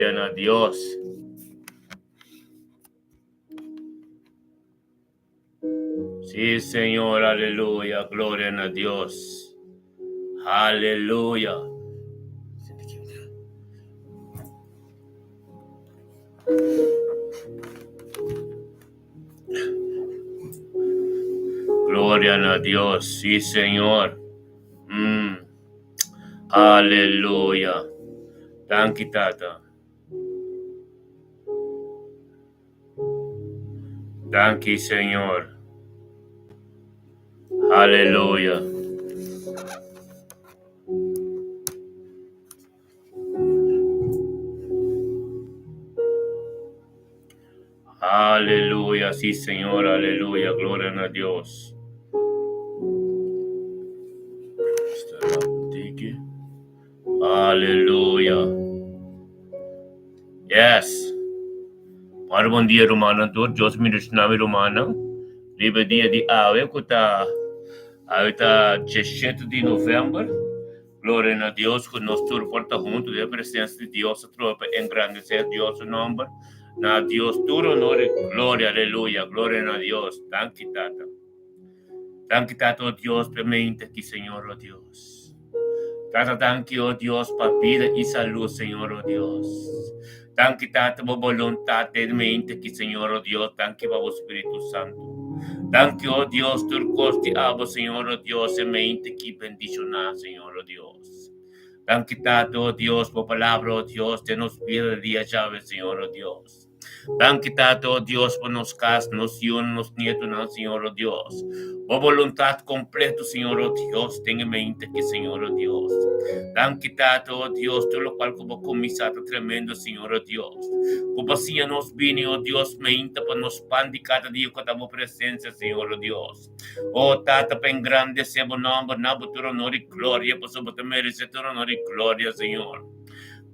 Na Dios. Sí, Señor, aleluya, gloria na Dios. Aleluya. Gloria na Dios, sí, Señor. Mm. Aleluya. Danki, Tata. Danki, Señor. Aleluya. Aleluya, sí, Señor, aleluya, gloria na Dios. Aleluya. Yes. Para bon dia, rumannan tur. Dios bendiciona mi rumannan. Riba dia di awe ku ta awe ta 17 di november. Gloria na Dios ku nos tur por ta huntu den presensia di Dios atrobe pa engrandesé Dios su nòmber. Na Dios tur honor i gloria. Aleluya. Gloria na Dios. Danki Tata. Danki Tata o Dios pa e mente aki Señor o Dios. Tata danki o Dios pa bida i salú Señor o Dios. Danki Tata bo boluntat den mente aki Señor o Dios. Danki pa bo Spiritu Santu. Danki o Dios tur kos di abo Señor o Dios e mente aki bendishoná Señor o Dios. Danki Tata o Dios bo palabra o Dios den nos bida dia djawe Señor o Dios. Danki Tata, o Dios, pa nos kas, nos yunan, nos nietonan, Señor, o Dios. Bo boluntat kompleto, Señor, o Dios, den e mente aki, Señor, o Dios. Danki Tata, o Dios, tur lokual ku bo kuminsá ta tremendo, Señor, o Dios. Ku bo siña nos bini, o Dios, meinta pa nos pan di kada dia ku ta bo presensia, Señor, o Dios. O Tata, pa engrandesé bo nòmber, na bo tur honor i gloria, pasobra bo ta meresé tur honor i gloria, Señor.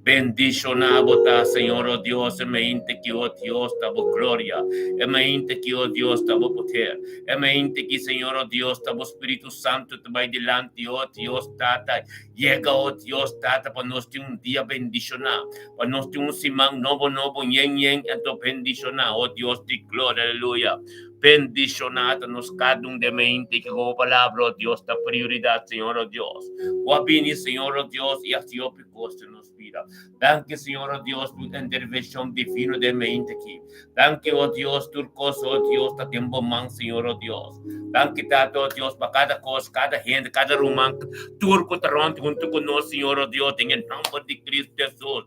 Bendishoná bo ta, Señor, o Dios, e meinte ki, o Dios, ta bo gloria, e meinte ki, o Dios, ta bo poder, e meinte ki, Señor, o Dios, ta bo Spiritu Santu ta bai dilanti, o Dios, Tata, yega, o Dios, Tata, pa nos tin un dia bendishoná, pa nos tin un siman nobo nobo, yen yen, anto bendishoná, o Dios di gloria, aleluya. Bendishoná ta nos kada un den meinte ki ku bo palabra, o Dios, ta prioridat, Señor, o Dios. Ku a bini, Señor, o Dios, i hasi hopi kos den nos bida. Danki, Señor, o Dios, pa un intervenshon divino den meinte aki. Danki, o Dios, tur kos, o Dios, ta den bo man, Señor, o Dios. Danki, Tata, o Dios, pa kada kos, kada hende, kada ruman, tur ku ta rònt huntu ku nos, Señor, o Dios, den e nòmber di Kristu Hesus.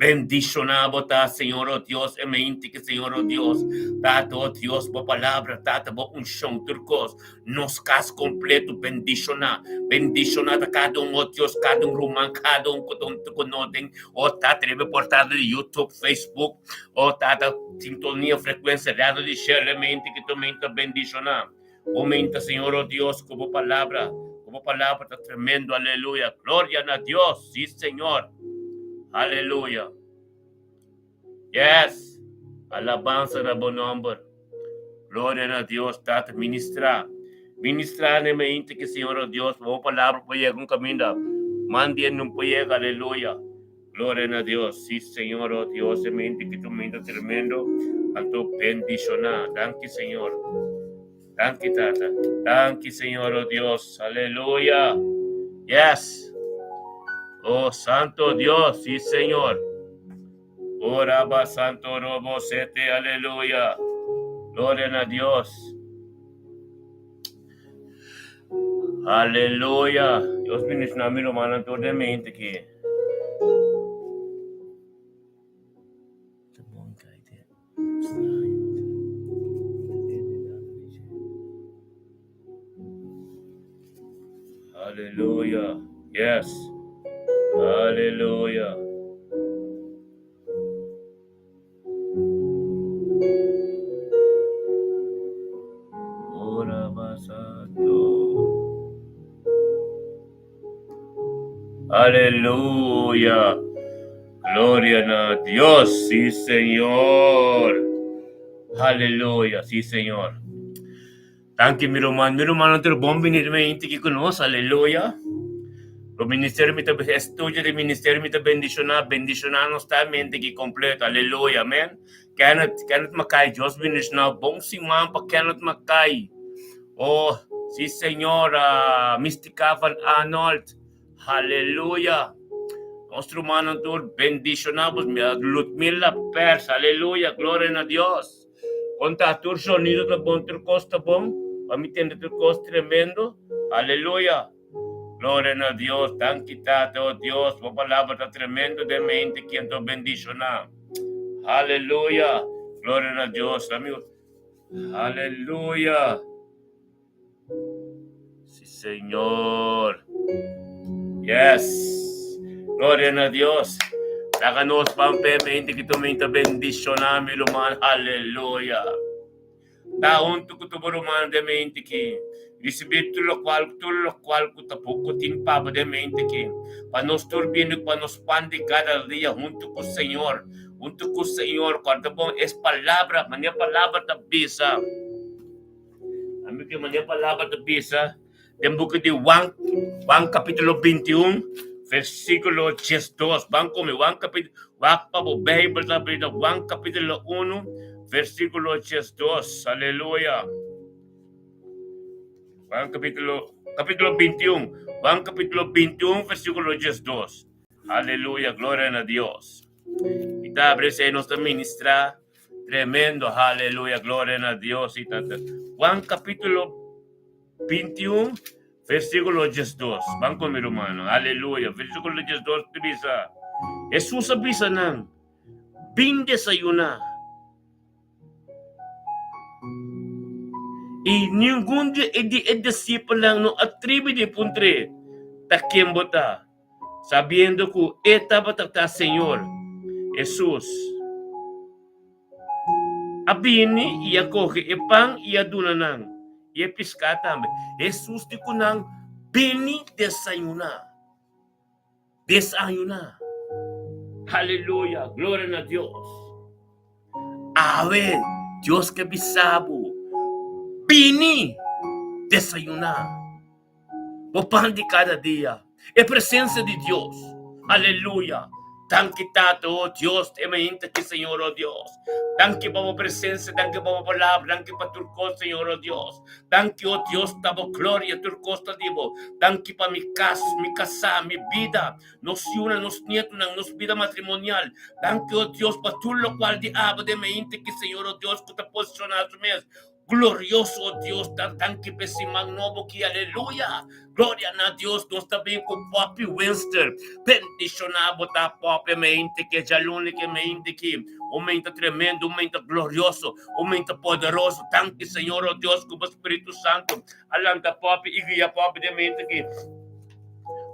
Bendishoná bo ta, Señor, o Dios, e mente ki, Señor, o Dios, Tata, o Dios, bo palabra, Tata, bo unshon, tur kos, nos kas kompleto, bendishoná, bendishoná ta kada un, o Dios, kada un ruman, kada un ku ta huntu ku nos den, o Tata, riba e portal di YouTube, Facebook, o Tata, sintonia, frekuensia, radio di shell, e mente ki ta menta bendishoná. Bo menta, Señor, o Dios, ku bo palabra, ku bo palabra ta tremendo, aleluya. Gloria na Dios, sí, Señor. Aleluya. Yes. Alabansa na bo nomber. Gloria na Dios, Tata, ministra. Ministra na mente que Señor, o Dios, bo palabra por llega un camino. Mande no por llega, aleluya. Gloria na Dios, sí, Señor, o Dios, e mente que tu mente tremendo, anto bendiciona. Danki, Señor. Danki, Tata. Danki, Señor, o Dios. Aleluya. Yes. Oh, Santo Dios, sí, Señor. Oh, Rabba Santo Robo Sete, aleluya. Gloria na Dios. Aleluya. Dios bendiciona mi rumannan tur den mente aki. Aleluya. Yes. Aleluya. Ora basato. Aleluya. Gloria na Dios. Sí, Señor. Aleluya. Sí, Señor. Danki, mi ruman. Mi ruman, otro bon bini mente aki ku nos. Aleluya. Lo ministerio mi ta estudio di ministerio mi ta bendiciona, bendiciona nos ta mente ki completo. Aleluya, amen. Kenneth, Kenneth Mackay, Dios bendiciona. Bon siman pa Kenneth Mackay. Oh, si Señor, uh, Mystica van Arnold. Aleluya. Nos rumannan tur bendiciona bos. Ludmila Pers, aleluya, gloria na Dios. Konta tur sonido ta bon, tur kos ta bon. Pa mi tende tur kos tremendo. Aleluya. Gloria na Dios. Danki Tata, oh Dios. Bo palabra ta tremendo den mente quien to bendiciona. Aleluya. Gloria na Dios. Amigo. Aleluya. Sí, Señor. Yes. Gloria na Dios. Laga nos pan pe mente que tu mente bendiciona mi ruman. Aleluya. Ta huntu ku tur bo ruman den mente ki. Risibí tur lokual, tur lokual ku ta poko tin pa bo den mente ki. Pa nos tur bini ku pa nos pan di kada dia huntu ku Señor. Huntu ku Señor. Kòrda bon es palabra, manera palabra ta bisa. Ami ke manera palabra ta bisa den buki di Juan, Juan kapítulo 21, versíkulo 12. Ban ku mi, Juan kapítulo, wak pa bo Beibel ta brinda Juan kapítulo 1, versíkulo 12. Aleluya. Juan kapítulo, kapítulo 21, Juan kapítulo 21, versíkulo 12. Aleluya, gloria na Dios. I ta abre se nos ta ministra Tremendo, aleluya, gloria na Dios y tata. Juan capítulo 21, versículo 12. Van con mi hermano, aleluya. Versículo 12 te bisa. Jesús a bisa nan, bin desayuná. Y ningun di e di e discípulonan no a tribi di puntr'é, ta ken bo ta? Sabiendo ku e tabata ta Señor, Hesus a bini i a kohe e pan i a duna nan, i e piská tambe. Hesus di ku nan, Bini desayuná. Desayuná. Aleluya! Gloria na Dios! Awe, Dios ke bisa bo, Bini desayuná. Bo pan di kada dia. E presencia di Dios. Aleluya. Danki Tata, oh Dios, te mainta ki Señor, oh Dios. Danki pa bo presencia, danki pa bo palabra, danki pa tur cos, Señor, oh Dios. Danki, oh Dios, ta bo gloria, tur cos ta di bo. Danki pa mi cas, mi casá, mi bida, nos yunan, nos nietonan, nos bida matrimonial. Danki, oh Dios, pa tur locual di abo den mainta ki, Señor, oh Dios, cu ta posiciona su mes. Glorioso oh Dios ta danki p'e siman nobo ki aleluya gloria na Dios nos ta bin ku Poppy Winster bendishona bo ta Poppy mente ke djaluni ke mente ki un mente tremendo un mente glorioso un mente poderoso danki Señor oh Dios ku bo Spiritu Santo a lanta Poppy i guia Poppy den mente ki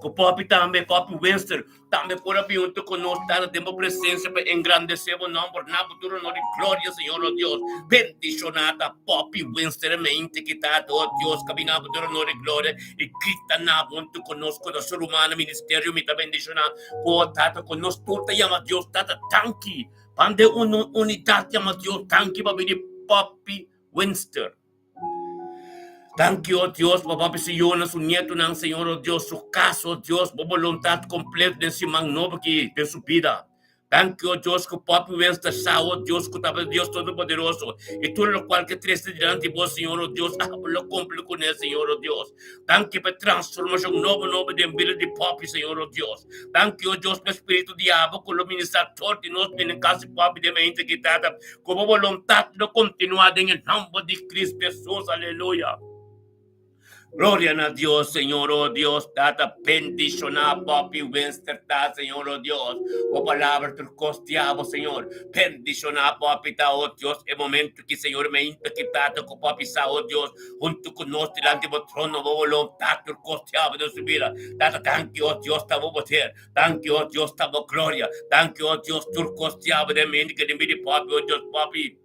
ku Poppy tambe Poppy Winster Tambe por a bin hunto ku nos ta den bo presensia pa engrandesé bo nòmber na bo tur honor i gloria, Señor nos Dios. Bendishoná ta Poppy Winston e mente ki ta ador Dios kaminá bo tur honor i gloria i grita na bo hunto ku nos ku nos rumannan ministerio. Mi ta bendishoná ku o Tata ku nos tur ta yama Dios Tata danki. Pan den un unidat yama Dios danki pa bini Poppy Winston. Danki, o Dios, pa Papi Siona, su nietonan, Señor, o Dios, su cas, o Dios, bo boluntad completo den siman nobo aki den su bida. Danki, o Dios, cu Papi wens ta sa, o Dios, cu ta Dios Todopoderoso, y tur locual ke trece dilanti bo, Señor, o Dios, abo lo cumpli cune, Señor, o Dios. Danki pa e transformacion nobo nobo den bida di Papi, Señor, o Dios. Danki, o Dios, pa e spiritu di abo cu lo ministra tur di nos bini cas di Papi den mente aki, Tata. Ku bo boluntat lo kontinuá den e nòmber di Cristo Hesus. Aleluya. Gloria na Dios, Señor, oh Dios, Tata, bendishoná Poppy Winster, ta, Señor, oh Dios. Bo palabra tur kos diabo, Señor. Bendishoná Poppy, ta, oh Dios, e momento ki, Señor, me inta ki Tata ku Poppy sa, oh Dios, huntu ku nos dilanti bo trono, bo boluntat tur kos diabo den su bida. Tata, danki, oh Dios, ta bo poder. Danki, oh Dios, ta bo gloria. Danki, oh Dios, tur kos diablo den mente ke den bidi papi, oh Dios, papi.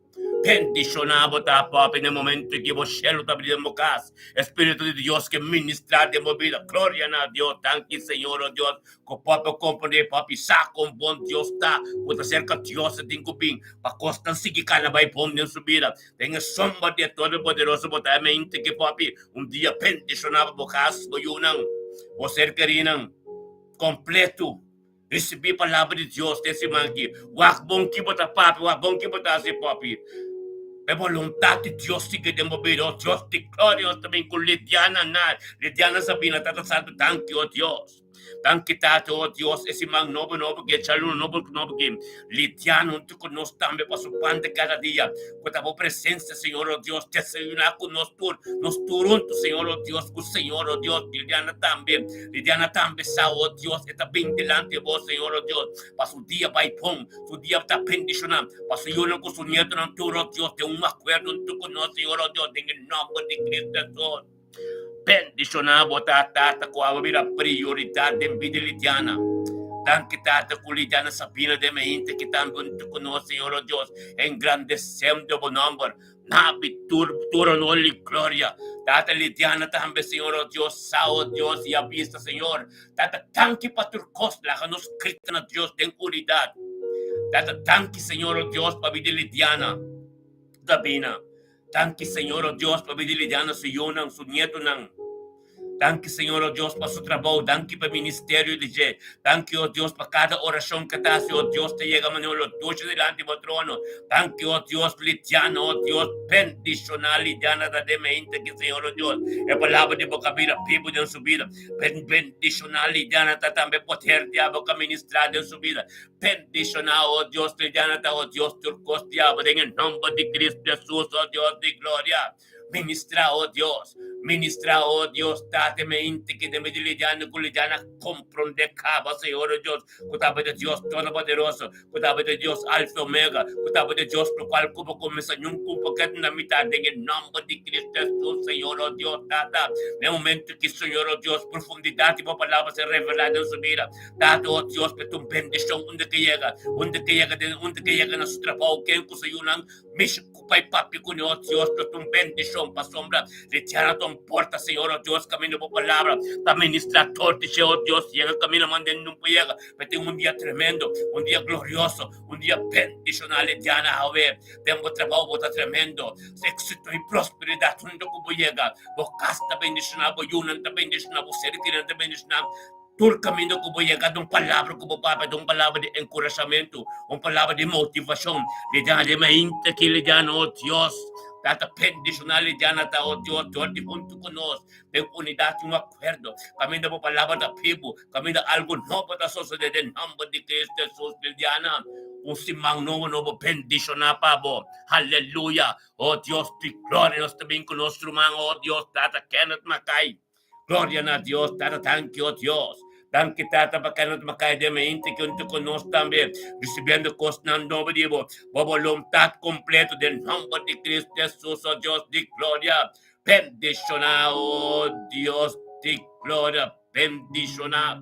Bendishoná bo ta, papi, den momento ki bo shelu ta bini den bo kas. Espíritu di Dios ke ministrá den bo bida. Gloria na Dios. Danki, Señor, oh Dios, ku papi a komprendé, papi sa kon bon Dios ta, ku ta serka Dios e tin ku bin pa kosnan sigui kana bai bon den su bida. Den e sombra di e Todopoderoso bo ta e mente ki, papi, un dia bendishoná pa bo kas, bo yunan, bo ser kerinan. Kompleto. Risibí palabra di Dios den siman aki. Wak bon ki bo ta papia, wak bon ki bo ta hasi papi. E boluntat di Dios sigui den bo bida. O Dios di gloria, nos ta bin ku Lidiana na. Lidiana Sabina, Tata Santu, danki, o Dios. Danki Tata, o Dios, e siman nobo nobo ki, e djaluna nobo nobo ki. Lidiana huntu ku nos tambe pa su pan di kada dia. Ku ta bo presensia, Señor, o Dios, desayuná ku nos tur, nos tur huntu, Señor, o Dios, ku Señor, o Dios, Lidiana tambe, Lidiana tambe sa, o Dios, e ta bin dilanti bo, Señor, o Dios, pa su dia bai bon, su dia ta bendishoná, pa su yunan ku su nietonan tur, o Dios, den un akuerdo huntu ku nos, Señor, o Dios, den e nòmber di Cristo Hesus. Bendishoná bo ta, Tata, ku abo bira prioridat den bida di Lidiana. Danki, Tata, ku Lidiana Sabina den mehinte ki tambe huntu ku nos, Señor, o Dios, engrandesendo bo nòmber. Nabi tur tur honor i gloria. Tata Lidiana tambe, Señor, o Dios, sa, o Dios, i a bisa, Señor, Tata, danki pa tur kos. Laga nos grita na Dios den unidat. Tata, danki, Señor, o Dios, pa bida di Lidiana Sabina. Danki Señor o Dios pa bida Lidiana su yunan, su nietonan. Danki Señor o Dios pa su trabou, danki pa e ministerio di dje. Danki o Dios pa kada orashon ke ta hasi o Dios ta yega manera lo dushi dilanti bo trono. Danki o Dios Lidiana o Dios bendishoná Lidiana ta den mente ki Señor o Dios e palabra di bo ka bira bibu den su bida. Bendishoná Lidiana ta tambe poder di abo ka ministrá den su bida. Bendiciona, oh Dios, Lidiana ta, oh Dios, tur cos diablo den e nomber di Cristo Jesus, oh Dios di gloria. Ministra, oh Dios, ministra, oh Dios, Tata, me inti ki den di Lidiana cu Lidiana compronde caba, Señor, oh Dios, cu tabata Dios Todopoderoso, cu tabata Dios Alfa y Omega, cu tabata Dios lo cual cu bo cuminsa niun cu poket na mitad den e nomber di Cristo Jesus, Señor, oh Dios, Tata. Na e momento ki, Señor, oh Dios, profundidad di bo palabra ser revela den su bida, Tata, oh Dios, p'e ta un bendishon unda ke yega, unda ke yega den, unda ke yega na su trabou, ken ku su yunan mishi ku bai papia kuné, oh Dios, p'e ta un bendishon, pasobra di tera ta un porta, Señor, oh Dios, kaminda bo palabra ta ministrá tur di dje, oh Dios, yega kaminda manda e nun por yega, p'e tin un dia tremendo, un dia glorioso, un dia bendishoná, Lidiana Awe, den bo trabou bo ta tremendo, éksito i prosperidat unda ku bo yega, bo kas ta bendishoná, bo yunan ta bendishoná, bo ser kerinan ta bendishoná. Tur kaminda ku bo yega ta un palabra ku bo papia, ta un palabra di enkurashamentu, un palabra di motivashon. Lidiana di mainta ki Lidiana, oh Dios, Tata bendishoná Lidiana ta, oh Dios, dor di huntu ku nos den unidat i un akuerdo. Kaminda bo palabra ta bibu, kaminda algu nobo ta sosodé den nòmber di Kristu Hesus, Lidiana, un siman nobo nobo bendishoná pa bo. Aleluya! Oh Dios di gloria, nos ta bin ku nos ruman, oh Dios, Tata Kenneth Mackay. Gloria na Dios, Tata, danki, oh Dios. Danki, Tata, pa kende ta kai den mente ki huntu ku nos tambe, risibiendo kosnan nobo di bo, bo boluntat kompleto den nomber di Kristu Hesus, oh Dios di gloria. Bendishoná, oh Dios di gloria, bendishoná.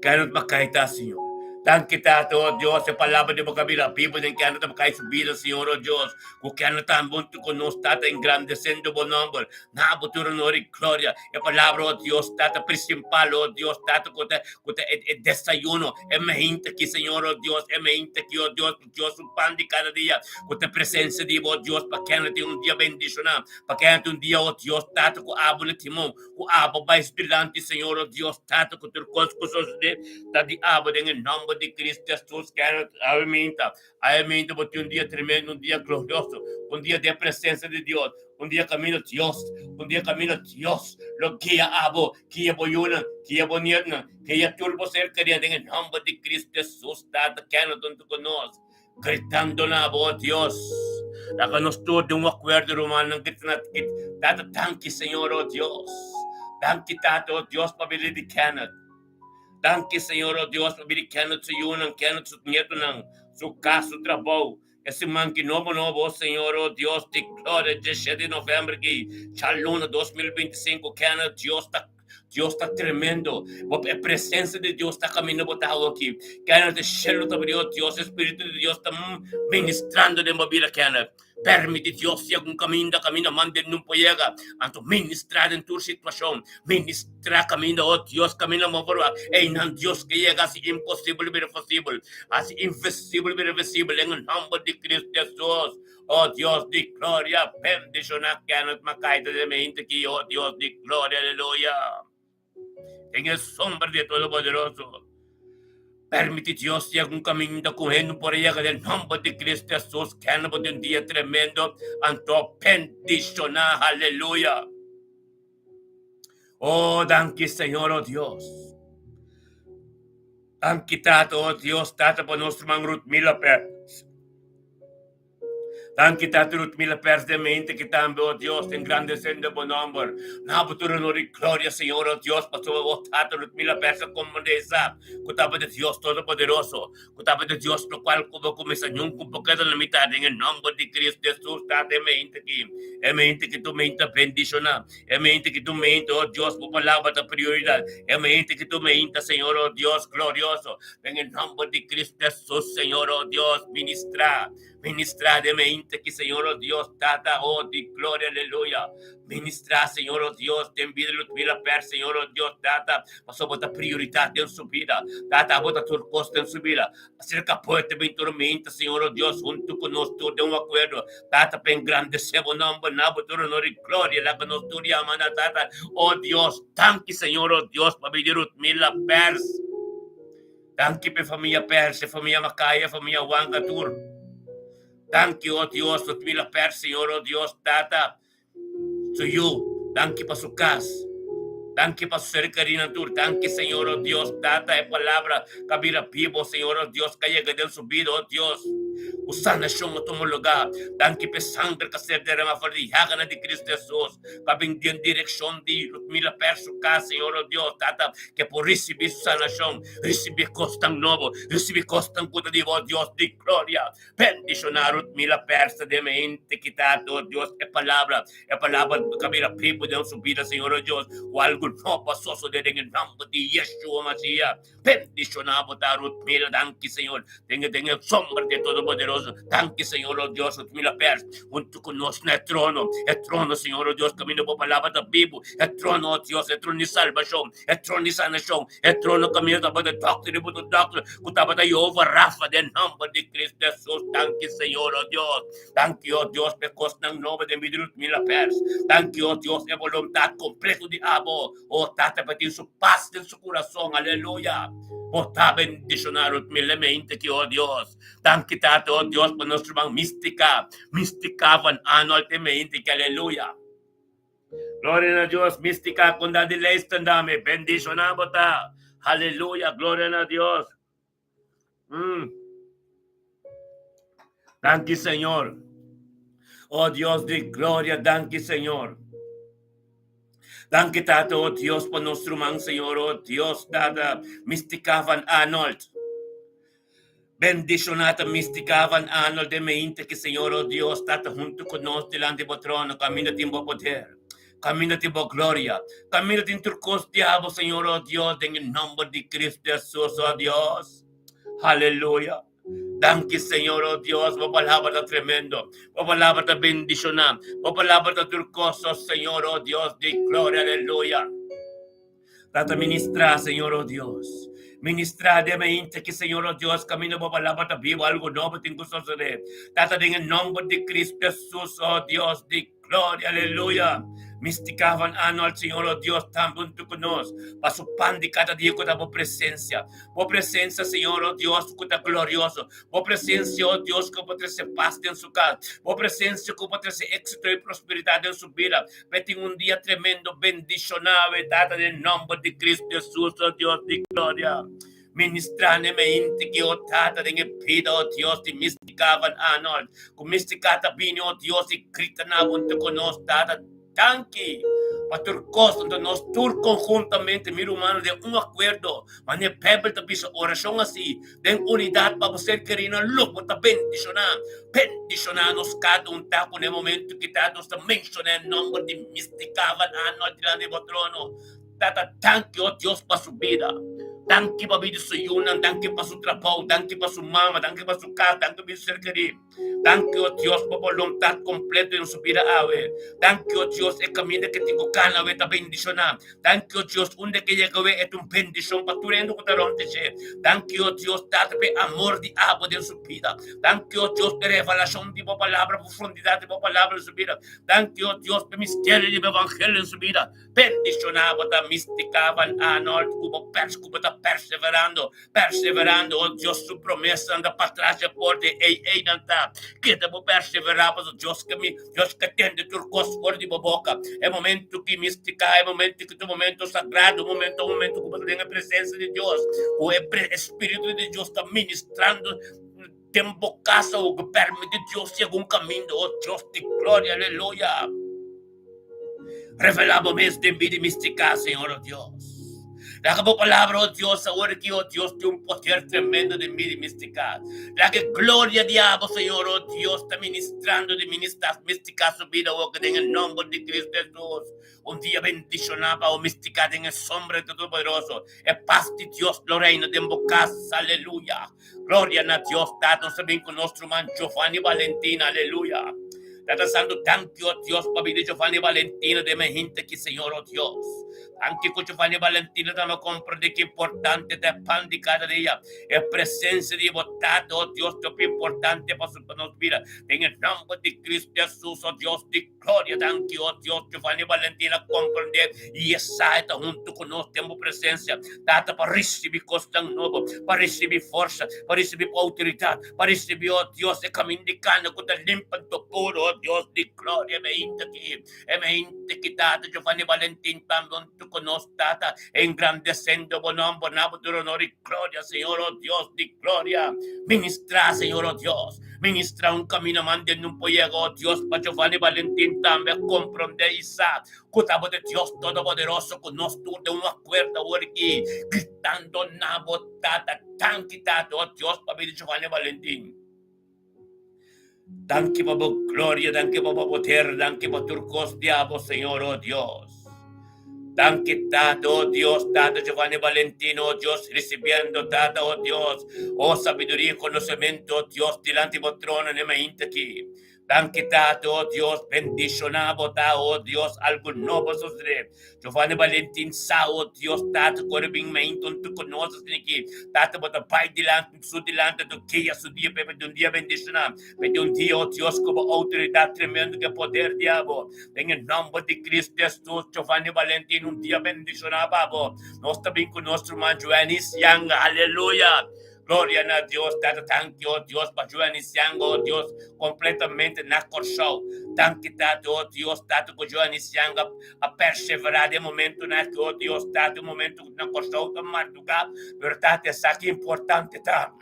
Kende ta kai ta, Señor. Danki, Tata, oh Dios, e palabra di bo ka bira bibu den kende ta kai su bida, Señor, oh Dios. Ku kende ta huntu ku nos, Tata, engrandesiendo bo nomber. Na bo tur honor i gloria. E palabra, oh Dios, Tata principal, oh Dios, Tata, ku ta, ku ta e, e desayuno, e meinta ki, Señor, oh Dios, e meinta ki, oh Dios, Dios su pan di kada dia, ku ta presencia di bo, oh Dios, pa kende tin un dia bendishoná, pa kende tin un dia, oh Dios, Tata, ku abo na timon, ku abo bai su dilanti, Señor, oh Dios, Tata, ku tur kos ku sosodé ta di abo den e nomber di Cristo Jesus, kende awe meinta, awe meinta bo tin un dia tremendo, un dia glorioso, un dia den presencia di Dios. Un dia camino Dios, un dia camino Dios lo guia abo, guia bo yunan, guia bo nietnan, guia tur bo ser kerí den e nomber di Cristo Jesus, Tata kende huntu ku nos, gritando na abo, oh Dios. Laga nos tur den un akuerdo, rumannan, grita na Tata, danki Señor, oh Dios. Danki Tata, oh Dios, pa bida di Kenneth. Danki Señor, oh Dios, pa bida di Kenneth su yunan, Kenneth su nietonan, su kas, su trabou. E siman ki nobo nobo, o Señor, o Dios di gloria, diesshete di november ki djaluna 2025, kende Dios ta Dios ta tremendo. Bo e presencia di Dios ta caminda bo ta awoki. Kende shelu ta brio, Dios, e Spiritu di Dios ta ministrando den bo bida, kende. Permiti Dios yega un caminda, caminda mande nun por yega. Anto ministra den tur situacion. Ministra caminda, o Dios, caminda mo por wak. Einan Dios ke yega hasi imposibel bira posibel. Hasi invisibel bira visibel den e nomber di Cristo Jesus. O Dios di gloria, bendiciona Kenneth Macaita den mente ki, o Dios di gloria, aleluya. Den e sombra di e Todopoderoso. Permiti Dios yega un kaminda ku hende por a yega den nomber di Cristo Jesus kende bo den dia tremendo anto bendishoná aleluya. Oh danki Señor oh Dios. Danki Tata oh Dios Tata pa nos ruman Ruthmila Pérez. Danki Tata Ruthmila Pérez den mente ki tambe oh Dios engrandecendo bo nomber. Na bo tur honor y gloria Señor oh Dios pasobra bo Tata Ruthmila Pérez a comprende y sa cu tabata Dios Todopoderoso cu tabata Dios locual cu bo cuminsa nunca un poquito na mitad den e nomber di Cristo Jesus Tata e mente ki e mente ki tu mente ta bendiciona e mente ki tu mente oh Dios bo palabra ta prioridad e mente ki tu mente Señor oh Dios glorioso den e nomber di Cristo Jesus Señor oh Dios ministra Ministrá den mente ki Señor o Dios Tata o di gloria aleluya Ministrá Señor o Dios den bida Ludmila Per Señor o Dios Tata pasobra bo ta prioridat den su bida Tata abo ta tur kos den su bida Aserka puerta bin tur meinta Señor o Dios huntu ku nos tur den un akuerdo Tata pa engrandesé bo nomber na bo tur honor i gloria laga nos tur yama na Tata o Dios Danki Señor o Dios pa bida di Ludmila Pers. Danki p'e famia Perse, famia Macaya, famia Wanga tur. Danki, o Dios, lo mira Perse, Señor, o Dios, Tata, su yu. Danki pa su kas. Danki pa su ser kerinan tur. Danki, Señor, o Dios, Tata, e palabra ka bira bibo, Señor, o Dios, ka yega den su bida, o Dios. Ku sanashon a tuma lugá. Danki p'e sangre ka ser derama for di yaganan di Cristo Jesus. Pa bin den direkshon di Ludmila Per su kas, Señor, o Dios, Tata, ke por risibí su sanashon, risibí kosnan nobo, risibí kosnan ku ta di bo, Dios di gloria. Bendishoná Ludmila Per sa den mente kita, o Dios, e palabra, e palabra ka bira bibu den su bida, Señor, o Dios, ku algu nobo a sosodé den e nòmber di Yeshua Masiah. Bendishoná bo ta Ruthmila, danki Señor, den e den e sombra di e Todopoderoso, danki Señor, oh Dios, Ruthmila Pers, huntu ku nos na e trono, e trono Señor, oh Dios, kaminda bo palabra ta bibu, e trono, oh Dios, e trono di salbashon, e trono di sanashon, e trono kaminda tabata e dòkter di bo tur dòkter, ku tabata Jehová Rafa, den nòmber di Cristo Hesus, danki Señor, oh Dios, danki, oh Dios, pa e kosnan nobo den bida di Ruthmila Pers, danki, oh Dios, e boluntat kompleto di abo. O Tata pa tin su pas den su kurason, aleluya. Bo ta bendishoná Ruth milemente ki, o Dios. Danki Tata, o Dios, pa nos ruman Mística, Mística van Arnold e mente ki, aleluya. Gloria na Dios, Mística con Daddy Leiston dame, bendishoná bo ta. Aleluya, gloria na Dios. Mm. Danki Señor. Oh Dios di gloria, danki Señor. Danki Tata, oh Dios, pa nos ruman, Señor, oh Dios, Tata, Mystica van Arnold. Bendiciona ta Mystica van Arnold de meinte que Señor, oh Dios, Tata, junto con nos delante bo trono, camina tin bo poder. Caminda tin bo gloria. Caminda tin tur cos di abo, Señor, oh Dios, den e nomber di Cristo Jesus, oh Dios. Aleluya. Danki, Señor, oh Dios, bo palabra ta tremendo. Bo palabra ta bendiciona. Bo palabra ta tur cos, oh Señor, oh Dios di gloria. Aleluya. Tata ministra, Señor, oh Dios. Ministra den mainta ki, Señor, oh Dios, caminda bo palabra ta bibo, algo nobo tin cu sosode. Tata, den e nomber di Cristo Jesus, oh Dios di gloria, aleluya. Mistica van Arnold, Señor, oh Dios, tambe hunto cu nos, pa su pan di cada dia cu ta bo presencia. Bo presencia, Señor, oh Dios, cu ta glorioso. Bo presencia, oh Dios, cu por trece paz den su cas. Bo presencia cu por trece éxito y prosperidad den su bida. P'e tin un dia tremendo bendishoná, we Tata, den nomber di Cristo Jesus, oh Dios di gloria. Ministrá n'e mente ki, oh Tata, den e bida, oh Dios, di Mística Van Arnold. Ku Mística ta bini, oh Dios, i grita na bo huntu ku nos, Tata. Danki pa tur kos. Anto nos tur konhuntamente, mi rumannan, den un akuerdo, Manera Bijbel ta bisa orashon asi den unidat pa bo ser kerinan lo bo ta bendishoná. Bendishoná nos kada un ta ku na e momento ki ta nos ta menshoná e nòmber di Misty Kavan Arnold dilanti di bo trono. Tata danki o Dios pa su bida. Danki pa bida su yunan, danki pa su trabou, danki pa su mama, danki pa su kas, danki pa su ser kerí. Danki, o Dios, pa boluntat kompleto den su bida awe. Danki, o Dios, e kaminda ke tin ku kana awe ta bendishoná. Danki, o Dios, unda ke yega awe e ta un bendishon pa tur hende ku ta rònt di dje. Danki, o Dios, Tata, pa e amor di abo den su bida. Danki, o Dios, pa e revelashon di bo palabra, profundidad di bo palabra den su bida. Danki, o Dios, pa e misterio di bo evangelio den su bida. Bendishoná bo ta Mystica van Arnold ku bo pers ku bo ta perseverando, perseverando, oh Dios su promesanan ta patras dje porta i ei ei nan ta. Keda bo perseverá pasobra Dios ke mi Dios ke tende tur kos for di bo boka. E momento ki Mystica e momento ki ta un momento sagrado, un momento un momento ku bo ta den e presensia di Dios, ku e pre e spiritu di Dios ta ministrando den bo kasa o ku permiti Dios yega un kaminda, oh Dios di gloria, aleluya. Revelá bo mes den bida mística, Señor, oh Dios. Laga bo palabra, oh Dios, awor aki, oh Dios, tin un poder tremendo den bida mística. Laga e gloria di abo, Señor, oh Dios, ta ministrando den ministas mística su bida awor aki den e nomber di Cristo Jesús. Un dia bendishoná pa bo mística den e sombra di Todopoderoso. E pas di Dios lo reina den bo kas. Aleluya. Gloria na Dios Tata, nos ta bin ku nos ruman Giovanni Valentina, aleluya. Tata Santu, danki o Dios pa bida Giovanni Valentina den e hinte aki, Señor o Dios. Danki ku Giovanni Valentina ta no komprende ki importante ta e pan di kada dia. E presensia di bo Tata, o Dios, ta hopi importante pa su pa nos bida. Den e nomber di Cristo Jesus, o Dios di gloria, danki o Dios, Giovanni Valentina komprende i e sa e ta huntu ku nos den bo presensia, Tata, pa risibi kosnan nobo, pa risibi forsa, pa risibi bo outoridat, pa risibi, o Dios, e kamin di kana ku ta limpa anto puru, o Dios di gloria, e meinta ki, e meinta ki, Tata, Giovanni Valentin tambe huntu ku nos, Tata, engrandesendo bo nomber, na bo tur honor i gloria, Señor, o Dios di gloria. Ministrá, Señor, o Dios. Ministrá un camino manden un por yega, o Dios, pa Giovanni Valentin tambe a comprende i sa cu tabata Dios Todopoderoso cu nos tur den un acuerdo awor aki, gritando na bo Tata, Danki, Tata, o Dios, pa bida Giovanni Valentin. Danki pa bo gloria, danki pa bo poder, danki pa tur cos di abo, Señor, o Dios. Danki, Tata, o Dios, Tata Giovanni Valentino, o Dios, ricibiendo, Tata, o Dios, o sabiduria y conocemento, o Dios, dilanti bo trono n'e mainta aki. Danki, Tata, o Dios, bendiciona bo ta, o Dios, algo nobo sucede. Giovanni Valentin sa, o Dios, Tata, cu ora bin mainta un tu conoce asina aki. Tata, bo ta bay dilanti, su dilanti, tu guia su dia, p'e un dia bendiciona. P'e un dia, o Dios, cu bo autoridad tremendo, cu e poder di abo. Den e nomber di Cristo Jesus, Giovanni Valentin, un dia bendiciona pa bo. Nos ta bin cu nos ruman Joenis Yanga. Aleluya! Gloria na Dios, Tata, danki, oh Dios, pa Joenis Yanga, oh Dios, completamente na Corsou. Danki, Tata, oh Dios, Tata, cu Joenis Yanga a persevera den momentonan aki, oh Dios, Tata, un momento cu na Corsou ta marduga, pero Tata, esaki importante ta.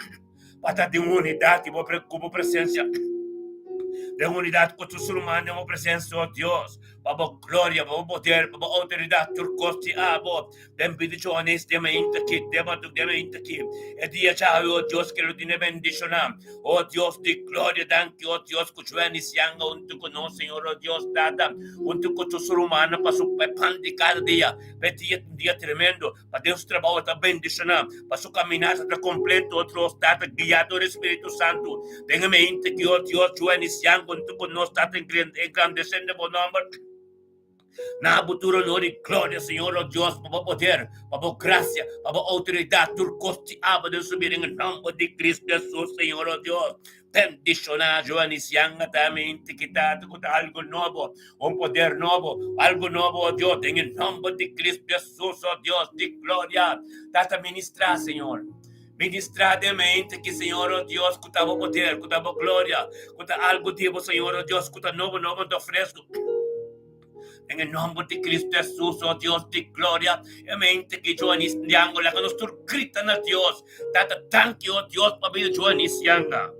Pa ta den unidad di bo cu bo presencia, den unidad cu tur ser humano den bo presencia, oh Dios, pa bo gloria, pa bo poder, pa bo autoridad, tur cos di abo, den bida Joanis, den mainta aki, den madrug, den mainta aki, e dia djawe, oh Dios, ke lo tene bendiciona, oh Dios di gloria, danki, oh Dios, cu Joanis yanga hunto cu nos, Señor, oh Dios, Tata, hunto cu tur ser humano, pa su pan di cada dia, pa e dia ta un dia tremendo. Pa den su trabou e ta bendishoná, pa su kaminata ta kompleto, otro ta ta guiá dor e Spiritu Santu. Den e mente ki o Dios Jua inisiá huntu ku nos ta ta engrandesendo bo nòmber. Na bo tur onor i gloria, Señor, o Dios, pa bo poder, pa bo grasia, pa bo outoridat, tur kos ti abo den su bida, en e nòmber di Cristo Hesus, Señor, o Dios. Bendishoná Joanisian a ta mente ki ta ku ta algu nobo, un poder nobo, algu nobo, o Dios, den e nòmber di Cristo Hesus, o Dios di gloria. Tata, ministrá, Señor. Ministrá den mente ki, Señor, o Dios, ku ta bo poder, ku ta bo gloria, ku ta algu di bo, Señor, o Dios, ku ta nobo, nobo, anto fresku. Den e nòmber di Cristo Hesus, o Dios di gloria, e mente ki Joanis Ndiango laga nos tur grita na Dios. Tata, danki, o Dios, pa bida Joanis Yanga.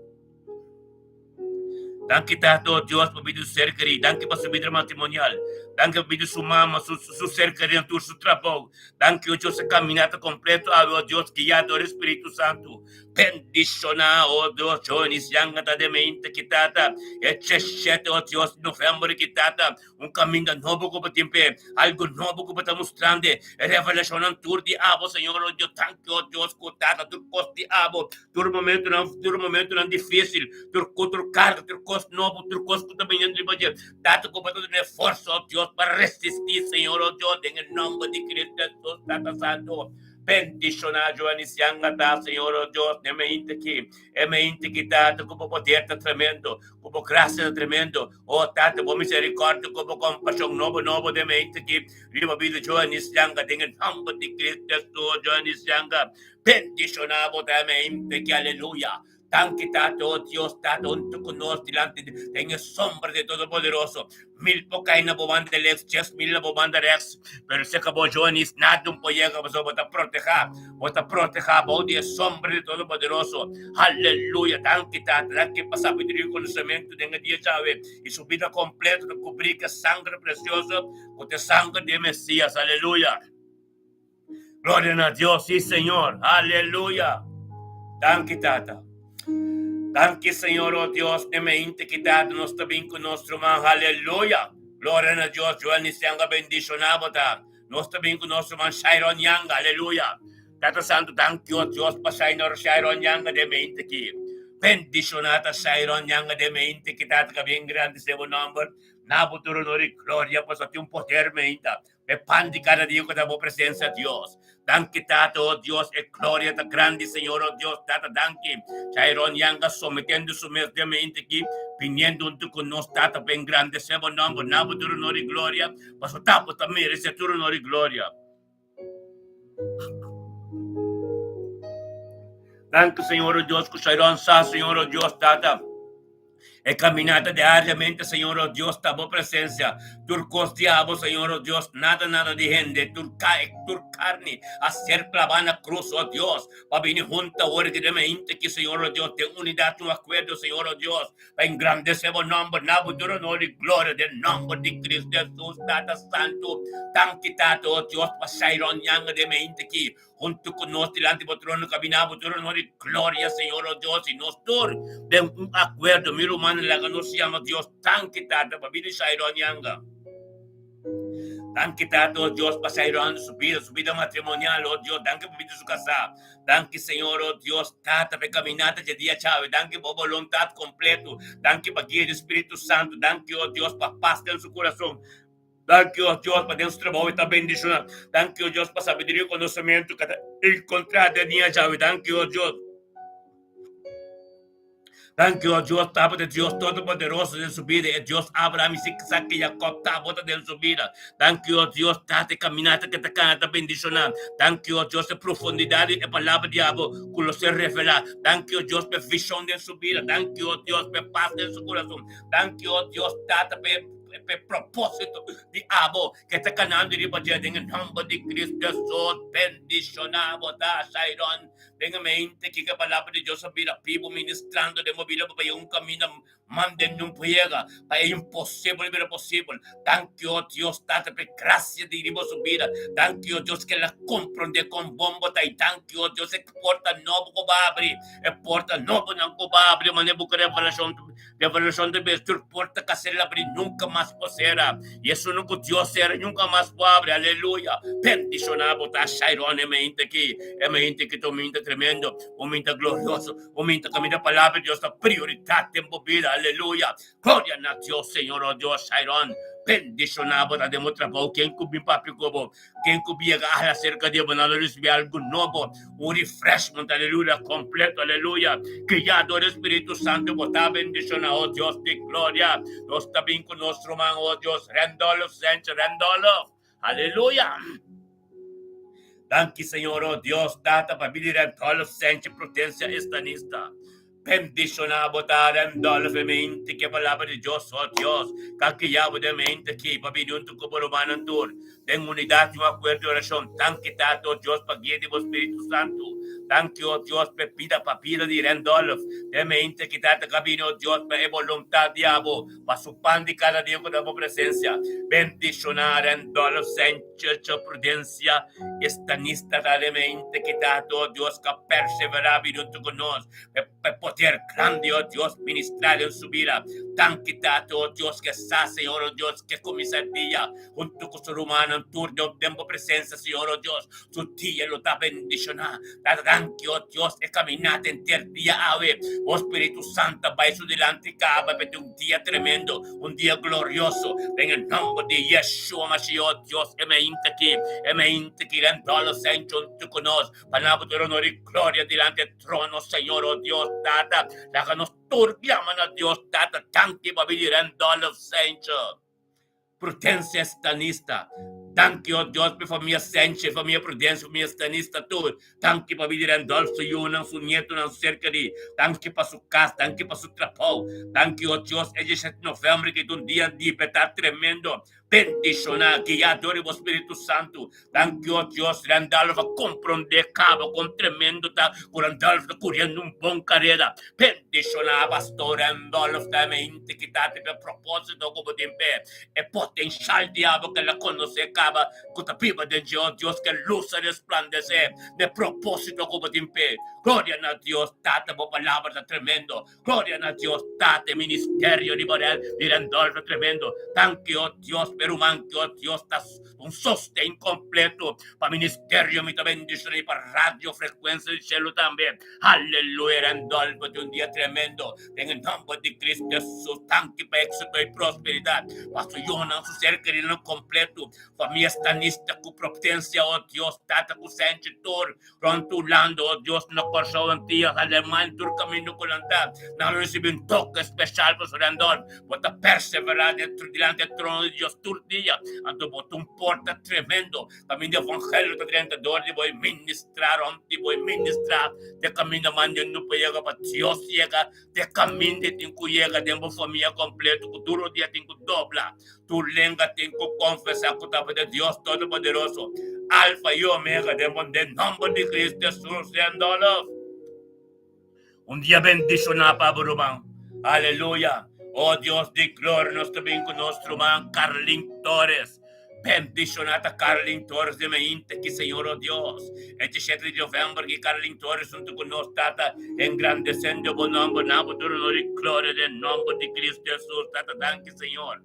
Danki, Tata, o Dios, pa bida su ser kerí. Danki pa su bida matrimonial. Danki pa bida su mama, su su ser kerido, tur su trabou. Danki, o Dios, e kaminata kompleto awe, o Dios, guiá dor e Spiritu Santu. Bendishoná, o Dios, Jonis Yanga ta den mente ki Tata, e djeshete, o Dios, di novèmber ki Tata, un kaminda nobo ku bo tin p'e, algu nobo ku bo ta mustrand'e, e revelashonnan tur di abo, Señor, o Dios. Danki, o Dios, ku Tata tur kos di abo, tur momentunan, tur momentunan difísil, tur ku tur karga, tur kos nobo, tur kos ku ta biniendo riba dje. Tata ku bo ta duna e forsa, o Dios, pa resistí, Señor, o Dios, den e nòmber di Cristo Hesus, Tata Santu. Bendishoná Joanis Yanga ta, Señor, o Dios, den mainta aki, e mainta aki, Tata, ku bo poder ta tremendo, ku bo grasia ta tremendo, o Tata, bo miserikòrdia ku bo kompashon nobo nobo den mainta aki, riba bida Joanis Yanga, den e nòmber di Cristo Hesus, Joanis Yanga, bendishoná bo ta e mainta aki, aleluya. Danki Tata, o Dios Tata, huntu ku nos dilanti den e sombra di Todopoderoso. Mil por kai na bo banda leks, 10,000 na bo banda reks, pero serka bo Joanis nada un por yega pasobra bo ta protehá, bo ta protehá bou di e sombra di Todopoderoso. Aleluya! Danki Tata, danki pa sabiduria i konosementu den e dia djawe i su bida kompleto ta kubrí ku e sangre presioso ku ta e sangre di e Mesias. Aleluya! Gloria na Dios, sí Señor. Aleluya. Danki Tata. Danki Señor, oh Dios, ne me inte ki Tata nos ta bin ku nos ruman. Aleluya. Gloria na Dios. Joel Nisianga bendishoná bo ta. Nos ta bin ku nos ruman Shairon Yanga. Aleluya. Tata Santu, danki oh Dios pa Shainor Shairon Yanga den me inte ki. Bendishoná ta Shairon Yanga den me inte ki Tata ka bien grandi se bo nomber. Na bo tur honor i gloria pasobra tin un poder me inta. E pan di kada dia ku ta bo presensia, Dios. Danki, Tata, oh Dios, e gloria ta grandi, Señor, oh Dios, Tata, danki. Chairon Yanga sometiendo su mes den mente aki, biniendo huntu ku nos, Tata, pa engrandesé bo nòmber, na bo tur honor i gloria, pasobra ta bo ta meresé tur honor i gloria. Danki, Señor, oh Dios, ku Chairon sa, Señor, oh Dios, Tata. E caminata diariamente, Señor, oh Dios, ta bo presencia. Tur cos di abo, Señor, oh Dios, nada, nada di hende. Tur ca, tur carni a ser clava na cruz, oh Dios, pa bini hunta awor ki den mente aki, Señor, oh Dios, den unidad, un acuerdo, Señor, oh Dios, pa engrandece bo nomber, na bo tur honor y gloria, den nomber di Cristo Jesus, Tata Santo. Danki, Tata, oh Dios, pa Shairon Yanga den mente aki. Huntu ku nos dilanti bo trono kabiná bo tur honor i gloria, Señor, o Dios, i nos tur den un akuerdo. Mi rumannan, laga nos yama Dios danki, Tata, pa bida di Shairon Yanga. Danki, Tata, o Dios, pa Shairon, su bida, su bida matrimonial, o Dios. Danki pa bida di su kasá. Danki, Señor, o Dios, Tata, pa e kaminata dje dia djawe. Danki pa bo boluntat kompleto. Danki pa guia di Spiritu Santu. Danki, o Dios, pa pas den su kurason. Danki, o Dios, pa den su trabou e ta bendishoná. Danki, o Dios, pa sabiduria i konosementu ku ta enkontrá den dia djawe. Danki, o Dios. Danki, o Dios, Tata di Dios Todopoderoso den su bida, e Dios Abraham, Isaac i Jacob tabata den su bida. Danki, o Dios, Tata, e kaminata ku e ta kana ta bendishoná. Danki, o Dios, e profundidat di e palabra di abo ku lo ser revelá. Danki, o Dios, pa e vishon den su bida. Danki, o Dios, pa e pas den su kurason. Danki, o Dios, Tata, pa e. P'e propósito di abo ke ta kanando riba dje den e nòmber di Cristo Jesus bendishoná bo ta Shairon den e mente kiko e palabra di Dios a bira pibo ministrando den bo bida pa bai un kaminda manden nun por yega pa e imposibel bira posibel danki o Dios Tata p'e grasia di riba su bida danki o Dios ke el a komprondé kon bon bo ta i danki o Dios e porta nobo ku bo a abri e porta nobonan ku bo a abri manera bo ku revelashon Revelashon ta bes tur porta ka ser abri nunka mas por sera. I esun ku Dios sera nunka mas por abri. Aleluya! Bendishoná bo ta Shairon e mainta aki. E mainta aki ta un mainta tremendo, un mainta glorioso, un mainta kaminda palabra di Dios ta prioridat den bo bida. Aleluya! Gloria na Dios, Señor, oh Dios, Shairon. Bendishoná bo ta den bo trabou. Ken ku bin papia ku bo? Ken ku biega hala serka di bo, nan lo risibí algu nobo, un refreshment, aleluya, kompleto, aleluya. Guiá dor e Spiritu Santu, bo ta bendishoná, o Dios di gloria. Nos ta bin ku nos ruman, o Dios, Randolph Sanchez, Randolph, aleluya. Danki, Señor, o Dios, Tata, pa bida di Randolph Sanchez, Prudencia Estanista. Bendishoná bo ta Randolph e mente ki e palabra di Dios, o Dios, ka guia bo den mente aki pa bini huntu ku bo rumannan tur den unidat i un akuerdo di orashon. Danki, Tata, o Dios, pa guia di bo Spiritu Santu. Danki, o Dios, p'e pida pa bida di Randolph. Den mente ki ta ta kabini, o Dios, pa e boluntat di abo, pa su pan di kada dia ku ta bo presensia. Bendishoná Randolph Sanchez Prudencia, estanista ta den mente ki ta, o Dios, ka perseverá bini huntu ku nos. P'e poder grandi, o Dios, ministrá den su bida. Danki, Tata, o Dios, ke sa, Señor, o Dios, ke kuminsá dia huntu ku su rumannan tur den bo presensia, Señor, o Dios. Su dia lo ta bendishoná. Tata, danki, o Dios, e kaminata henter dia awe. Bo Spiritu Santu a bai su dilanti kaba p'e tin un dia tremendo, un dia glorioso. Den e nòmber di Yeshua Mashiach, o Dios, e meinta aki, e meinta aki, Randolo Sencho huntu ku nos, pa nan bo tur honor i gloria dilanti e trono, Señor, o Dios, Tata. Laga nos tur yama na Dios, Tata, danki pa bini Randolo Sencho. Prudencia Stanista. Danki, o Dios, pa e famia Senche, famia Prudencia, famia Stanista tur. Danki pa bida di Randolph, su yunan, su nietonan, su ser kerí. Danki pa su kas, danki pa su trabou. Danki, o Dios, e diesshete november ki ta un dia di libertat tremendo. Bendishoná, guiá dor di bo Spiritu Santu. Danki, o Dios, Randolph a komprondé kaba kon tremendo ta ku Randolph ta kuriendo un bon karera. Bendishoná Pastor Randolph ta mente ki ta riba e propósito ku bo tin p'e. E potenshal di abo ku el a konosé kaba ku ta biba den dje, o Dios, ku e lus a resplandesé na e propósito ku bo tin p'e. Gloria na Dios, Tata, bo palabra ta tremendo. Gloria na Dios, Tata, e ministerio di Borel di Randolph ta tremendo. Danki, o Dios, p'e ruman ki, o Dios, ta un sosten kompleto pa ministerio. Mi ta bendishoná i pa Radio Frecuencia di Cielo tambe. Aleluya Randolfo tin un dia tremendo den e nomber di Cristo Jesus danki pa exito y prosperidad pa su yunan su ser keridonan completo famia stanista cu proptencia oh Dios tata cu Senchi tur rond Hulanda oh Dios na Corsou Antillas Alemania tur caminda cu nan ta nan lo ricibi un toke special pasobra Randolf bo ta persevera dilanti e trono di Dios tur dia anto bo ta un porta tremendo Kaminda evangelio ta drenta dor di bo i ministrá rònt di bo i ministrá te kaminda manda no por yega pa Dios yega te kaminda e tin ku yega den bo famia kompleto ku tur dia tin ku dobla tur lenga tin ku konfesá ku ta di Dios Todopoderoso Alfa i Omega den bo den nòmber di Cristo Jesus Randolph. Un dia bendishoná pa bo ruman. Aleluya! O Dios di gloria, nos ta bin ku nos ruman Carlin Torres. Bendishoná ta Carlin Torres den mainta aki, Señor, o Dios. E dishete di november ki Carlin Torres huntu ku nos, Tata, engrandesendo bo nomber. Na bo tur honor i gloria den nomber di Cristo Jesus, Tata. Danki, Señor.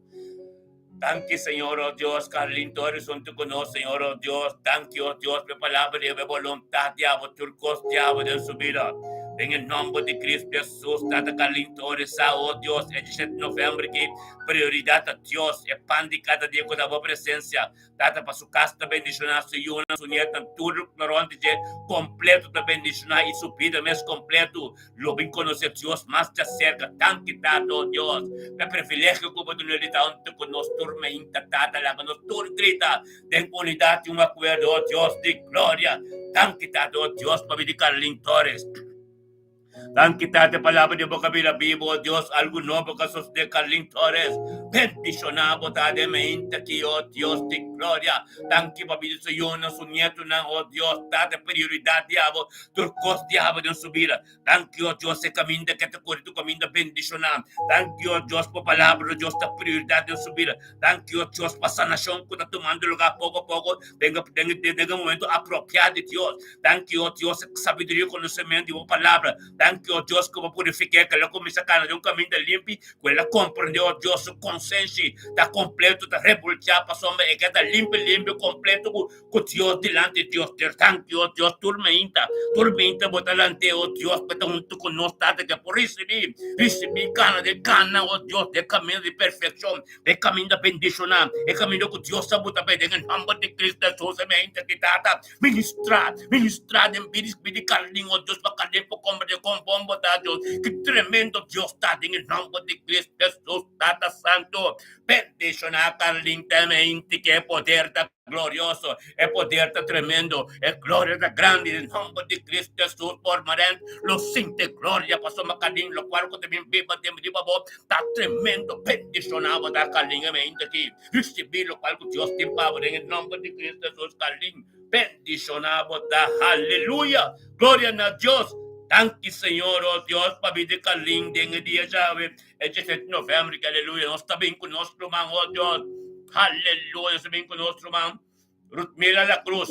Danki Señor, oh Dios, Carlin Torres huntu ku nos, Señor, oh Dios. Danki, oh Dios, pa e palabra di bo, e boluntat di abo, tur kos di abo den su bida. Den e nomber di Cristo Jesus, Tata Carlin Torres sa, oh Dios, e diesshete november ki prioridat ta Dios, e pan di kada dia ku ta bo presensia. Tata pa su kas ta bendishoná, su yunan, su nietan, tur rònt di dje kompleto ta bendishoná i su bida mes kompleto lo bin konosé Dios mas djaserka. Danki Tata, o Dios, pa e privilegio ku bo duna di ta huntu ku nos tur mainta, Tata. Laga nos tur grita den unidat i un akuerdo, o Dios di gloria. Danki Tata, o Dios, pabia di Carlin Torres. Danki Tata e palabra di bo ka bira bibo, o Dios, algu nobo ka sosode Carlin Torres bendiciona bo ta den mainta aki, o Dios di gloria. Danki pa bida su yunan, su nietonan, o Dios, Tata e prioridad di abo, tur cos di abo den su bida. Danki, o Dios, e caminda ke ta cori tu caminda bendiciona. Danki, o Dios, pa palabra, o Dios, ta prioridad den su bida. Danki, o Dios, pa sanacion cu ta tumando lugar poco a poco den den e momento apropiado di Dios. Danki, o Dios, e sabiduria y conocemento di bo palabra. Danki, o Dios, cu bo purifica e lo cuminsa cana den un caminda limpi, cu el a comprende, o Dios, su consenshi ta completo, ta revoltea pasobra e keda limpi, limpi, completo cu cu Dios, dilanti Dios. Danki, o Dios, tur meinta, tur meinta bo ta lant'é, o Dios, pa ta huntu cu nos, Tata, ke por ricibi, ricibi cana den cana, o Dios, den caminda di perfeccion. E kaminda bendishoná, e kaminda ku Dios ta buta p'e den e nòmber di Cristo Hesus. E mente di Tata, ministrá, ministrá den bida di Carlin, oh Dios, pa Carlin por komprendé kon bon bo ta, Dios. Ki tremendo Dios ta den e nòmber di Cristo Hesus, Tata Santu. Bendishoná Carlin te mente ku e poder ta glorioso, e poder ta tremendo, e gloria ta grandi den nòmber di Cristo Hesus. Por marènt lo sinti gloria pasobra Carlin lokual ku ta bin biba den riba bo Ta tremendo bendiciona bo ta Carlin e mente aki ricibi locual cu Dios tin pa bo den e nomber di Cristo Jesus Carlin. Bendishoná bo ta. Haleluya! Gloria na Dios! Danki Señor, oh Dios, pa bida Carlin den e dia djawe, e diesete november, aleluya. Nos ta bin ku nos ruman, oh Dios. Haleluya! Nos ta bin ku nos ruman. Ruthmila La Cruz.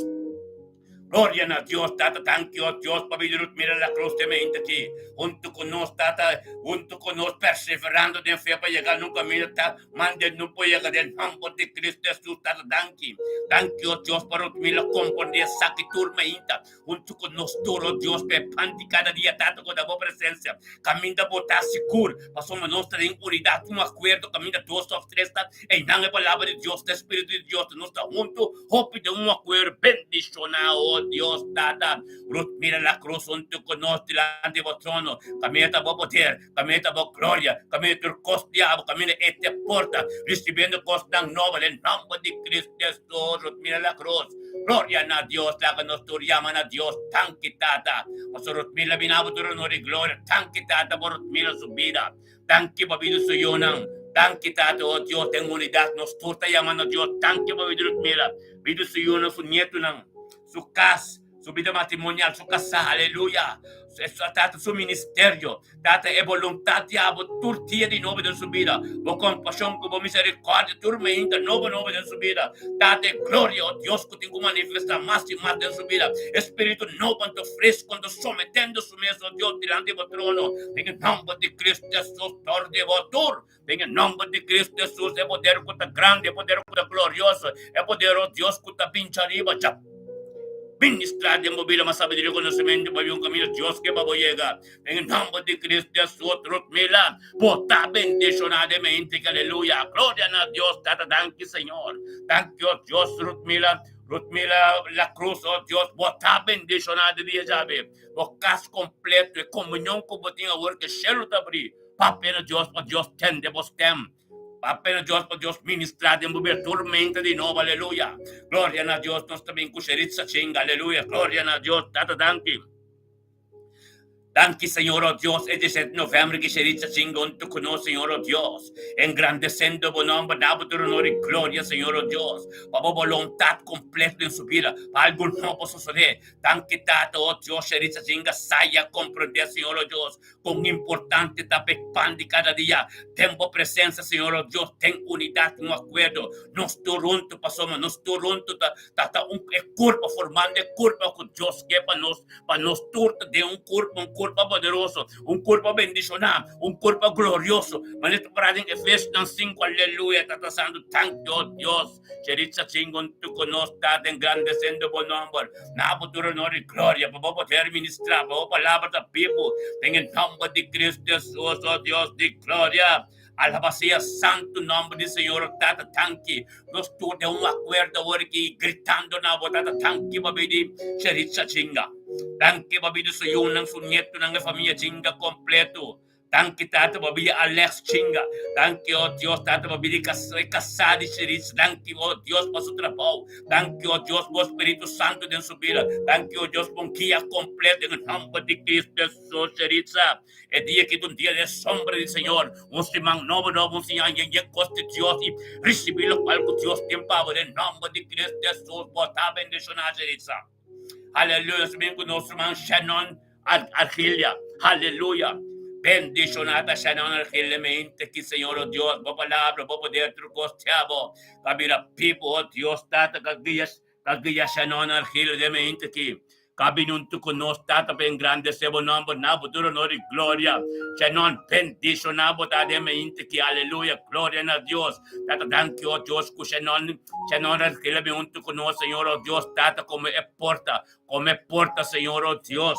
Gloria na Dios, Tata, danki, oh Dios, pa bida Ruthmila La Cruz te mente aki, hunto ku nos, Tata, hunto ku nos, perseverando den fe pa yega nun kaminda ta mande nu por yega den nomber di Cristo Jesus, Tata, danki. Danki, oh Dios, pa Ruthmila komprende esaki tur mainta, hunto ku nos tur, oh Dios, pa e pan di kada dia, Tata, ku ta bo presencia, kaminda bo ta sigur, pasobra nos ta den unidat, un akuerdo, kaminda dos òf tres ta Einan e palabra di Dios ta e Spiritu di Dios ta nos ta huntu hopi den un akuerdo bendishoná o Dios Tata Ruth mira la cruz huntu ku nos dilanti bo trono kaminda ta bo poder kaminda ta bo gloria kaminda tur kos di abo kaminda e te porta risibiendo kosnan nobo den nomber di Cristo Jesus Ruth mira la cruz gloria na Dios laga nos tur yama na Dios danki Tata pasobra Ruth mira bina bo tur honor i gloria danki Tata por Ruth mira su bida. Danki pa bida su yunan. Danki Tata, oh Dios, den unidat nos tur ta yama na Dios. Danki pa bida Ludmila, bida su yunan, su nietunan, su kas, su bida matrimonial, su kasá, aleluya. Tata, su ministerio. Tata, e boluntat di abo tur dia di nobo den su bida. Bo kompashon ku bo miserikòrdia tur mainta nobo nobo den su bida. Tata, e gloria, oh Dios, ku tin ku manifestá mas i mas den su bida. E spiritu nobo anto fresku anto sometendo su mes, oh Dios, dilanti bo trono. Den e nomber di Cristo Jesus, tor di bo tur. Den e nomber di Cristo Jesus, e poder cu ta grandi, e poder cu ta glorioso, e poder, oh Dios, cu ta pincha riba dja. Ministra den bo bida mas sabiduria y conocimento pa un camino Dios ke pa bo yega. Den e nomber di Cristo Jesus, Ruth Mila, bo ta bendiciona den mente, aleluya. Gloria na Dios, Tata, danki Señor. Danki, oh Dios, Ruth Mila, Ruth Mila La Cruz, oh Dios, bo ta bendiciona den dia djabe. Bo kas kompleto, e komunion ku bo tin awor ku e shelu ta abrí, papia na Dios pa Dios tende bo stèm. Papia na Dios pa Dios ministrá den bo bida tur meinta di nobo, aleluya. Gloria na Dios, nos ta bin ku Sheritza Chinga, aleluya. Gloria na Dios, Tata danki. Danki Señor, oh Dios, e diesete novèmber ku Sheritza Chinga huntu ku nos, Señor, oh Dios, engrandesendo bo nòmber, da bo tur honor i gloria, Señor, oh Dios, pa bo boluntat kompleto den su bida, pa algu nobo sosodé. Danki Tata, oh Dios, Sheritza Jinga saya comprende, Señor, oh Dios, con importante ta p'e pan di cada dia. Den bo presencia, Señor, oh Dios, den unidad, un acuerdo, nos tur hunto, pasobra nos tur hunto ta, ta, ta un, e curpa, formando e curpa cu Dios ke pa nos, pa nos tur ta den un curpa, un curpa poderoso, un curpa bendiciona, un curpa glorioso. Manera ta para den Efesionan 5, aleluya, Tata Santo, danki, oh Dios. Sheritza chingon tu ku nos ta engrandesendo bo nomber. Na bo tur honor i gloria pa bo poder ministra, pa bo palabra ta bibu den e nomber di Cristo Jesus, o Dios di gloria. Alaba sea santu nomber di Señor, o Tata, danki. Nos tur den un akuerdo awor aki, gritando na bo, Tata, danki pa bidi Sheritza chinga. Danki pa bidi su yunan, su nietunan, e famia chinga kompleto. Danki Tata pa bida Alex Chinga. Danki oh Dios Tata pa bida e kasá di Sheritz. Danki oh Dios pa su trabou. Danki oh Dios bo Spiritu Santu den su bida. Danki oh Dios pa un guia kompleto den e nomber di Cristo Jesus. Sheritza, e dia aki ta un dia den sombra di Señor. Un siman nobo nobo, un siñal yen yen kos di Dios i risibí lokual ku Dios tin pa bo den nomber di Cristo Jesus. Bo ta bendishoná Sheritza. Aleluya. Nos ta bin ku nos ruman Shannon Argilia. Aleluya. Bendishoná ta Shannon Argilia mente ki Señor o Dios bo palabra bo poder tur kos tea bo pa bira pipo o Dios Tata ka guia ka guia Shannon Argilia den mente ki ka bini huntu ku nos Tata pa engrandesé bo nomber na bo tur honor i gloria Shannon bendishoná bo ta den mente ki aleluya gloria na Dios Tata danki o Dios ku Shannon Shannon Argilia bin huntu ku nos Señor o Dios Tata komo e porta Come porta, Señor, oh Dios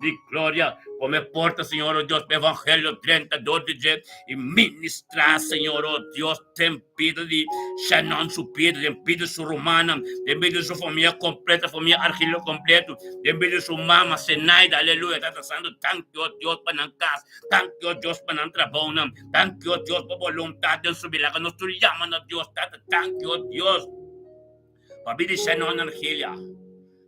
di gloria. Come porta, Señor, oh Dios, evangelio drenta dor di dje y ministra, Señor, oh Dios, den bida di Shannon su bida, den bida su rumannan, den bida su familia completa, familia Argilio completo, den bida su mama Zenaida, aleluya, Tata Santo, danki, oh Dios, pa nan cas, danki, oh Dios, pa nan trabounan, danki, oh Dios, pa voluntad den su bida, laga nos tur yama na Dios, Tata, danki, oh Dios. Pabia di Shannon Argelia.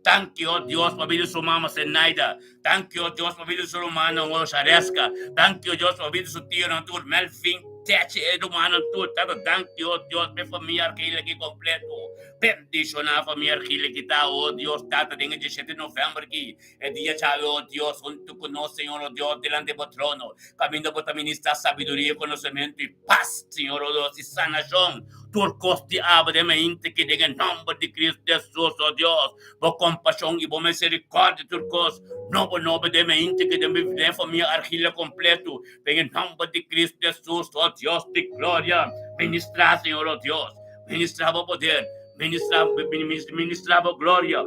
Danki, oh Dios, pabia di su mama Zenaida. Danki, oh Dios, pabia di su rumannan, oh Shareska. Danki, oh Dios, pabia di su tionan tur, Melvin, Techi, e rumannan tur. Tata, danki, oh Dios, pa e famia Argelia aki kompleto. Bendishoná famia Argile ki ta, o Dios Tata, den e diesshete novèmber ki, e dia djawe, o Dios, huntu ku nos, Señor, o Dios, delante bo trono, kaminda bo ta ministrá sabiduria, konosementu i pas, Señor, o Dios, i sanashon, tur kos di abo den mente ki den e nòmber di Kristu Hesus, o Dios, bo kompashon i bo miserikòrdia tur kos nobo nobo den mente ki den e famia Argile kompletu, den e nòmber di Kristu Hesus, o Dios di gloria, ministrá, Señor, o Dios. Ministra bo poder, ministra, ministra bo gloria.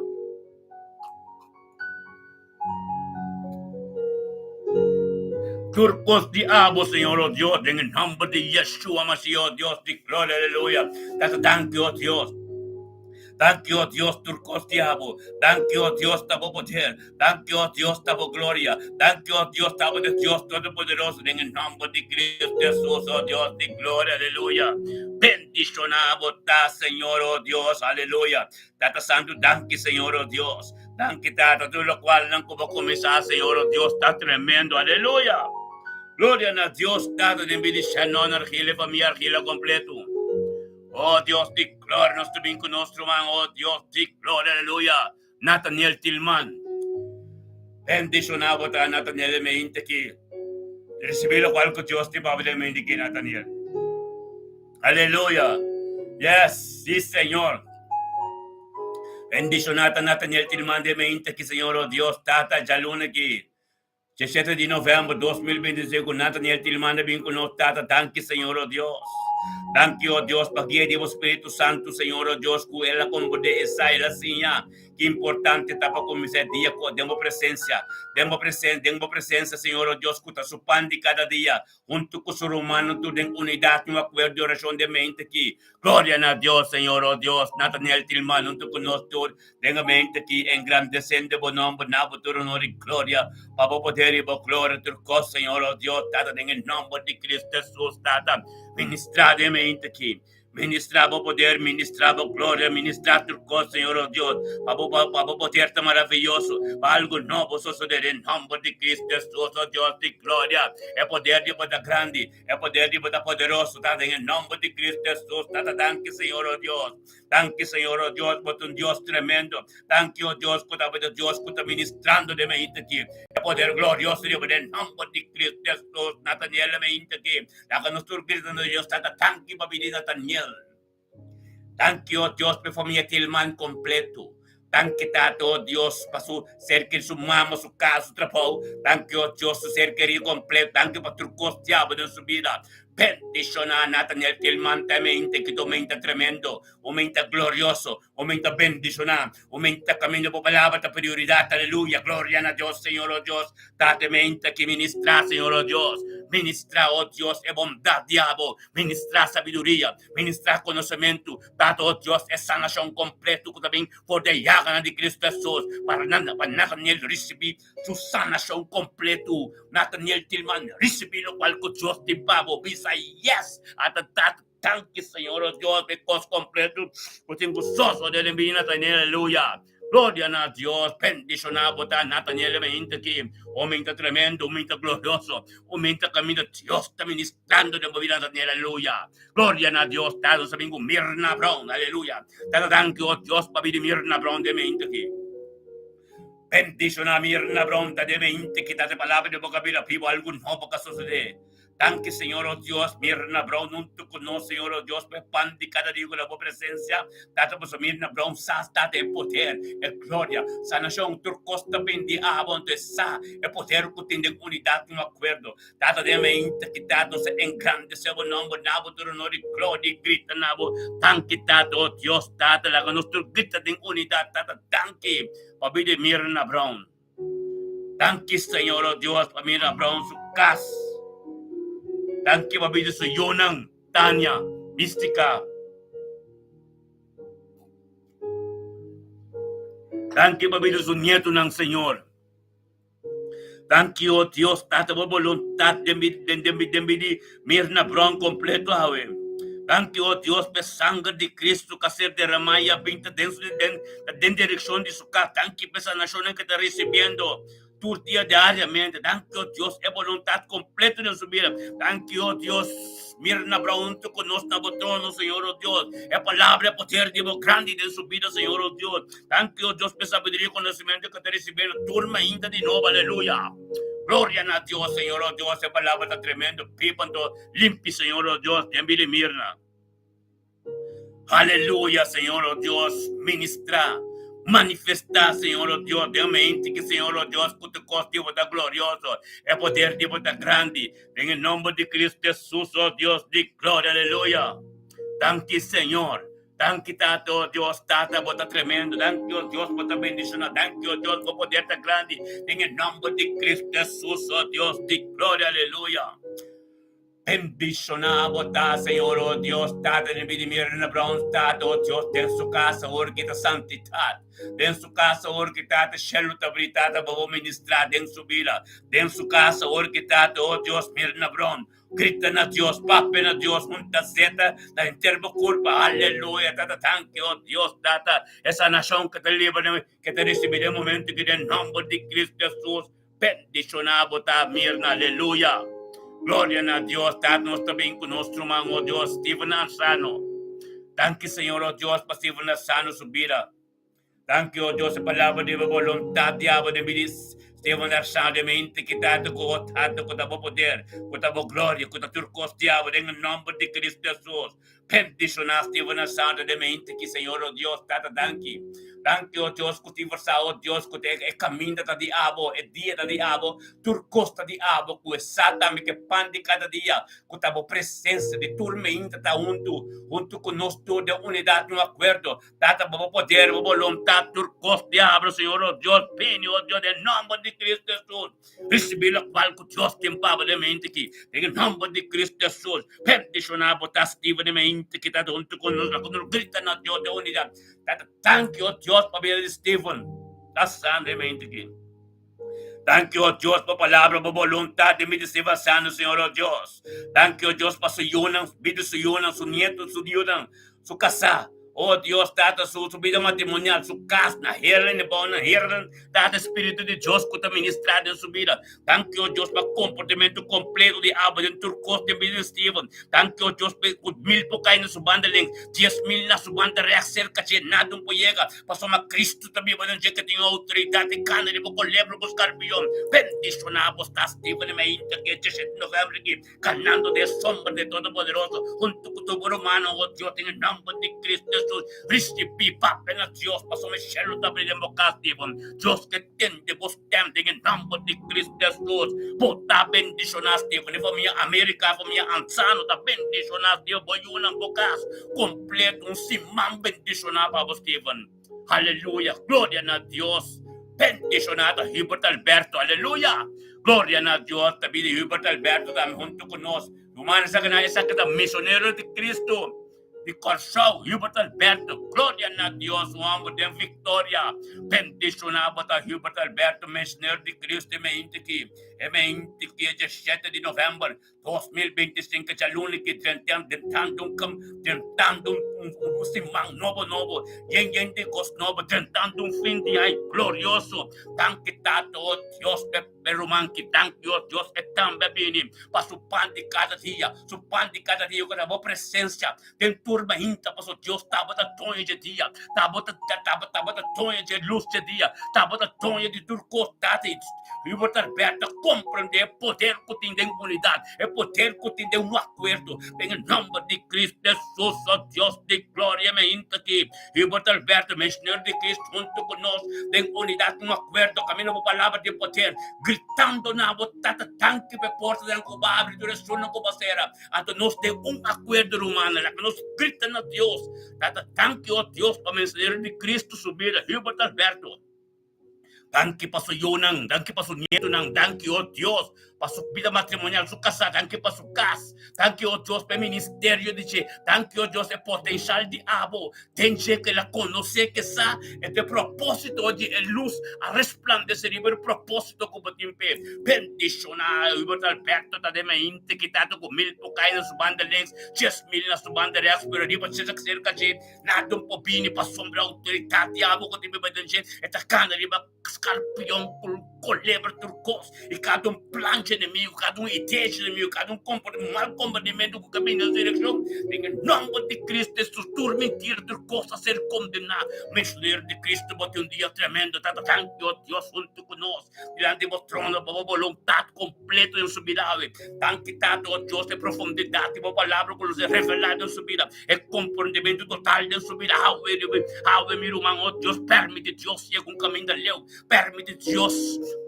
Tur kos di abo, Señor, oh Dios, den e nomber di Yeshua Mashiach, oh Dios di gloria, aleluya. Tata, danki, oh Dios. Danki, oh Dios, tur kos di abo. Danki, oh Dios, ta bo poder. Danki, oh Dios, ta bo gloria. Danki, oh Dios, ta bo de Dios Todopoderoso, den e nomber di Cristo Jesus, oh Dios di gloria, aleluya. Bendiciona bo ta, Señor, oh Dios, aleluya. Tata Santo, danki, Señor, oh Dios. Danki, Tata, tur locualnan cu bo cuminsa, Señor, oh Dios, ta tremendo, aleluya. Gloria na Dios, Tata, den bida di Shannon Argila y famia Argila completo. Oh Dios di gloria, nos ta bin cu nos ruman, oh Dios di gloria, aleluya. Nathaniel Tilman. Bendiciona bo ta Nathaniel e mente ki ricibi locual cu Dios tin pa bo den mente ki Nathaniel. Aleluya. Yes, si Señor. Bendiciona ta Nathaniel Tilman den mente ki Señor oh Dios Tata djaluna ki. Djeshete di novèmber 2025 Nathaniel Tilman a bin ku nos Tata danki Señor o Dios. Danki o Dios pa guia di bo Spiritu Santu Señor o Dios ku el a komprendé esai el a siña ki importante ta pa kuminsá e dia ku den bo presensia den bo presen den bo presensia Señor o Dios ku ta su pan di kada dia huntu ku su rumannan tur den unidat un akuerdo di orashon den mente ki Gloria na Dios Señor o Dios Nathaniel Tilman huntu ku nos tur Den e mente ki engrandesende bo nomber na bo tur honor i gloria, pa bo poder i bo gloria tur kos, Señor, o Dios, Tata, den e nomber di Cristo Jesus, Tata, ministra den e mente ki. Ministra bo poder, ministra bo gloria, ministra tur kos, Señor, o Dios, pa bo, pa bo poder ta maraviyoso, pa algo nobo sosode den nomber di Cristo Jesus, o Dios di gloria. E poder di bo ta grandi, e poder di bo ta poderoso, Tata, den e nomber di Cristo Jesus, Tata, danki, Señor, o Dios. Danki Señor, oh Dios, bo ta un Dios tremendo. Danki, oh Dios, ku ta bo Dios ku ta ministrando den mi henter aki. E poder glorioso di bo den nomber di Cristo Jesus, Nathaniel den mi henter aki. Laga nos tur grita na Dios Tata, danki pa bini Nathaniel. Danki, oh Dios, pa e famia Tilman completo. Danki Tata, oh Dios, pa su ser keri, su mama, su casa, su trabou. Danki, oh Dios, su ser kerido completo. Danki pa tur cos diablo den su bida. Bendishoná Nathaniel Tilman ta e mente ki ta un mente tremendo, un mente glorioso, un mente bendishoná, un mente kaminda bo palabra ta prioridat, aleluya, gloria na Dios, Señor o Dios, ta e mente ki ministrá, Señor o Dios, ministrá, o Dios, e bondat di abo, ministrá sabiduria, ministrá konosementu, Tata o Dios, e sanashon kompleto ku ta bin for di e yaganan di Cristo Hesus, pa Nathaniel risibí Su sanashon kompletu. Nathaniel Tilman risibí lokual ku Dios tin pa bo. Bisa yes! Ata tata danki Señor o Dios pa e kos kompletu ku tin ku sosode den bida Nathaniel. Aleluya! Gloria na Dios! Bendishoná bo ta Nathaniel e mainta aki. Un mainta tremendo, un mainta glorioso, un mainta kaminda Dios ta ministrando den bo bida Nathaniel. Aleluya! Gloria na Dios! Tata nos ta bin ku Mirna Brown. Aleluya! Tata danki o Dios pa bida Mirna Brown den mainta aki. Bendiciona Mirna Bronta de mente kita te palabra de boca bira pibo algo nobo ka sucede. Danki Señor oh Dios Mirna Brown hunto cu nos Señor oh Dios pa e pan di cada dia cu na bo presencia Tata pasobra Mirna Brown sa sta den poder e gloria sanacion tur cos ta bin di abo anto e sa e poder cu tin den unidad un acuerdo Tata den mente kita nos a engrandece bo nomber na bo tur honor y gloria y grita na bo danki Tata oh Dios Tata laga nos tur grita den unidad Tata danki Pa bida Mirna Brown. Danki Señor oh Dios pa Mirna Brown su kas. Danki pa bida su yunan Tania, Mystica. Danki pa bida su nietonan Señor. Danki oh Dios Tata bo boluntad den mi den den mi den mi di Mirna Brown completo awe. Danki oh Dios p'e sanger di Cristo k'a ser derama i a bin ta den su den ta den direccion di su kas. Danki p'e sanacionnan ke ta recibiendo tur dia diariamente. Danki oh Dios e boluntad completo den su bida. Danki oh Dios. Mirna Brown huntu ku nos na bo trono, Señor, o Dios. E palabra, e poder di bo grandi den su bida, Señor, o Dios. Danki, o Dios, p'e sabiduria i konosementu ku ta risibiendo tur mainta di nobo. Aleluya! Gloria na Dios, Señor, o Dios. E palabra ta tremendo. Pipa anto limpi, Señor, o Dios, den bida di Mirna. Aleluya, Señor, o Dios, ministrá, manifestá, Señor, o Dios, den mente ki, Señor, o Dios, ku tur kos di bo ta glorioso, e poder di bo ta grandi, den e nomber di Cristo Jesus, o Dios di gloria, aleluya. Danki, Señor. Danki, Tata, o Dios, Tata, bo ta tremendo. Danki, o Dios, bo ta bendishoná. Danki, o Dios, bo poder ta grandi, den e nomber di Cristo Jesus, o Dios di gloria, aleluya. Bendishoná bo ta, Señor, o Dios, Tata di bida Mirna Brown, Tata, o Dios, den su casa ora ki ta santitat, den su casa ora ki Tata shelu ta bri, Tata, bo bo ministrá den su bida, den su casa ora ki Tata, o Dios, Mirna Brown, grita na Dios, papia na Dios, hunta zeta na henter bo kurpa, aleluya, Tata, tanki, o Dios, Tata, e sanashon ke ta libra, ke ta risibí den momento ki den nomber di Cristo Jesus. Bendishoná bo ta, Mirna. Aleluya! Gloria na Dios. Tata, nos ta bin ku nos ruman, o Dios, Steven Ansano. Danki, Señor, o Dios, pa Steven Ansano su bida. Danki, o Dios, e palabra di bo boluntat di abo den bida di Steven Ansano den mente ki Tata ku o Tata ku ta bo poder, ku ta bo gloria, ku ta tur kos di abo den e nomber di Cristo Jesus. Bendishoná Steven Ansano den mente ki, Señor, o Dios, Tata, danki. Danki, o Dios, ku tin forsa, o Dios, ku te e kaminda ta di abo, e dia ta di abo, tur kos ta di abo, ku e sa tambe ku e pan di kada dia, ku ta bo presensia di tur meinta ta huntu, huntu ku nos tur den unidat, den un akuerdo. Tata, bo bo poder, bo boluntat, tur kos di abo, Señor, o Dios, bini, o Dios, den nomber di Cristo Hesus. Risibí lokual ku Dios tin pa bo den mente aki, den e nomber di Cristo Hesus. Bendishoná bo ta, Steven, den mente ki ta huntu ku nos, ku nos grita na Dios den unidat. Tata, danki, o Dios, pa bida di Steven. Ta sano e mente aki. Danki, o Dios, pa palabra, bo boluntat den bida di Steven sano, Señor, o Dios. Danki, o Dios, pa su yunan, bida di su yunan, su nieto, su yunan, su kasá. O Dios, Tata, su, su bida matrimonial, su kas, na Heerlen, e bou na Heerlen, Tata, Spiritu di Dios ku ta ministrá den su bida. Danki, o Dios, pa komportamentu kompleto di abo den tur kos den bida di Steven. Danki, o Dios, pa ku mil por kai na su banda links, 10,000 na su banda rechts serka dje, nada un por yega, pasobra Cristo ta biba den dje ke tin outoridat di kana riba kolebra ku skarpion. Bendishoná bo sta, Steven, e mainta ke 17 di novèmber aki, kanando den e sombra di e Todopoderoso, huntu ku tur bo rumannan, o Dios, den e nòmber di Cristo Hesus. Risibí papia na Dios, pasobra e shelu ta abrí den bo kas, Steven. Dios ke tende bo stèm den e nòmber di Cristo Hesus. Bo ta bendishoná, Steven. E famia America, e famia Anzano ta bendishoná, Steven. Bo yunan, bo kas kompleto, un siman bendishoná pa bo, Steven. Aleluya! Gloria na Dios! Bendishoná ta Hubert Alberto. Aleluya! Gloria na Dios! Ta bini Hubert Alberto tambe huntu ku nos. Rumannan, esaki nan, esaki ta misionero di Cristo. Di Kòrsou, Hubert Alberto, Gloria na Dios, un hòmber den viktoria. Bendishoná bo ta Hubert Alberto, misionero di Cristo e meinti ki, e meinti ki e diesshete di novèmber 2025, djaluna ki drenten drentando un kam, drentando un un un siman nobo nobo, yen yen di kos nobo, drentando un fin di aña glorioso. Danki Tata, o Dios, p'e. E ruman ki dank Dios, Dios e tambe a bini pa su pan di kada dia, su pan di kada dia ku ta bo presensia den tur mainta, pasobra Dios tabata doño dje dia, tabata tabata doño dje lus dje dia, tabata doño di tur kos. Tata i Hubert Albert ta komprende e poder ku tin den unidat, e poder ku tin den un akuerdo, den e nòmber di Cristo Hesus, o Dios di gloria, mainta aki. Hubert Alberto, misionero di Cristo, hunto cu nos den unidad, un acuerdo, camino bo palabra den poder, gritando na bo Tata, danki pa e portanan cu bo a abri tur esunnan cu bo a cera. Anto nos den un acuerdo, rumannan, laga nos grita na Dios, Tata, danki, oh Dios, pa misionero di Cristo su bida, Hubert Alberto. Danki pa su yunan, danki pa su nietonan, danki, oh Dios, pa su bida matrimonial, su kasá, danki pa su kas, danki, oh Dios, pa e ministerio di dje, danki, oh Dios, e potenshal di abo den dje ku el a konosé ke sa e ta e propósito di e lus a resplandesé riba e propósito ku bo tin p'e. Bendishoná Hubert Alberto ta den mente kitado ku mil por kai na su banda links, 10,000 na su banda rèks, pero riba dje serka dje Nada un por bini pasobra outoridat di abo ku tin biba den dje. E ta kana riba skarpion, kolebra, tur kos. I kada un plan dje enemigu, kada un idea dje enemigu, kada un mal komprendimentu ku ka bini den nos direkshon, den e nòmber di Kristu Hesus, tur mentira, tur kos ta ser kondená. Misionero di Kristu, bo tin un dia tremendo. Tata, danki, o Dios, huntu ku nos dilanti bo trono pa bo boluntat kompleto den su bida awe. Danki, Tata, o Dios, e profundidat di bo palabra ku lo ser revelá den su bida, e komprendimentu total den su bida awe. Awe, mi ruman, o Dios, permiti Dios yega un kaminda leu. Permiti Dios,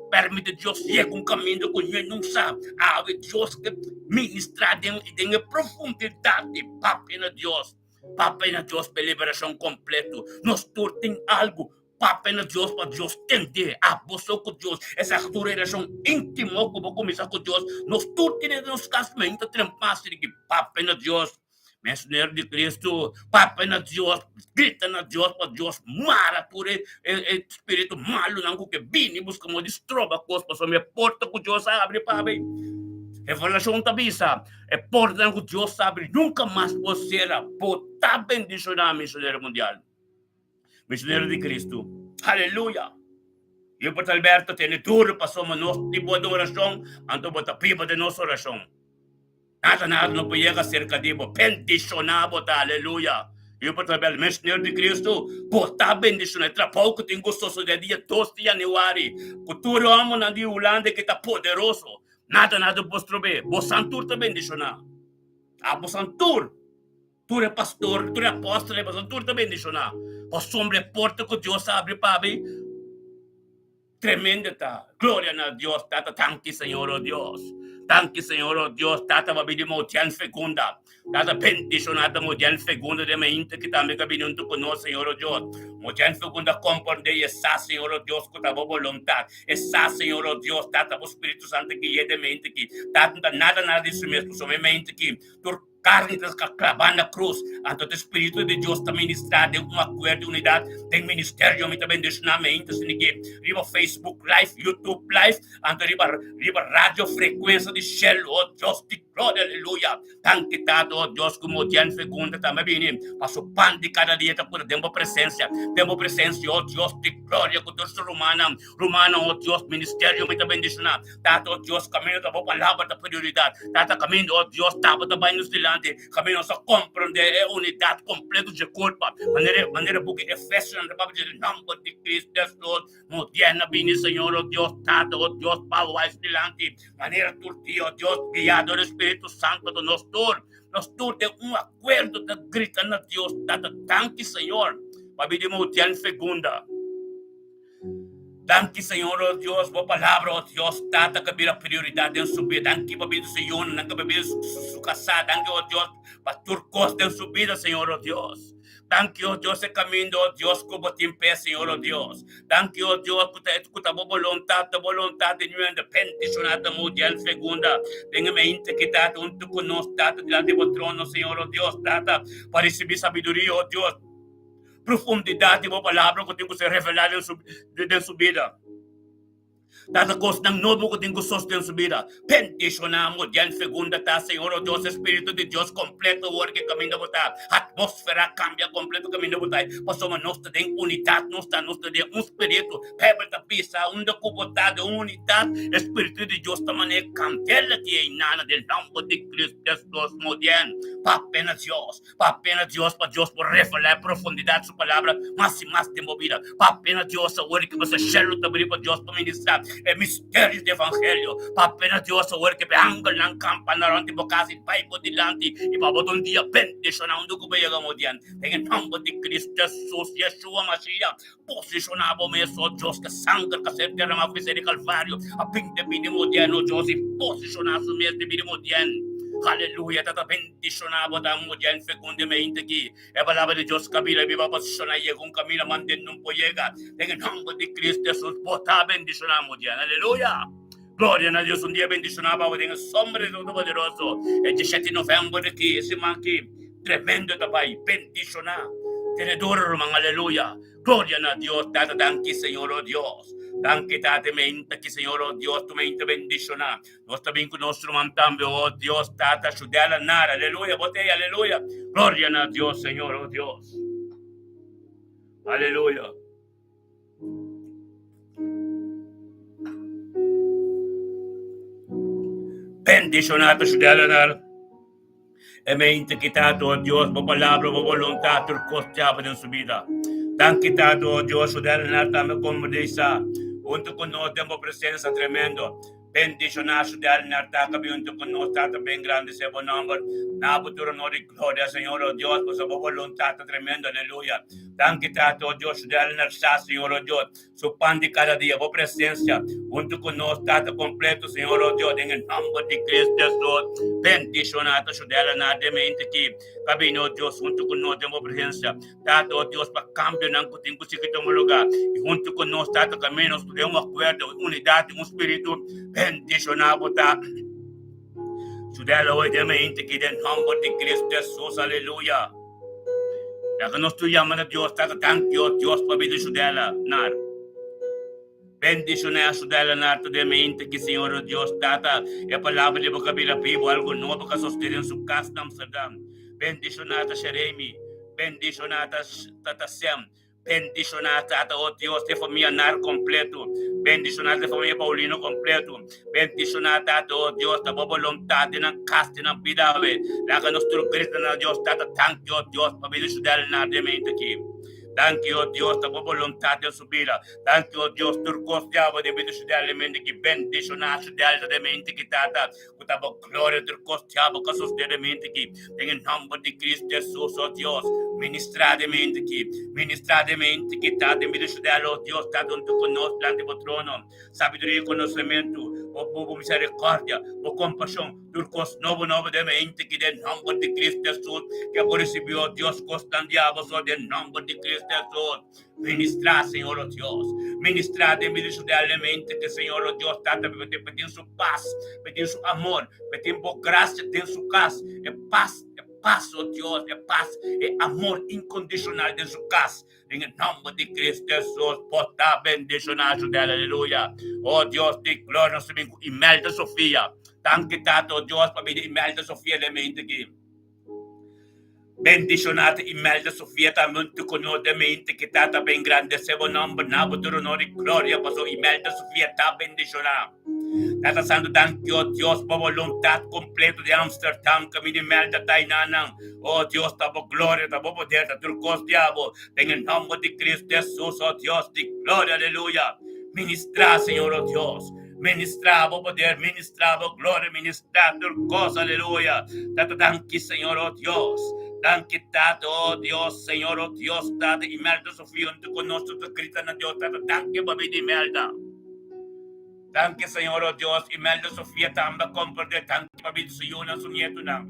permiti Dios yega un kaminda ku ñe no sa. Awe Dios ke ministrá den den e profundidat di papia na Dios. Papia na Dios pa e liberashon kompleto. Nos tur tin algu. Papia na Dios pa Dios tende. Abo so ku Dios. Esaki ta un relashon íntimo ku bo kuminsá ku Dios. Nos tur tin den nos kas, men ta trempá asina ki papia na Dios. Misionero di Cristo, papia na Dios, grita na Dios pa Dios mara tur e e spiritu malunan ku ke bini buska modo di stroba kos pasobra e porta ku Dios a abri pa mi. Revelashon ta bisa, e portanan ku Dios a abri nunka mas por sera. Bo ta bendishoná, misionero mundial, misionero di Cristo. Aleluya! Gilbert Alberto tene duru pasobra nos di bo adorashon, anto bo ta biba den nos orashon. Nada nada no por yega serka di bo. Bendishoná bo ta, aleluya! Yu por ta bel misionero di Kristu, bo ta bendishoná. E trabou ku tin ku sosodé dia dos di yanüari, ku tur e hòmbernan di Hulanda ki ta poderoso, nada nada por strob'é. Bosan tur ta bendishoná. A bosan tur, tur e pastor, tur e apòstelnan, bosan tur ta bendishoná. Pasobra e porta ku Dios a abri pa mi. Tremendo ta. Gloria na Dios Tata tanki Señor oh Dios. Tanki Señor oh Dios Tata ba bini Modian Fegunda. Tata bendiciona ta Modian Fegunda den mainta ki tambe ka bini hunto ku nos Señor oh Dios. Modian Fegunda komprende y e sa Señor oh Dios ku ta bo boluntad. E sa Señor oh Dios Tata bo Spiritu Santo gui'e den mainta ki. Tata no ta nada nada di su mes pasobra e mainta ki tur Karni ta klabá na krus, anto ta Spiritu di Dios ta ministrá den un akuerdo i unidat den ministerio. Mi ta bendishoná mi ainda sinigi riba Facebook Live, YouTube Live, anto riba riba radio frekuensia di shelu. O Dios di gloria, aleluya! Danki Tata, o Dios, ku Modian Fegunda tambe bini pa su pan di kada dia ta pura den bo presensia, den bo presensia, o Dios di gloria, ku tur su rumannan, rumannan, o Dios, ministerio mi ta bendishoná. Tata, o Dios, kaminda ta bo palabra ta prioridat. Tata, kaminda, o Dios, tabata bai nos dilanti, kaminda nos a komprendé e unidat kompleto dje kurpa. Manera, manera buki Efesionan ta papia dje nòmber di Kristu Hesus, modièrna bini, Señor, o Dios, Tata, o Dios, pa wais dilanti, manera tur dia, o Dios, guiá dor e Spiritu Santo ta nos tur, nos tur den un akuerdo ta grita na Dios, Tata, danki, Señor, pabia di modièrna fegunda. Danki Señor, oh Dios, bo palabra, oh Dios, Tata ka bira prioridad den su bida. Danki pa bida su yunan, danki pa bida su kasá, danki, oh Dios, pa tur kos den su bida, Señor, oh Dios. Danki, oh Dios, e kaminda, oh Dios, ku bo tin p'e, Señor, oh Dios. Danki, oh Dios, ku ta ku ta bo boluntad, ta boluntad di nuende bendishoná ta mundial segunda den e mente ki Tata huntu ku nos, Tata, dilanti bo trono, Señor, oh Dios, Tata, pa risibí sabiduria, oh Dios. Profundidat di bo palabra ku tin ku ser revelá den su den su bida. Tata kosnan nobo ku tin ku sos den su bida. Bendishoná Modiel Fegunda ta Señor o Dios Espíritu di Dios kompleto wor ke kaminda bo ta. Atmósfera kambia kompleto kaminda bo ta. Pasobra nos ta den unidat nos ta nos ta den un spiritu. Bijbel ta bisa unda ku bo ta den un unidat Espíritu di Dios ta manera kandela di einana den nòmber di Cristo Jesús Modiel Papia na Dios. Papia na Dios pa Dios por revelá e profundidat di su Palabra mas i mas den bo bida. Papia na Dios awor ki bo sa shelu ta bri pa Dios pa ministrá e misterios di Evangelio. Papia na Dios awor ki e angelnan kampa na rònt di bo kas i bai bo dilanti i pa bo ta un dia bendishoná unda ku bo yega modian. Den e nòmber di Cristo Jesus, Yeshua Mashiach, posishoná bo mes, o Dios, ku e sanger ku a ser derramá ku di Kalvario a bin den bida modian, o Dios, i posishoná su mes den bida modian. Aleluya! Tata Bendishoná bo ta mujer fekunde mente ki e palabra di Dios kabila biba posishoná yega un kaminda mantén nun por yega den e nomber di Cristo Jesus bo ta bendishoná mujer aleluya gloria na Dios un dia bendishoná pa bo den e sombra di Todopoderoso e diesshete november di ki e siman ki tremendo ta bai bendishoná tenedor ruman aleluya. Gloria na Dios Tata danki Señor oh Dios danki Tata meinta ki Señor oh Dios tu meinta bendiciona nos ta bin cu nos ruman tambe oh Dios Tata Shudela Nara aleluya bo tey aleluya gloria na Dios Señor oh Dios aleluya. Bendishoná ta Shudelanar. E mente ki ta oh Dios, bo palabra, bo boluntat tur kos diabel den su bida. Danki Tata, oh Dios, Shudelanar tambe komprendisa huntu ku nos den bo presensa tremendo. Bendishoná Shudelanar ta kabi huntu ku nos, Tata, bengrandesé bo nòmber. Na bo tur honor i gloria, Señor, oh Dios, pasobra bo boluntat ta tremendo. Aleluya. Danki Tata, oh Dios, Shudelanar sa, Señor, oh Dios. Su pan di kada dia, bo presencia hunto cu nos, Tata completo, Señor, oh Dios, den e nomber di Cristo Jesus, bendiciona ta Shudela na den mente aki, pa bini, oh Dios, hunto cu nos den bo presencia, Tata, oh Dios, pa cambionan cu tin cu sigui tuma lugar, y hunto cu nos, Tata, camino nos den un acuerdo, un unidad, un spiritu, bendiciona bo ta. Shudela hoy den mente aki, den nomber di Cristo Jesus, aleluya. Laga nos tur yama na Dios, Tata, danki, oh Dios, pa bida Judela nar. Bendiciona Judela nar tur den mente ki Señor, oh Dios, Tata, e palabra di bo ka bira bibo, algo nobo ka sostene den su cas na Amsterdam. Bendiciona ta Sheremy, bendiciona ta Tata Sem, Bendishoná Tata, oh Dios, te famia Nar kompleto. Bendishoná te famia Paulino kompleto. Bendishoná Tata, oh Dios, ta bo boluntat den nan kas, den nan bida awe. Laga nos tur grita na Dios, Tata, danki, oh Dios, pa bida Judel Nar den mente aki. Danki, oh Dios, ta bo boluntat den su bida. Danki, oh Dios, tur kos diablo den bida Judel den mente aki. Bendishoná Judel ta den mente aki, Tata, ku ta bo gloria tur kos diablo ka sostene den mente aki. Den e nòmber di Cristo Jesus, oh Dios, ministrá den mente aki, ministrá den mente aki, Tata, den bida Judel, oh Dios, Tata, huntu ku nos dilanti bo trono, sabiduria i konosementu, bo bo miserikòrdia, bo kompashon, tur kos nobo nobo den mente aki, den nòmber di Cristo Jesus, ke bo risibí, oh Dios, kosnan diablo so, den nòmber di Cristo Jesus. Ministrá, Señor, oh Dios. Ministrá den bida Judel mente ke, Señor, oh Dios, Tata, pe tin su pas, pe tin su amor, pe tin bo gracia den su cas. E pas, e pas, oh Dios, e pas, e amor incondicional den su cas. Den e nomber di Cristo Jesus, bo ta bendicioná Judel, aleluya. Oh Dios di gloria, nos ta bin cu Imelda Sofia. Danki, Tata, oh Dios, pa bida Imelda Sofia den mente aki. Bendishoná ta Imelda Sofia tambe un tukono den mente ki tata pa engrandesé bo nòmber na bo tur honor i gloria paso Imelda Sofia ta bendishoná. Tata Santu danki o Dios pa boluntat kompleto di Amsterdam kaminda Imelda ta enanan o Dios ta bo gloria ta bo poder ta tur kos di abo den e nòmber di Cristo Jesus o Dios di gloria aleluya ministrá Señor o Dios Ministrá bo poder, ministrá bo gloria, ministrá tur kos, aleluya. Tata, danki, Señor, oh Dios. Danki, Tata, oh Dios, Señor, oh Dios, Tata, Imelda Sofia, huntu ku nos tur ta grita na Dios, Tata, danki pa bida Imelda. Danki, Señor, oh Dios, Imelda Sofia tambe a komprendé, danki pa bida su yunan, su nietunan.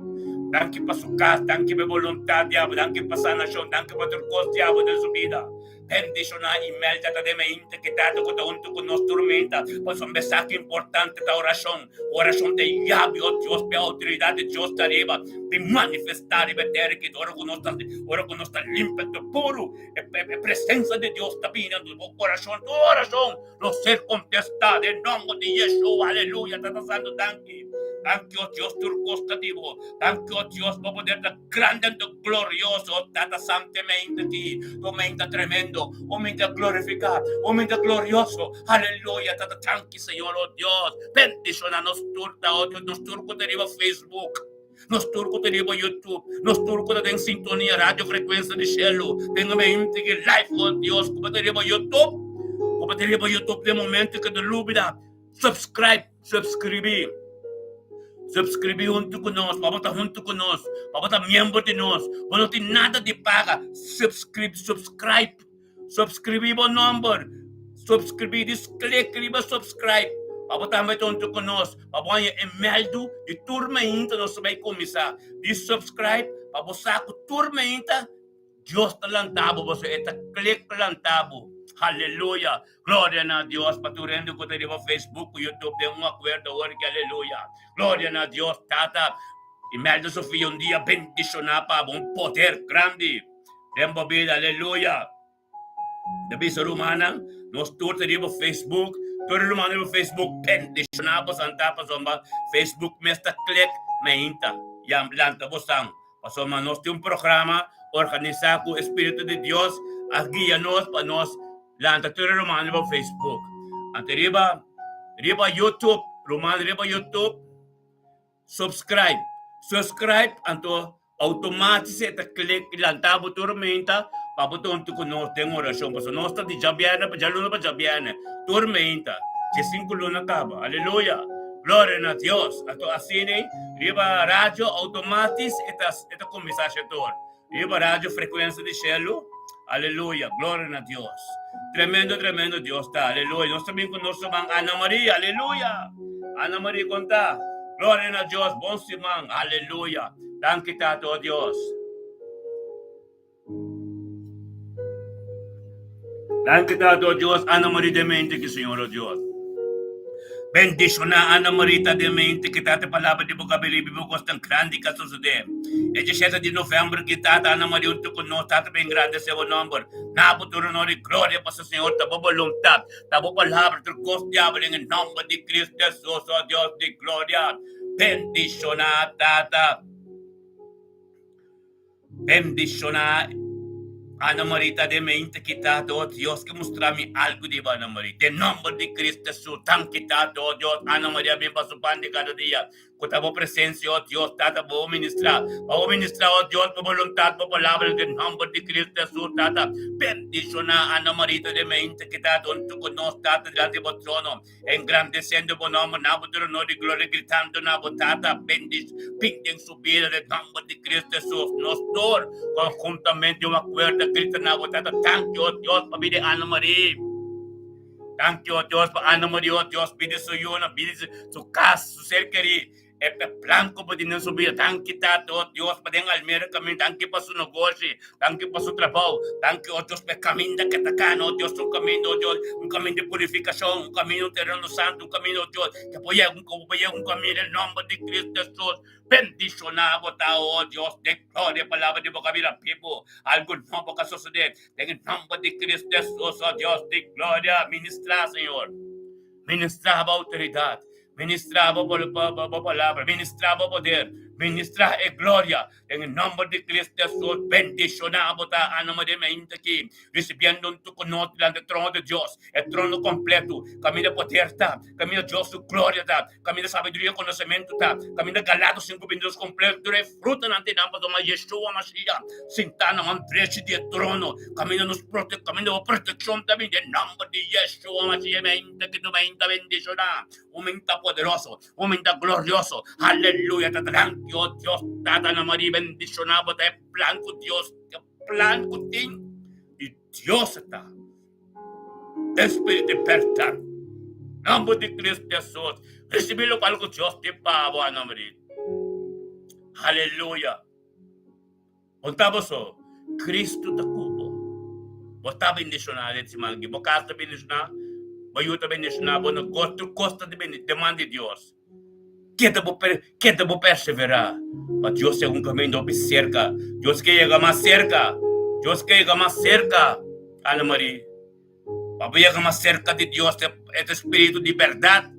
Danki pa su kas, danki pa e boluntat di abo, danki pa sanashon, danki pa tur kos di abo den su bida. Bendishoná Imelda ta den mente ki Tata ku ta huntu ku nos tur menta, pasobra mensahe importante ta orashon. Orashon ta e yabi, o Dios, p'e outoridat di Dios ta riba bin manifestá riba e tera aki. Ora ku nos ta ora ku nos ta limpia ta puru, e e presensia di Dios ta bini anto bo orashon, tur orashon lo ser kontestá den nòmber di Yeshua. Aleluya! Tata Santu, danki. Danki, o Dios, tur kos ta di bo. Danki, o Dios, bo poder ta Grande anto glorioso Tata Santo e mente aki, tu mente tremendo, un mente glorifica, un mente glorioso. Aleluya, Tata, danki Señor, oh Dios. Bendiciona nos tur, ta, oh Dios, nos tur cu ta riba Facebook, nos tur cu ta riba YouTube, nos tur cu ta den sintonia Radio Frecuencia di Cielo, den e mente aki live, oh Dios, cu ta riba YouTube, cu ta riba YouTube den momento cu ta lubida, subscribe. Subscribí. Subscribí huntu ku nos, pa bo ta huntu ku nos, pa bo ta miembro di nos. Bo no tin nada di paga. Subscribe, subscribe. Subscribí bo nomber. Subscribí, dis klik riba subscribe. Pa bo tambe ta huntu ku nos. Pa bo haña e mèldu di tur mainta nos ta bai kuminsá. Dis subscribe pa bo sa ku tur mainta. Dios ta lanta bo pasobra e ta klik lanta bo. Haleluya! Gloria na Dios pa tur hende ku ta riba Facebook ku YouTube den un akuerdo awor ki aleluya. Gloria na Dios Tata. Imelda Sofia un dia bendishoná pa bo un poder grandi den bo bida. Aleluya! Ta bisa rumannan, nos tur ta riba Facebook, tur e rumannan riba Facebook bendishoná bosan ta pasobra Facebook mes ta klik mainta ya lanta bosan pasobra nos tin un programa organisá ku e Spiritu di Dios a guia nos pa nos lanta tur e rumannan riba Facebook. Anto riba riba YouTube, ruman riba YouTube. Subscribe. Subscribe anto automatis e ta click lanta bo tur meinta pa bo ta huntu ku nos den orashon. Pasobra nos ta di djabièrnè pa djaluna pa djabièrnè tur meinta. Dje sinku luna kaba. Aleluya! Gloria na Dios! Anto asina riba radio automatis e ta e ta kuminsá shetor. Riba radio frekuensia di shelu. Aleluya! Gloria na Dios! Tremendo, tremendo Dios ta. Aleluya! Nos ta bin ku nos ruman Ana Maria. Aleluya! Ana Maria kon ta? Gloria na Dios! Bon siman! Aleluya! Danki Tata, o Dios. Danki Tata, o Dios. Ana Maria den mente ki Señor, o Dios. Bendishoná Ana Marita den mente ki Tata palabra di bo kabiri bibo kos tan grandi ka sosodé. E djeshete di novèmber ki Tata Ana Maria huntu ku nos Tata pa engrandesé bo nòmber. Na bo tur honor i gloria pasobra Señor ta bo boluntat, ta bo palabra tur kos diabel den e nòmber di Cristo Hesus, o Dios di gloria. Bendishoná Tata. Bendishoná Ana Marita den mente ki Tata, o Dios, ke mustra mi algu di bo, Ana Maria. Den nomber di Cristo Hesus, danki Tata, o Dios, Ana Maria bin pa su pan di kada dia. Ku ta bo presensia, o Dios, Tata, bo ministra. Pa bo ministra, o Dios, bo boluntat, bo palabra, den nomber di Cristo Hesus, Tata. Bendishoná Ana Marita den mente ki Tata, huntu ku nos, Tata, dilanti bo trono. Engrandeciendo bo nomber na bo trono di gloria, gritando na bo Tata, bendis pin den su bida den nomber di Cristo Jesus. Nos tur conjuntamente un acuerdo grita na bo Tata, Danki, oh Dios, pa bida di Ana Marie. Danki, oh Dios, pa Ana Marie, oh Dios, bida su yuna, bida su cas, su ser querido. E ta plan ku bo tin den su bida. Danki Tata, oh Dios, pa den Almera kaminda. Danki pa su negoshi. Danki pa su trabou. Danki, oh Dios, pa e kaminda ke ta kana, oh Dios, un kaminda, oh Dios, un kaminda di purifikashon, un kaminda un tereno santu, un kaminda, oh Dios, ke por yega, ku por yega un kaminda den nòmber di Kristu Hesus. Bendishoná bo ta, oh Dios, den gloria. Palabra di bo ka bira bibu. Algu nobo ka sosodé den e nòmber di Kristu Hesus, oh Dios di gloria. Ministrá, Señor. Ministrá bo outoridat. Ministrá bo bo palabra, ministrá bo poder, ministrá e gloria den e nomber di Cristo Hesus. Bendishoná bo ta anoma den mainta aki, risibiendo un tuku nos dilanti e trono di Dios, e trono kompleto, kaminda poder ta, kaminda Dios su gloria ta, kaminda sabiduria i konosementu ta, kaminda Galatos 5:22 kompleto tur e frutanan te nan pasobra Yeshua Mashiach sintá na man drechi di e trono, kaminda nos prote, kaminda bo protekshon ta bin den nomber di Yeshua Mashiach mainta aki tu mainta bendishoná. Un menta poderoso, un menta glorioso. Aleluya, Tata. Danki, oh Dios, Tata na Maria, bendiciona bo ta e plan cu Dios, e plan cu tin di Dios ta. Espíritu di berdad, nomber di Cristo Jesus, ricibi locual cu Dios tin pa bo, Ana Maria. Aleluya. Bo ta boso, Cristo ta cu bo. Bo ta bendiciona den siman aki. Bo cas ta bendiciona, bo yu ta bendiciona, bo negocio, tur cos ta den man di Dios. Keda bo keda bo persevera pa Dios yega un caminda hopi cerca. Dios ke yega mas cerca. Dios ke yega mas cerca, Ana Marie. Pa bo yega mas cerca di Dios, e ta spiritu di berdad.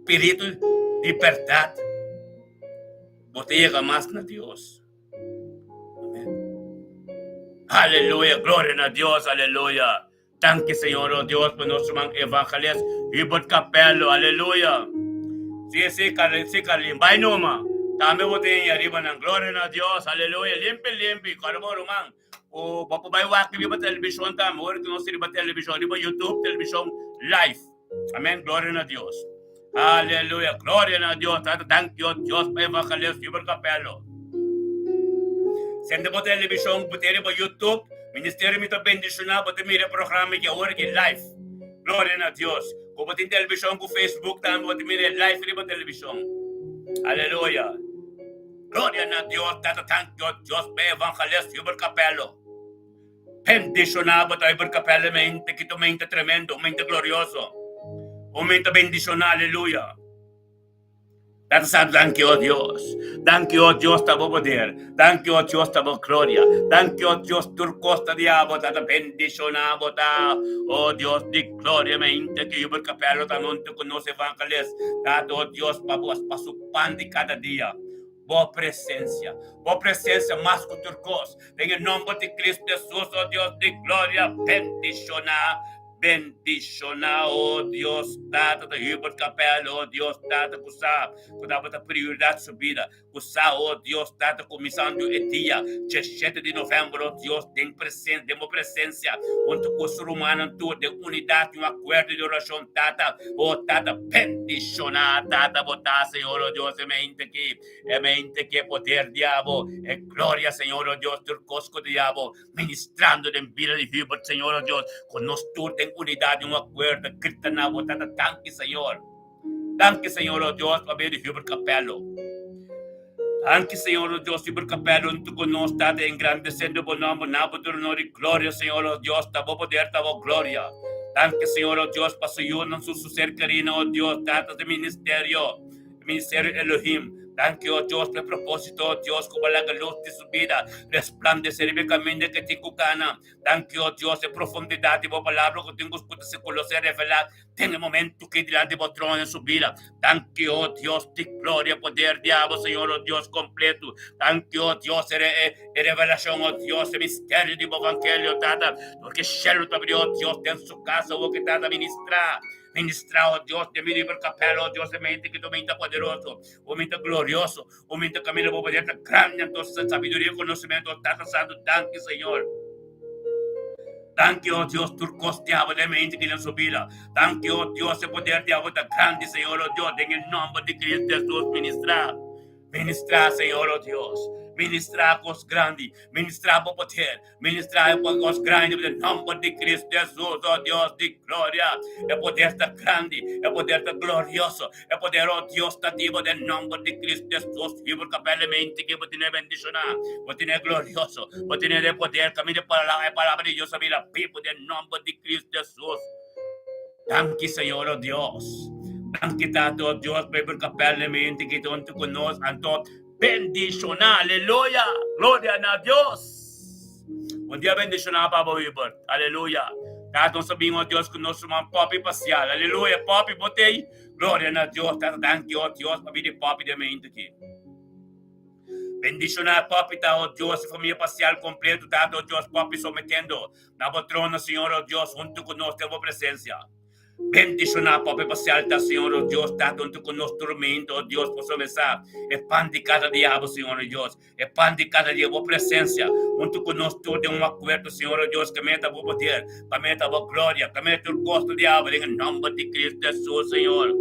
Spiritu di berdad. Bo ta yega mas na Dios. Amen. Aleluya, gloria na Dios, aleluya. Danki Señor, oh Dios, pa nos ruman evangelist Hubert Capello, aleluya. Si, si, Carlin, si, Carlin, bai numa. Tambe bo ta yin ariba nan. Gloria na Dios, aleluya. Limpi, limpi, kòrda bo ruman. O bo por bai wak riba televishon tambe, ora ku nos ta riba televishon, riba YouTube, televishon live. Amen, gloria na Dios. Aleluya, gloria na Dios. Tata, danki o Dios pa evangelist Hubert Capello. Sende bo televishon, bo ta riba YouTube, Ministerio Mi Ta Bendiciona, bo ta mira e programa aki awor aki live. Gloria na Dios. Ku bo tin televishon ku Facebook tambe, bo ta mira e live riba televishon. Aleluya. Gloria na Dios, Tata thank you Dios pa Evangelist Hubert Capello. Bendiciona bo ta Hubert Capello mente ki ta un mente tremendo, un mente glorioso, un mente bendiciona, aleluya. Tata Santo danki oh Dios, danki oh Dios ta bo poder, danki oh Dios ta bo gloria, danki oh Dios tur cos ta di abo, Tata bendiciona bo ta, oh Dios di gloria mente ki Hubert Capello ta monte cu nos Evangelist, Tata oh Dios pa bo pa su pan di kada dia. Bo presencia, Bo presencia mas cu tur cos. Den e nomber di Cristo Jesus, o Dios di gloria, bendiciona. Bendishoná, o Dios Tata, ta Hubert Capel, o Dios Tata, ku sa ku tabata prioridat su bida, ku sa, o Dios Tata, kuminsando e dia djeshete di novèmber, o Dios, den presen, den bo presensia, huntu ku su rumannan tur, den unidat i un akuerdo di orashon, Tata, o Tata, bendishoná, Tata, bo ta, Señor, o Dios, e mente aki, e mente aki, e poder di abo, e gloria, Señor, o Dios, tur kos ku ta di abo, Ministrando den bida di Hubert, Señor, oh Dios, cu nos tur den unidad di un acuerdo grita na bo Tata, Danki, Señor. Danki, Señor, oh Dios, pa bida di Hubert Capello. Danki, Señor, oh Dios, Hubert Capello hunto cu nos, Tata, engrandeciendo bo nomber, na bo tur honor y gloria, Señor, oh Dios, ta bo poder, ta bo gloria. Danki, Señor, oh Dios, pa su yunan, su su ser kerina, oh Dios, Tata, su ministerio. Ministerio Elohim. Danki, oh Dios, pa e propósito, oh Dios, ku bo a laga lus di su bida resplandesé riba e kaminda ku e tin ku kana. Danki, oh Dios, e profundidat di bo palabra ku tin ku ta ku lo ser revelá den e momentu aki dilanti bo trono den su bida. Danki, oh Dios di gloria, poder di abo, Señor, oh Dios kompletu. Danki, oh Dios, e e revelashon, oh Dios, e misterio di bo evangelio, Tata, dor ku e shelu ta abrí, oh Dios, den su kas awor ku Tata ministrá. Ministrá, oh Dios, den mi liber kapèl, oh Dios, e mente ki ta un mente poderoso, un mente glorioso, un mente kaminda bo poder ta grandi, anto sabiduria i konosementu, oh Tata Santu, danki, Señor. Danki, oh Dios, tur kos di abo den mente ki den su bida. Danki, oh Dios, e poder di abo ta grandi, Señor, oh Dios, den e nòmber di Cristo Hesus, ministrá. Ministrá, Señor, oh Dios. Ministrá kos grandi. Ministrá bo poder. Ministrá e kos grandi den nòmber di Cristo Hesus, oh Dios di gloria. E poder ta grandi. E poder ta glorioso. E poder, oh Dios, ta di bo den nòmber di Cristo Hesus. Hibo kapelamente ki bo tene bendishoná. Bo tene glorioso. Bo tene e poder. Kaminda e palabra di Dios a bira bibu den nòmber di Cristo Hesus. Danki Señor oh Dios. Danki Tata oh Dios pa e kapelamente ki ta huntu ku nos. Anto bendishoná. Aleluya. Gloria na Dios. Un dia bendishoná pa bo Hubert. Aleluya. Tata nos a bin oh Dios ku nos ruman Poppy Pasial. Aleluya. Poppy bo t'ei. Gloria na Dios. Tata danki oh Dios pa bini Poppy den mente aki. Bendishoná Poppy ta oh Dios y famia Pasial kompleto. Tata oh Dios Poppy sometendo Na bo trono, Señor, o Dios, huntu ku nos den bo presensia. Bendishoná Papi Pasial ta, Señor, o Dios, Tata, huntu ku nos tur meinta, o Dios, pasobra sa e pan di kada dia abo, Señor, o Dios, e pan di kada dia, bo presensia, huntu ku nos tur den un akuerdo, Señor, o Dios, kaminda ta bo poder, kaminda ta bo gloria, kaminda tur gosto di abo, den e nomber di Cristo Hesus, Señor.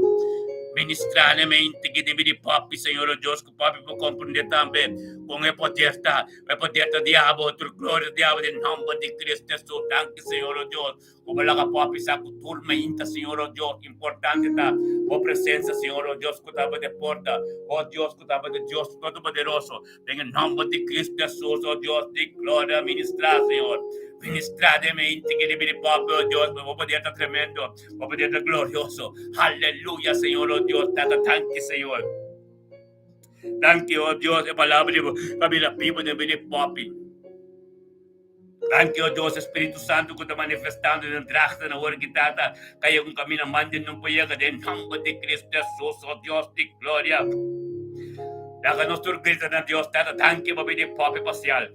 Ministrá na e meinta ki dibi di Papi, Señor, o Dios, ku Papi por komprendé tambe kon e poder ta. E poder ta di abo, tur gloria ta di abo den nomber di Cristo Hesus. Danki Señor o Dios ku bo laga por pisa ku tur mainta Señor o Dios. Importante ta bo presencia Señor o Dios ku ta bo de porta o Dios ku ta bo de Dios Todopoderoso. Den e nomber di Cristo Hesus o Dios di gloria ministra Señor. Ministra den mainta ki riba di pope o Dios bo poder ta tremendo bo poder ta glorioso. Haleluya Señor o Dios Tata danki Señor. Danki, o Dios, e palabra di bo ta bira bibu den bida di popi. Danki, o Dios, e Spiritu Santu ku ta manifestando den drachten awor ki Tata ta yega un kaminda mandi nun por yega den nomber di Cristo Jesus, o Dios di gloria. Laga nos tur grita na Dios, Tata, danki pa bida di popi pasial.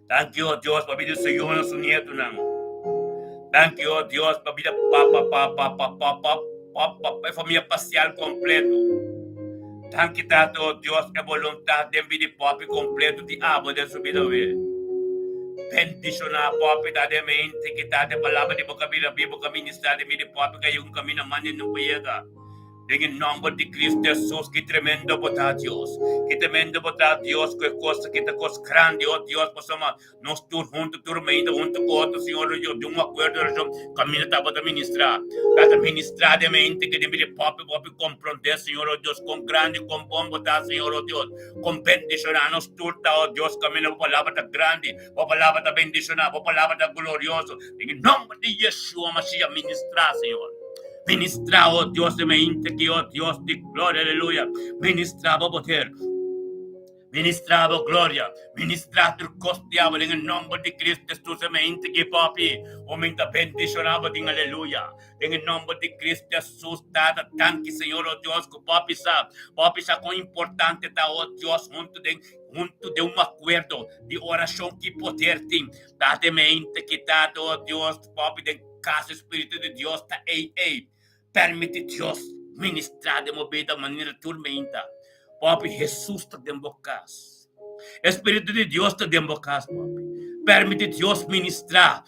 Danki, o Dios, pa bida di su yunan, su nietunan. Danki, o Dios, pa bida papa, papa, papa, papa, papa, e famia pasial kompleto. Danki, Tata, o Dios, e boluntat den bida di papi kompleto di abo den su bida awe. Bendishoná papi ta den mente ki Tata e palabra di bo ka bira bibu ka ministrá den bida di papi ka yega un kaminda manda i no por yega. Den e nomber di Cristo Jesus, ki tremendo bo ta, Dios. Ki tremendo bo ta, Dios, ku e kos aki ta kos grandi, oh Dios, pasobra nos tur huntu, tur mainta huntu ku otro, Señor, oh Dios, di un akuerdo oracion, kaminda tabata ministrá. Tata ministrá den mente ki den bira popi popi komprondé, Señor, oh Dios, kon grandi, kon bon bo ta, Señor, oh Dios. Kon bendishoná nos tur ta, oh Dios, kaminda bo palabra ta grandi, bo palabra ta bendishoná, bo palabra ta glorioso. Den e nomber di Yeshua Mashiach, ministrá, Señor. Ministra, oh Dios, de mente ki, oh Dios di gloria, aleluya. Ministra bo poder. Ministrá bo gloria, ministrá tur kos diabel den e nòmber di Cristo Jesus e mente ki papi o mi ta bendishoná bo den aleluya den e nòmber di Cristo Jesus Tata danki Señor o Dios ku papi sa papi sa kon importante ta o Dios huntu den huntu den un akuerdo di orashon ki poder tin Tata e mente ki Tata o Dios papi den kas Spiritu di Dios ta ei ei. Permiti Dios ministrá den bo bida manera tur meinta. Papi, Hesus ta den bo kas. E Spiritu di Dios ta den bo kas, papi. Permiti Dios ministrá.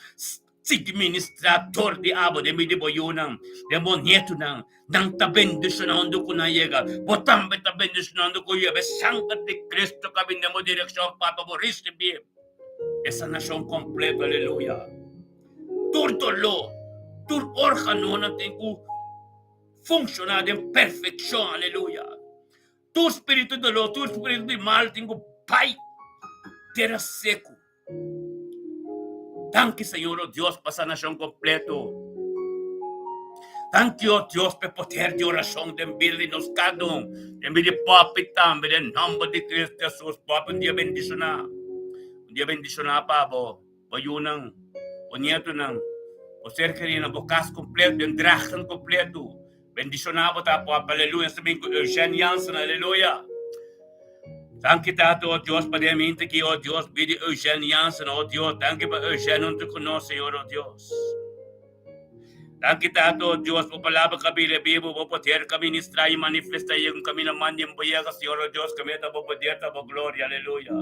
Sigui ministrá dor di abo den bida di bo yunan, den bo nietunan. Nan ta bendishoná unda ku nan yega. Bo tambe ta bendishoná unda ku yega. E sanger di Cristo ka bin den bo direkshon, papi, pa bo risibí e sanashon kompleto. Aleluya. Tur doló, tur órganonan tin ku funshoná den perfekshon, aleluya. Tur spiritu di doló, tur spiritu di mal tin ku bai tera seku. Danki, Señor, o Dios, pa sanashon kompleto. Danki, o Dios, pa e poder di orashon den bida di nos kada un, den bida di papi tambe, den nòmber di Kristu Hesus. Papi, un dia bendishoná, un dia bendishoná pa bo. Bo yunan, bo nietonan, bo ser kerinan, bo kas kompleto, den drachten kompleto. Bendishoná bo ta papa, aleluya. Nos ta bin ku Eugène Jansen, aleluya. Danki Tata, o Dios, pa den minta aki, o Dios, bida di Eugène Jansen, o Dios. Danki pa Eugène huntu ku nos, Señor, o Dios. Danki Tata, o Dios, bo palabra ka bira bibu, bo poder ka ministrá i manifestá i un kaminda mandi bo yega, Señor, o Dios, kaminda ta bo poder, ta bo gloria, aleluya.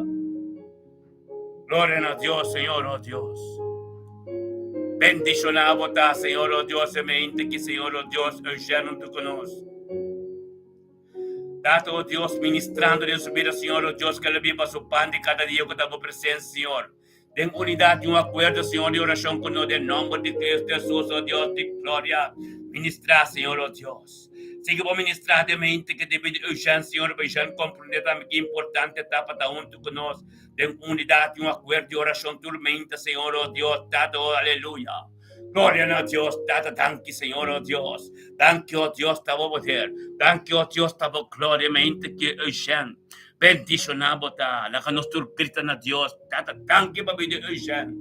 Gloria na Dios, Señor, oh Dios. Bendiciona bo ta, Señor, oh Dios, e mente ki, Señor, oh Dios, Eugène huntu ku nos. Tata, oh Dios, ministrando den su bida, Señor, oh Dios, ke lo biba su pan di kada dia ku ta bo presencia, Señor. Den unidad i un akuerdo, Señor, di orashon ku nos den nomber di Cristo Jesus, oh Dios di gloria. Ministra, Señor, oh Dios. Sigui bo ministrá den mente ke debe di Eugène, Señor, pa Eugène komprendé tambe ki importante ta pa ta huntu ku nos den unidat i un akuerdo di orashon tur mente, Señor, o Dios, Tata, o aleluya. Gloria na Dios, Tata, danki, Señor, o Dios. Danki, o Dios, ta bo poder. Danki, o Dios, ta bo gloria mente ke Eugène. Bendishoná bo ta. Laga nos tur grita na Dios, Tata, danki pa bida Eugène.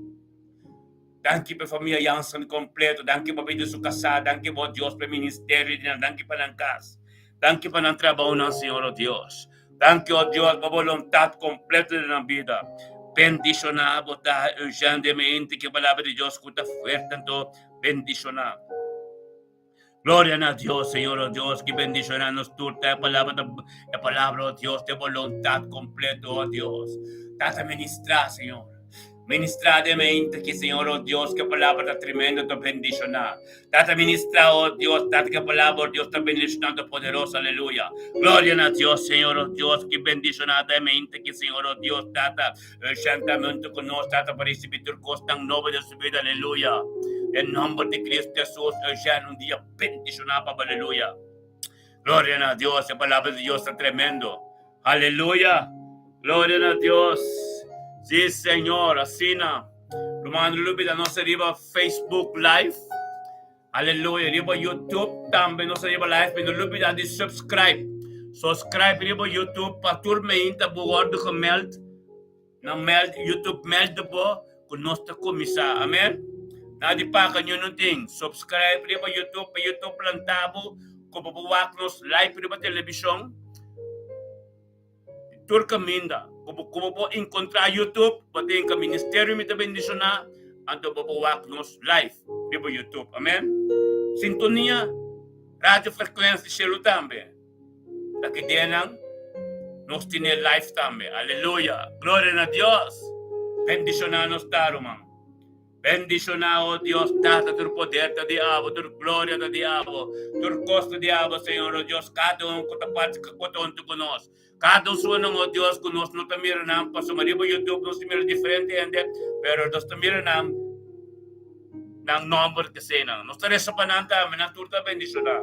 Danki pa e famia Jansen kompleto. Danki pa bida su kasá. Danki bo Dios pa e ministerio di nan. Danki pa nan kas. Danki pa nan trabounan, Señor o Dios. Danki o Dios pa boluntat kompleto di nan bida. Bendishoná bo ta Eugène de mente ku e palabra di Dios ku ta fuerte anto bendishoná. Gloria na Dios, Señor, oh Dios, ki bendiciona nos tur ta e palabra, ta e palabra, oh Dios, de voluntad completo, oh Dios. Tata ministra, Señor. Ministra de mente ki, Señor, oh Dios, ke palabra ta tremendo, ta bendiciona. Tata ministra, oh Dios, tata ke palabra, oh Dios, ta bendiciona, ta poderosa, aleluya. Gloria na Dios, Señor, oh Dios, ki bendiciona de mente ki, Señor, oh Dios, tata, Juntamente ku nos, Tata, pa risibí tur kosnan nobo den su bida, aleluya. Den nòmber di Kristu Hesus, Eugène, un dia bendishoná pa bo, aleluya. Gloria na Dios, e palabra di Dios ta tremendo. Aleluya. Gloria na Dios. Sí, Señor, asina. Ruman, no lubida nos riba Facebook Live. Aleluya riba YouTube tambe nos ta riba live pero no lubida di subscribe subscribe riba YouTube pa tur meinta bo wordo gemeld na meld YouTube meld bo ku nos ta kuminsá amen na di paga niun no tin subscribe riba YouTube pa YouTube planta bo ku bo por wak nos live riba televishon. Tur kaminda ku bo ku bo por enkontrá YouTube, bo ta hinka Ministerio Mi Ta Bendishoná, anto bo por wak nos live riba YouTube. Amen. Sintonia Radio Frekuensia di Shelu tambe. Ta ki dianan nos tene live tambe. Aleluya. Gloria na Dios. Bendishoná nos ta, ruman. Bendishoná, o Dios Tata, tur poder ta di abo, tur gloria ta di abo, tur kos ta di abo, Señor, o Dios, kada un ku ta parti ku ta huntu ku nos, kada un sunan, o Dios, ku nos no ta mira nan, pasobra riba YouTube nos ta mira diferente hende, pero nos ta mira nan, nan nòmber keseinan. Nos ta resa pa nan tambe, nan tur ta bendishoná.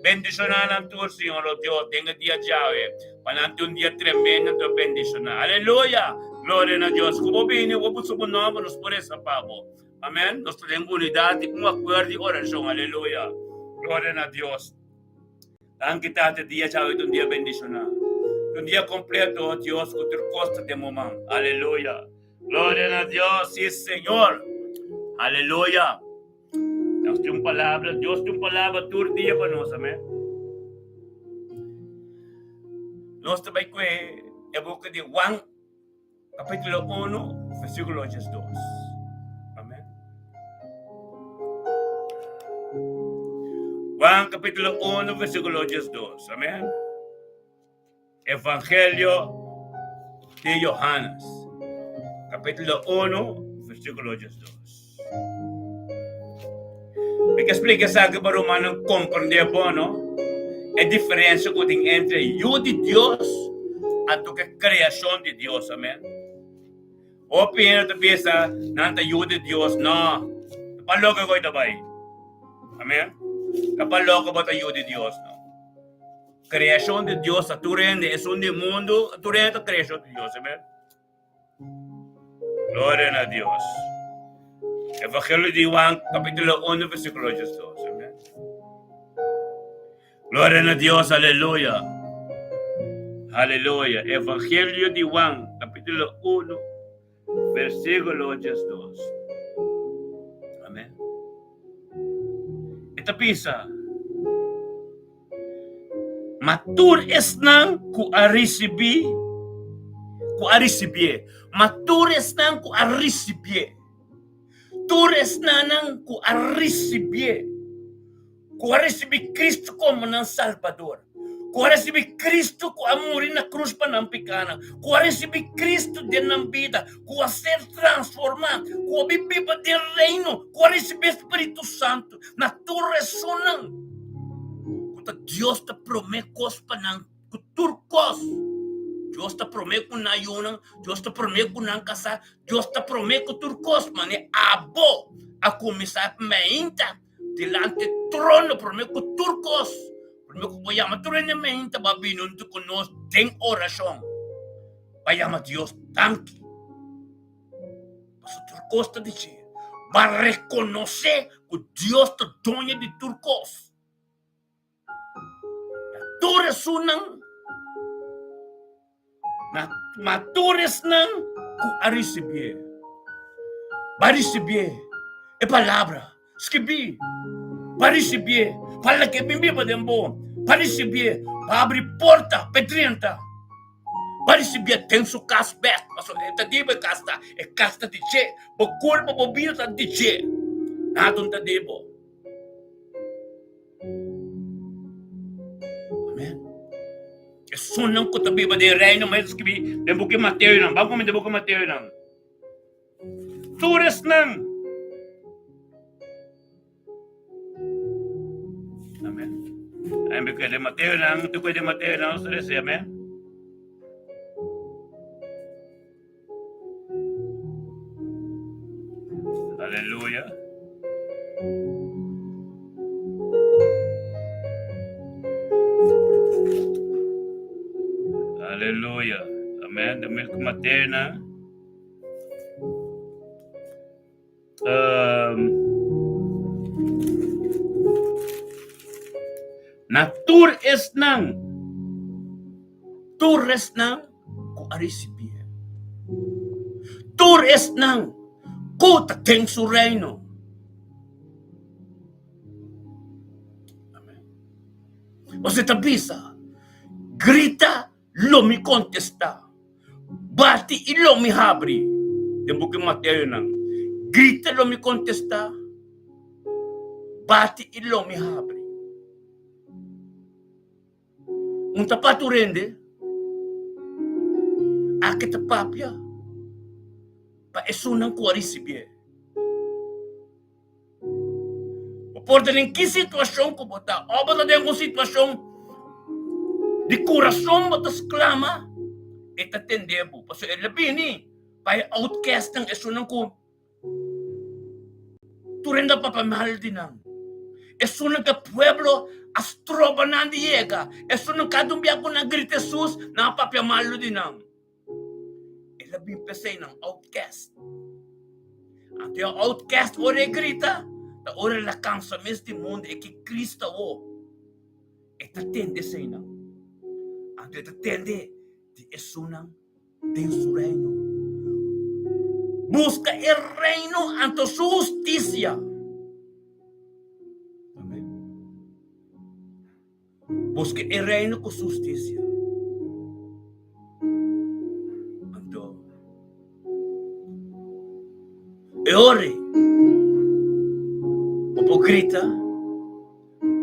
Bendishoná nan tur, Señor, o Dios, den e dia djawe. Pa nan tin un dia tremendo ta bendishoná. Aleluya! Gloria na Dios. Ku bo bini, bo puso bo nòmber, nos por resa pa bo. Amèn. Nos ta den unidat i un akuerdo di orashon. Aleluya! Gloria na Dios. Danki Tata, dia djawe ta un dia bendishoná. Un dia kompleto, Dios, ku tur kos ta den bo man. Aleluya. Gloria na Dios, sí Señor. Aleluya. Dios tin un palabra, Dios tin un palabra tur dia pa nos, amén. Nos ta bai ku e buki di Juan, kapítulo 1, versíkulo 12. Amén. Juan, kapítulo 1, versíkulo 12. Amén. Evangelio di Johannes, capítulo 1, versículo 12. Mi ke splika esaki pa rumannan komprendé bon, no? E diferensia ku tin entre Yu di Dios anto ku e kreashon di Dios, amen. Hopi hende ta bisa nan ta Yu di Dios, no. Ta pa loke ku e ta bai. Amen. Ta pa loke bo ta Yu di Dios, no. Creacion di Dios ta tur hende, esun di mundo, tur hende ta creacion di Dios, amen. Gloria na Dios. Evangelio di Juan, capítulo 1, versículo 12, amen. Gloria na Dios, aleluya. Aleluya. Evangelio di Juan, capítulo 1, versículo 12. Amen. E ta bisa, Ma tur esnan ku a risibí, ku a risibié, ma tur esnan ku a risibié, tur esnannan ku a risibié, ku a risibí Cristo komo nan Salbador, ku a risibí Cristo ku a muri na krus pa nan pikánan, ku a risibí Cristo den nan bida, ku a ser transformá, ku a bin biba den Reino, ku a risibí Spiritu Santu, na tur esunnan ku ta Dios ta promé kos pa nan ku tur kos. Dios ta promé ku nan yunan, Dios ta promé ku nan kasá, Dios ta promé ku tur kos. Mane abo a kuminsá meinta dilanti trono promé ku tur kos, promé ku bo yama tur hende meinta bo a bini huntu ku nos den orashon pa yama Dios danki. Pasobra tur kos ta di dje. Bo a rekonosé ku Dios ta doño di tur kos. Na tur esunnan, na ma tur esnan ku a risibié, bo a risibié e palabra skibí, bo a risibié pa lag'é bin biba den bo, bo a risibié pa abri porta pa e drenta. Bo a risibié den su kas bèk, pasobra e ta di bo e kas ta, e kas ta di dje, bo kurpa, bo bida ta di dje, nada no ta di bo. Amen. Esunnan ku ta biba den reino, ma e skibí den buki Mateonan. Ban kuminda buki Mateonan. Tur esnan. Amen. Amen. Buki de Mateonan, buki de Mateonan, amen. Aleluya. Aleluya. Amen. De milk materna. Um, na tur esnan, tur esnan ku a risibié. Tur esnan ku ta den su reino. Amen. Ose ta bisa, grita lo mi kontestá, bati i lo mi habri. Den buki Mateonan, grita lo mi kontestá, bati i lo mi habri. Un ta pa tur hende, aki ta papia pa esunnan ku a risibié. Bo por ta den ki situashon ku bo ta, òf bo ta den un situashon di kurason bo ta sklama, e ta tende bo, pasobra el a bini pa e outcastnan, esunnan ku Tur hende a papia mal di nan. Esunnan ku e pueblo a stroba nan di yega. Esunnan kada un bia ku nan grita Hesus, nan a papia malu di nan. El a bin p'esei nan outcast. Anto e outcast ora e grita, ta ora el a kansa mes di mundu, e ki Cristo awo. E ta tende eseinan. Anto e ta tende. esunnan den su reino. Buska e reino anto su hustisia. Amen. Buska e reino ku su hustisia. Anto e ora ei bo por grita.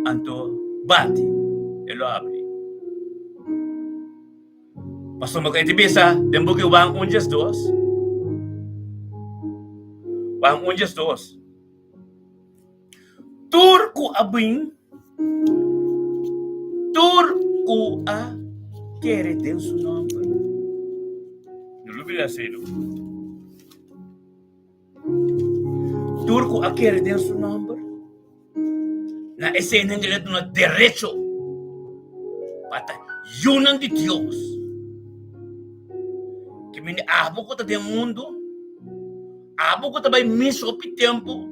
Anto bati, e lo abri. Pasobra ku e ta bisa den buki Juan un diesdos, Juan un diesdos, Tur ku a bin, tur ku a kere den su nòmber. No lo bira así, no. Tur ku a kere den su nòmber, na esei nan el a duna derecho pa ta yunan di Dios. Ke mende abo ku ta den mundu, abo ku ta bai misa hopi tempu,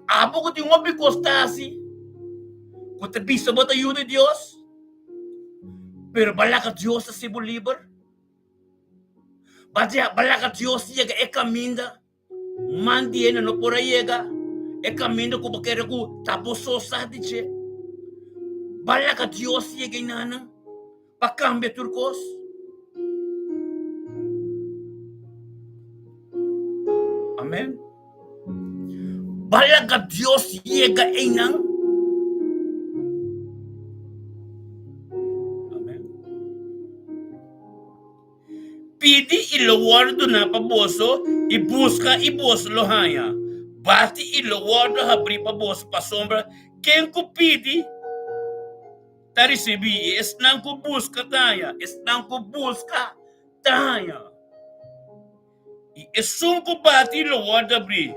abo ku tin hopi kos ta hasi, ku ta bisa bo ta yu di Dios, pero bo a laga Dios hasi bo liber. Ba laga Dios yega e kaminda man di hende no por a yega, e kaminda ku bo kere ku ta bo so sa di dje. Ba laga Dios yega einanan pa kambia tur kos. Amen. Ba laga Dios yega einan. Amen. Pidi i lo wòrdu duná pa boso, i buska i boso lo haña. Bati i lo wòrdu habrí pa boso, pasobra ken ku pidi ta risibí, i esnan ku buska ta haña, esnan ku buska ta haña. I esun ku bati lo wòrdu abrí.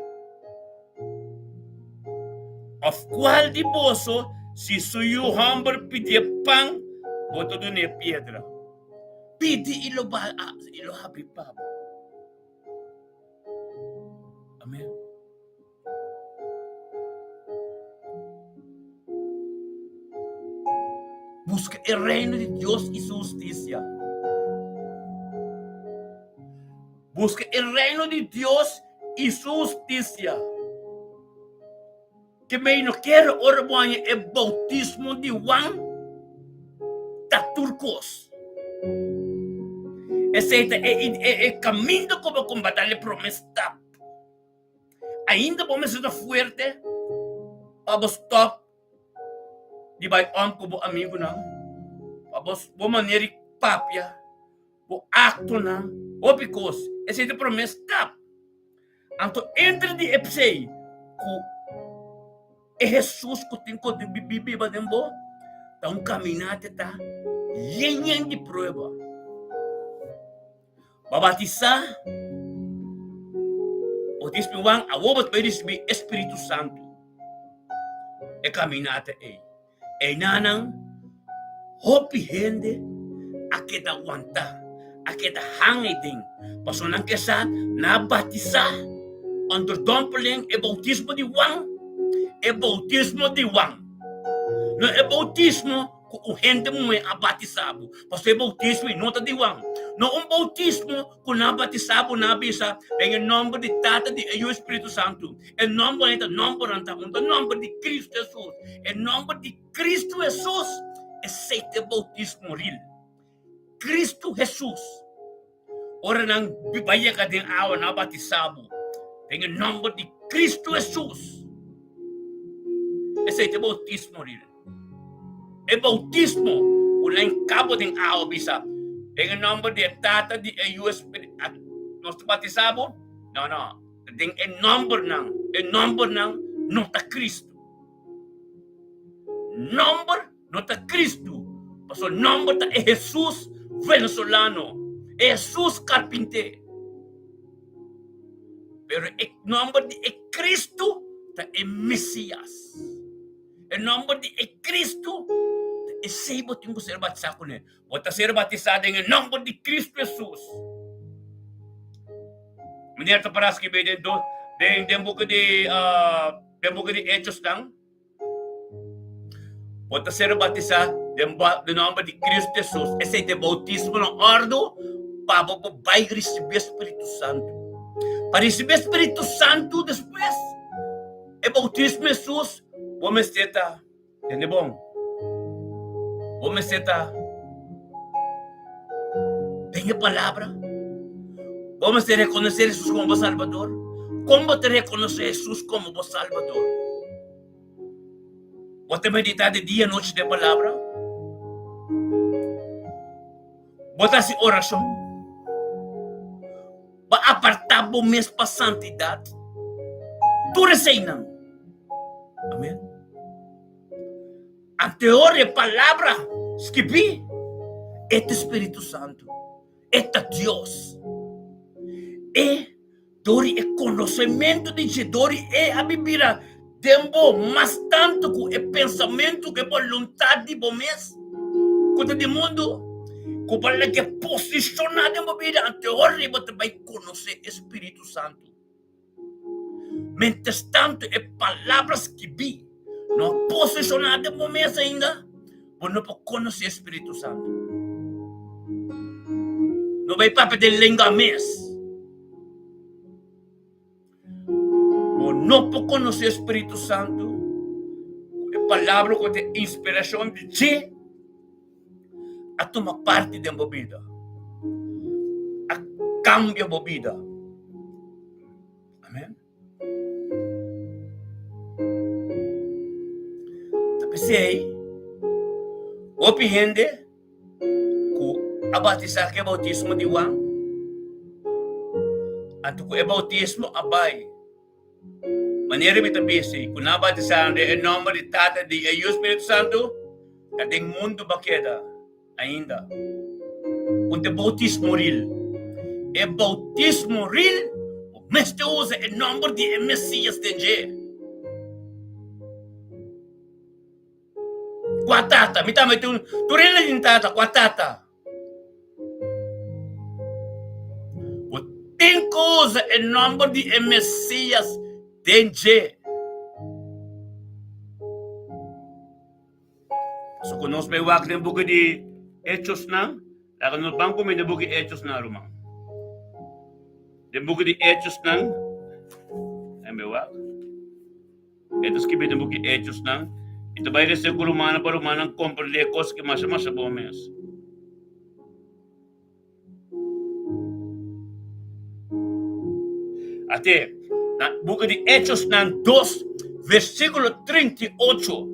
Òf kual di boso, si su yu hòmber pidié pan, bo ta dun'é piedra? Pidi i lo i lo habri pa bo. Amèn. Buska e reino di Dios i su hustisia. Buska e reino di Dios i su hustisia. Ke mei no kere ora bo haña e boutismo di Juan ta tur kos. Esei ta e kaminda ku bo kombatá e promé stap. Ainda bo mester ta fuerte pa bo stop di bai om ku bo amigunan, pa bo bo manera di papia, bo aktonan, hopi kos. Esei ta promé stap. Anto entre di esei ku e Hesus ku tin ku biba den bo ta un kaminata ta yen yen di prueba. Bo a batisá, bo tin Spiritu Juan, awor bo ta bai risibí e Spiritu Santu. E kaminata ei. Einanan hopi hende a keda wantá, a keda hang ei den, pasobra nan ke sa nan a batisá onderdompeling e boutismo di Juan, e boutismo di Juan. No e boutismo ku un hende muhé a batisá bo, pasobra e boutismo ei no ta di Juan. No un boutismo ku nan a batisá bo, nan a bisa den e nòmber di Tata, di e Yu i Spiritu Santu. E nòmber ei ta nòmbernan ta un ta nòmber di Kristu Hesus. E nòmber di Kristu Hesus esei ta e boutismo ril. Kristu Hesus. Ora nan bai yega den awa, nan a batisá bo den e nòmber di Kristu Hesus. Esei ta e boutismo ril. E boutismo ku nan kabo den awa bisa den e nòmber di e Tata, di e Yu, Espíritu. Nos ta batisá bo? No, no. Den e nòmbernan, e nòmbernan no ta Kristu. Nòmber no ta Kristu, pasobra nòmber ta e Hesus venezolano, e Hesus karpinté. Pero e nòmber di e Kristu ta e Mesias. E nòmber di e Kristu ta esei bo tin ku ser batisá kuné. Bo ta ser batisá den e nòmber di Kristu Hesus. Meneer ta para skibí den do, den den buki di den buki di Hechosnan. Bo ta ser batisá. Den den nòmber di Kristu Hesus. Esei ta e boutismo na òrdu pa bo por bai risibí e Spiritu Santu. Pa risibí e Spiritu Santu despues e boutismo Hesus, bo mester ta, tende bon, bo mester ta den e Palabra. Bo mester rekonosé Hesus komo bo Salbador. Kon bo ta rekonosé Hesus komo bo Salbador? Bo ta meditá di dia i nochi den Palabra? Bo ta hasi orashon? Bo a apartá bo mes pa santidat? Tur eseinan. Amèn. Anteor e Palabra skibí, e ta Spiritu Santu, e ta Dios. E Dor di e konosementu di dje, dor di e a bin bira den bo mas tantu ku e pensamentu ku e boluntat di bo mes ku ta di mundu, ku bo laga posishoná den bo bida, anto e ora ei bo ta bai konosé e Spiritu Santu. Mientrastantu e palabra skibí no a posishoná den bo mes ainda, bo no por konosé e Spiritu Santu. No bai papia den lenga mes. Bo no por konosé e Spiritu Santu ku e palabra ku ta inspirashon di dje a tuma parti den bo bida, a kambia bo bida. Amen. Ta p'esei hopi hende ku a batisá ku e boutismo di Juan, anto ku e boutismo a bai manera mi ta bisa ku nan a batisá den e nòmber di Tata, di Yu i Spiritu Santu, ta den mundu bo a keda. Ainda ku ta e boutismo ril. E boutismo ril bo mester usa e nòmber di e Mesias den dje. Kua tata? Mi tambe tin tur hende tin tata. Kua tata? Bo tin ku usa e nòmber di e Mesias den dje. So ku nos bai wak den buki di Hechosnan, laga nos ban kume den buki Hechosnan, ruman. Den buki di Hechosnan, en bai wak. E ta skibi den buki Hechosnan, i ta bai rese ku rumannan pa rumannan komprendé e kos ki masha masha bon mes. Ate, na buki di Hechosnan dos, versíkulo 38,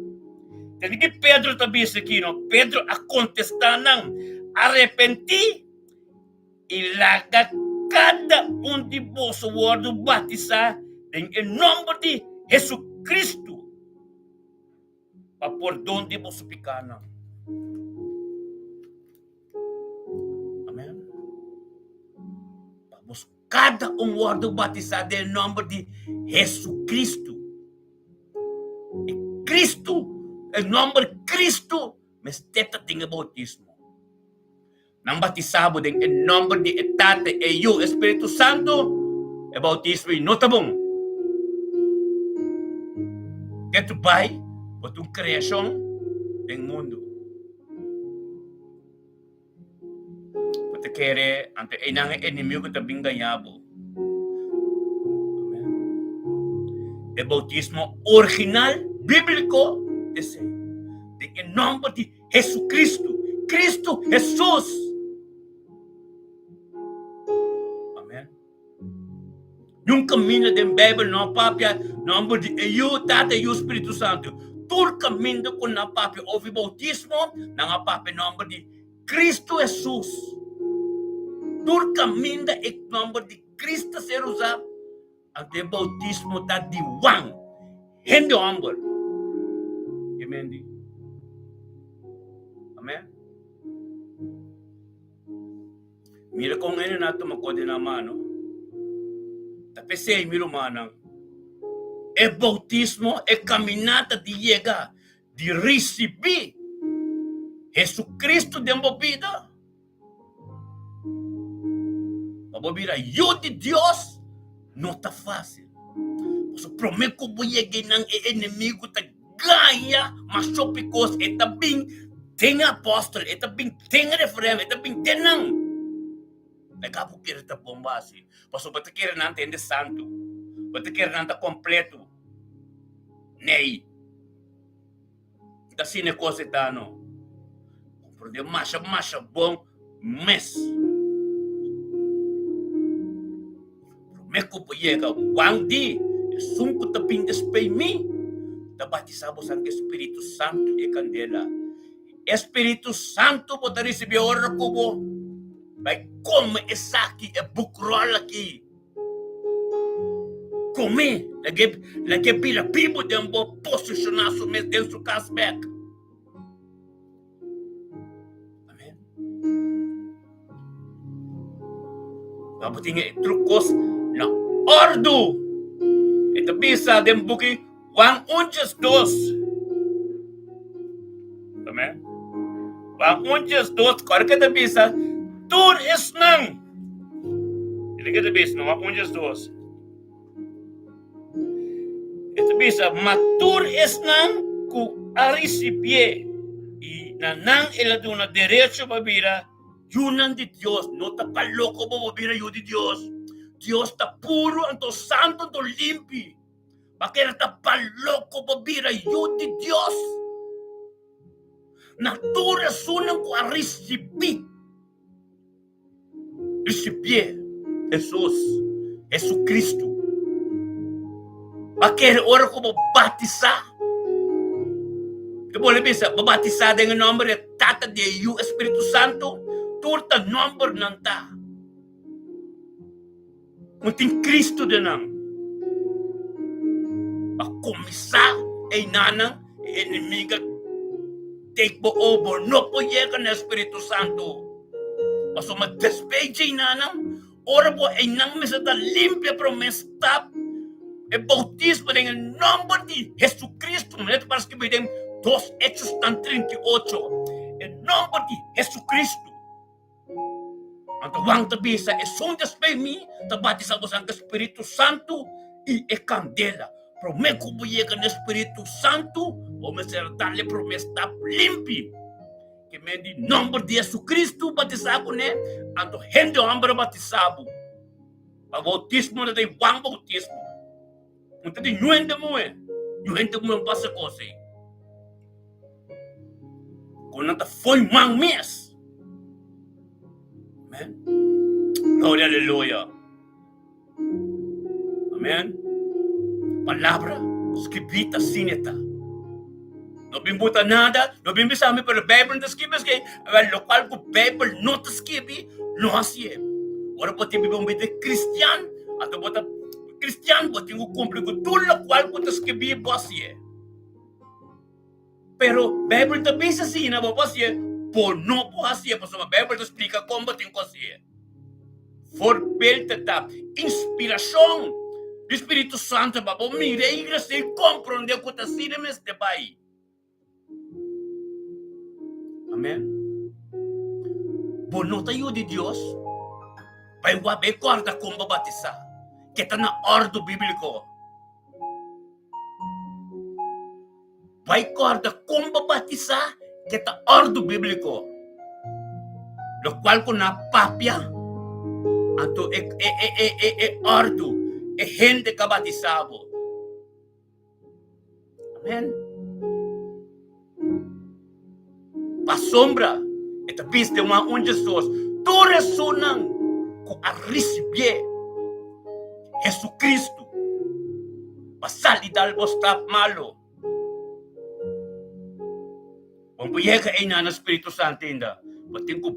tende ki Pedro ta bisa aki, no? Pedro a kontestá nan, Arepentí i laga kada un di boso wòrdu batisá den e nòmber di Hesukristu. Pa pordon di boso pikánan. Amèn. Pa boso kada un wòrdu batisá den e nòmber di Hesukristu. E Kristu, e nòmber Kristu mester ta tin e boutismo. Nan batisá bo den e nòmber di e Tata, e Yu, e Spiritu Santu, e boutismo ei no ta bon. Ketu bai bo ta un kreashon den mundu. Bo ta kere anto einan e enemigu ta bin gañá bo. Amen. E boutismo original bíbliko ta esei, den e nòmber di Jesucristo, Cristo Jesus. Amen. Niun kaminda den Bijbel no a papia nomber di e Yu, Tata, Yu, Spiritu Santu. Tur kaminda ku nan papia over bautismo, nan a papia nomber di Cristo Jesus. Tur kaminda e nomber di Cristo ser usá, Anto e boutismo ta di Juan, hende hòmber. Amen di. Amen. Mira kon hende nan a tuma kos den nan mano. Ta p'esei, mi rumannan, e boutismo, e kaminata di yega di risibí Hesukristu den bo bida, Pa bo bira yu di Dios no ta fásil. Pasobra promé ku bo yega einan e enemigu ta gaña mas hopi kos. E ta bin. den e apòstel, e ta bin den e referendo, e ta bin den nan. E ka por kere ta bon bo hasi, pasobra bo ta kere nan ta hende santu, bo ta kere nan ta kompleto. Nei, ta asina e kos e ta no. Komprondé masha masha bon mes. Promé ku bo yega Juan di, Esun ku ta bin despei mi ta batisá boso ku e Spiritu Santu i e kandela. E Spiritu Santu bo ta risibí ora ku bo bai kome esaki, e bukròl aki. Kome, lag'é lag'é bira bibu den bo, posishoná su mes den su kas bèk. Amèn. Bo por tin e tur kos na òrdu. E ta bisa den buki Juan un djes dos. Amèn. Juan un djes dos, kòrda ke ta bisa tur esnan. E ke ta bisa na Juan un djes dos. E ta bisa, Ma tur esnan ku a risibié i na nan el a duna derecho pa bira yunan di Dios. No ta pa loko bo bo bira yu di Dios. Dios ta puru, anto santu, anto limpi. Pakera ta pa loko bo bira yu di Dios? Na tur esunnan ku a risibí. Risibié Hesus, Hesukristu. Bo a kere ora ku bo batisá? Te bolbe bisa, bo batisá den e nòmber di e Tata, di e Yu, e Spiritu Santu? Tur ta nòmbernan ta. No tin Kristu den nan. A kuminsá einanan e enemiga take bo over. No por yega na e Spiritu Santu. Pasobra despues dje einanan, ora bo einan mester ta limpia promé stap e boutismo den e nòmber di Hesukristu. Manera ta para skibí den Dos Hechosnan 38, e nòmber di Hesukristu. Anto Juan ta bisa, Esun despues mi ta batisa boso ku Spiritu Santu i e kandela. Promé ku bo yega na e Spiritu Santu, bo mester a dal e promé stap limpi. Ke men di nòmber di Hesukristu batisá kuné, anto hende hòmber a batisá bo. Pa boutismo ta den Juan boutismo. No ta di niun hende muhé, niun hende muhé no pasa kos ei. Ku nan ta fo'i man mes. Amen. Gloria aleluya. Amen. Palabra skibí ta asina ta. No bin buta nada, no bin bisa mi pero Bijbel no ta skibi esei. Awel lokual ku Bijbel no ta skibi, no hasié. Ora bo tin biba un bida kristian, anto bo ta Kristian, bo tin ku kumpli ku tur lokual ku ta skibí bo hasié. Pero Beibel ta bisa asina, bo por hasié, bo no por hasié, pasobra Beibel ta splika kon bo tin ku hasié. Voorbeeld ta inspirashon di Spiritu Santu pa bo mira e iglesia i komprondé ku ta asina mester bai. Amen. Bo no ta yu di Dios? Bai wak, bai kòrda kon bo batisá, ke ta na òrdu bíbliko. Bai kòrda kon bo batisá, ke ta òrdu bíbliko. Lokual ku nan papia, anto e e e e e òrdu, e hende ka batisá bo. Amen. Pasobra e ta bisa den Juan un Jesus, tur esunnan ku a risibié Jesucristo pa sali dal bo stap malo. Bo por yega einan na Spiritu Santo ainda, bo tin ku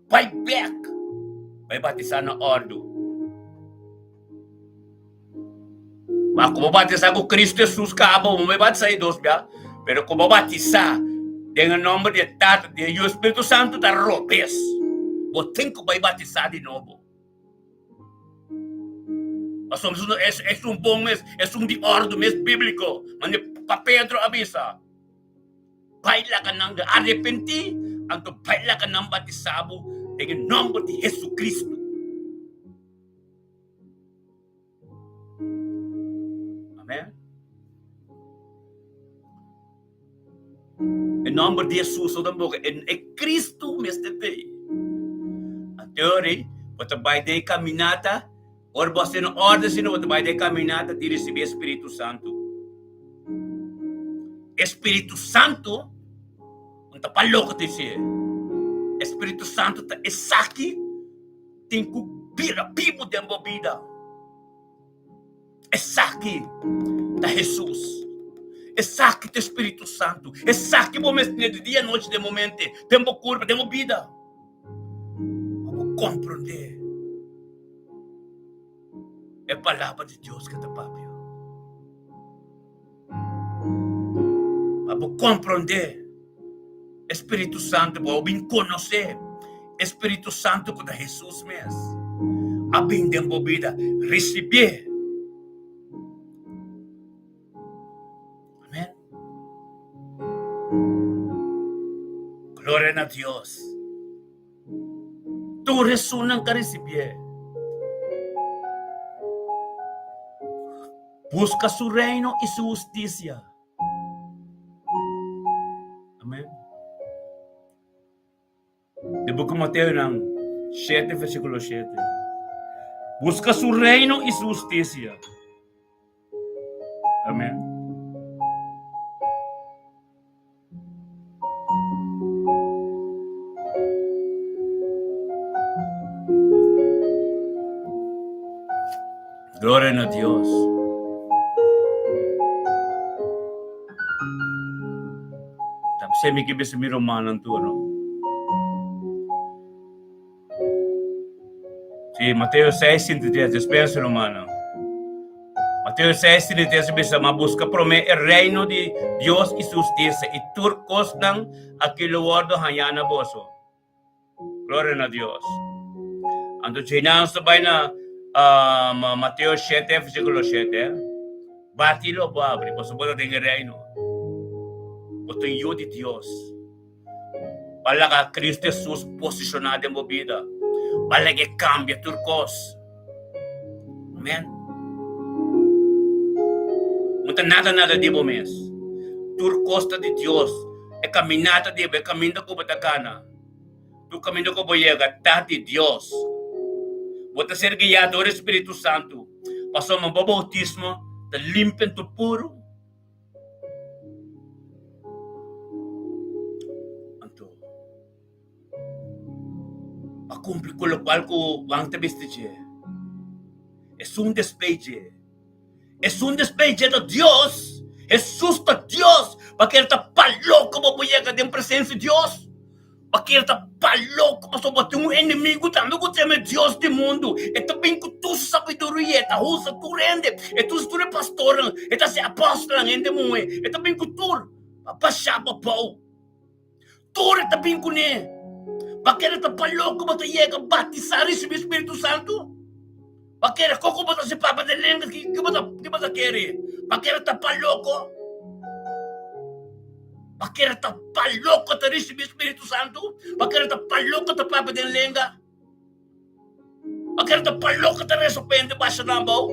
bai bek, bai batisá na òrdu. Ma ku bo batisá ku Kristu Hesus kaba, bo no bai batisá di dos bia, pero ku bo batisá den e nòmber di e Tata, di e Yu i Spiritu Santu ta robes. Bo tin ku bai batisá di nobo. Pasobra es es un bon mes, es un di òrdu mes bíbliko, manera pa Pedro a bisa. Bai laga nan arepentí, anto bai laga nan batisá bo den e nòmber di Hesukristu. Amen. E nòmber di Hesus no ta boka, e Kristu mester t'ei. Anto ora bo ta bai den e kaminata, ora bo a ser na orde asina, bo ta bai den e kaminata di risibí e Spiritu Santu. E Spiritu Santu no ta pa loko ta esei. E Spiritu Santu ta esaki tin ku bira bibu den bo bida. Esaki ta Hesus. Esaki ta Spiritu Santu. Esaki bo mester di dia i anochi den bo mente, den bo kurpa, den bo bida. Pa bo komprondé e Palabra di Dios ke ta papia. Pa bo komprondé e Spiritu Santu, bo a bin konosé e Spiritu Santu ku ta Hesus mes a bin den bo bida, risibié. Amen. Gloria na Dios. Tur esunnan ka risibié. Buska su reino i su hustisia. Amen. De buki Mateo nan shete versíkulo shete. Buska su reino i su hustisia. Amen. Gloria na Dios. Ta p'esei mi ke bisa mi rumannan tur, no? Sí, Mateo 6, 33, despensa rumannan. Mateo 6, 33 a bisa, Ma buska promé e reino di Dios i su hustisia, i tur kosnan aki lo wòrdu hañá na boso. Gloria na Dios. Anto djei nos ta bai na Mateo 7, versíkulo 7. Bati lo bo abri, pasobra bo ta den e reino. Bo ta un yu di Dios. Bo a laga Cristo Hesus posishoná den bo bida. Bo a lag'é kambia tur kos. Amen. No ta nada nada di bo mes. Tur kos ta di Dios. E kaminata di bo, e kaminda ku bo ta kana, tur kaminda ku bo yega ta di Dios. Bo ta ser guiá dor e Spiritu Santu, pasobra bo boutismo ta limpia tur puru. Anto, pa kumpli ku lokual ku Juan ta bisti dje, esun despei dje. Esun despei dje ta Dios. Hesus ta Dios. Pakier ta pa loko bo por yega den presensia di Dios? Pakier ta pa loko pasobra bo tin un enemigu tambe ku ta yama e dios di mundu. E ta bin ku tur su sabiduria, e ta usa tur hende, e ta usa tur e pastornan, e ta hasi apòstelnan, hende muhé, e ta bin ku tur pa basha bo abou. Tur e ta bin kuné. Pakier ta pa loko bo ta yega batisá risibí spiritu santu? Pakier koko bo ta hasi papia den lenga ki bo ta ki bo ta kere? Pakier ta pa loko? Pakier ta pa loko ta risibí spiritu santu? Pakier ta pa loko ta papia den lenga? Pakier ta pa loko ta resa pa hende basha nan abou?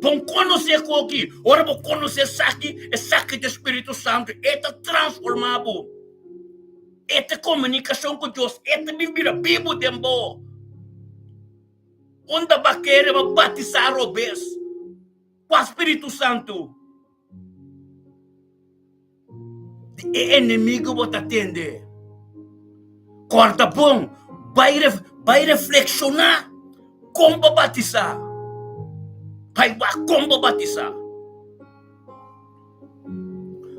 Bon konosé ku aki, ora bo konosé esaki, esaki ta e Spiritu Santu, e ta transformá bo. E ta komunikashon ku Dios, e ta bin bira bibu den bo. Unda bo a kere bo batisá robes? Kua Spiritu Santu? Di e enemigo bo ta tende. Kòrda bon, bai bai reflekshoná kon bo batisá. Bai wak kon bo batisá.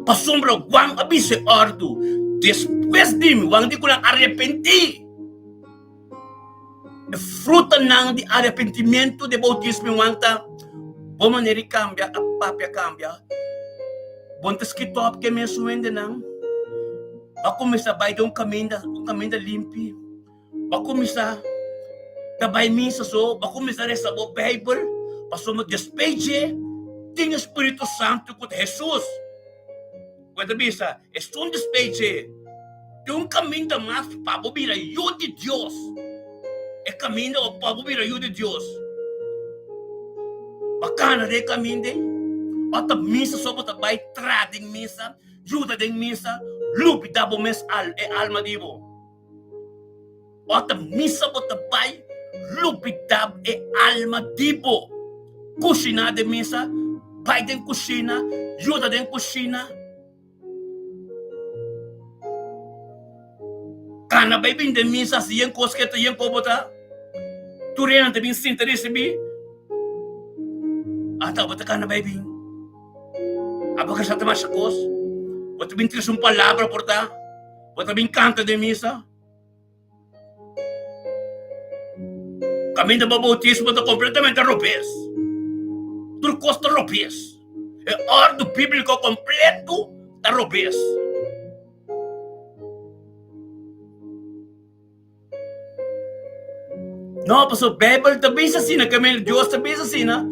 Pasobra Juan a bisa e òrdu, Despues di mi, Juan di ku nan arepentí. E frutanan di arepentimentu di boutismo Juan ta, Bo manera di kambia, a papia kambia. Bo no ta skit op ke mesun hendenan. Bo a kuminsá bai den un kaminda, un kaminda limpi. Bo a kuminsá ta bai misa so, bo a kuminsá resa bo Beibel, pasobra despues dje tin e Spiritu Santu ku ta Hesus. Ku e ta bisa, Esun despues dje tin un kaminda mas pa bo bira yu di Dios. E kaminda pa bo bira yu di Dios. Bo a kana den e kaminda ei? Ò ta misa so bo ta bai tra den misa, yuda den misa, lubida bo mes al e alma di bo. Ò ta misa bo ta bai lubida e alma di bo. Kushiná den misa, bai den kushina, yuda den kushina. Kana bai bin den misa hasi yen kos ke ta yen ko bo ta. Tur hende ta bin sinta risibí. Ata bo ta kana bai bin. Abo ke sa ta masha kos. Bo ta bin trese un palabra por ta. Bo ta bin kanta den misa. Kaminda bo boutismo ta kompletamente robes. Tur kos ta robes. E òrdu bíbliko kompleto ta robes. No, pasobra Beibel ta bisa asina, kaminda Dios ta bisa asina,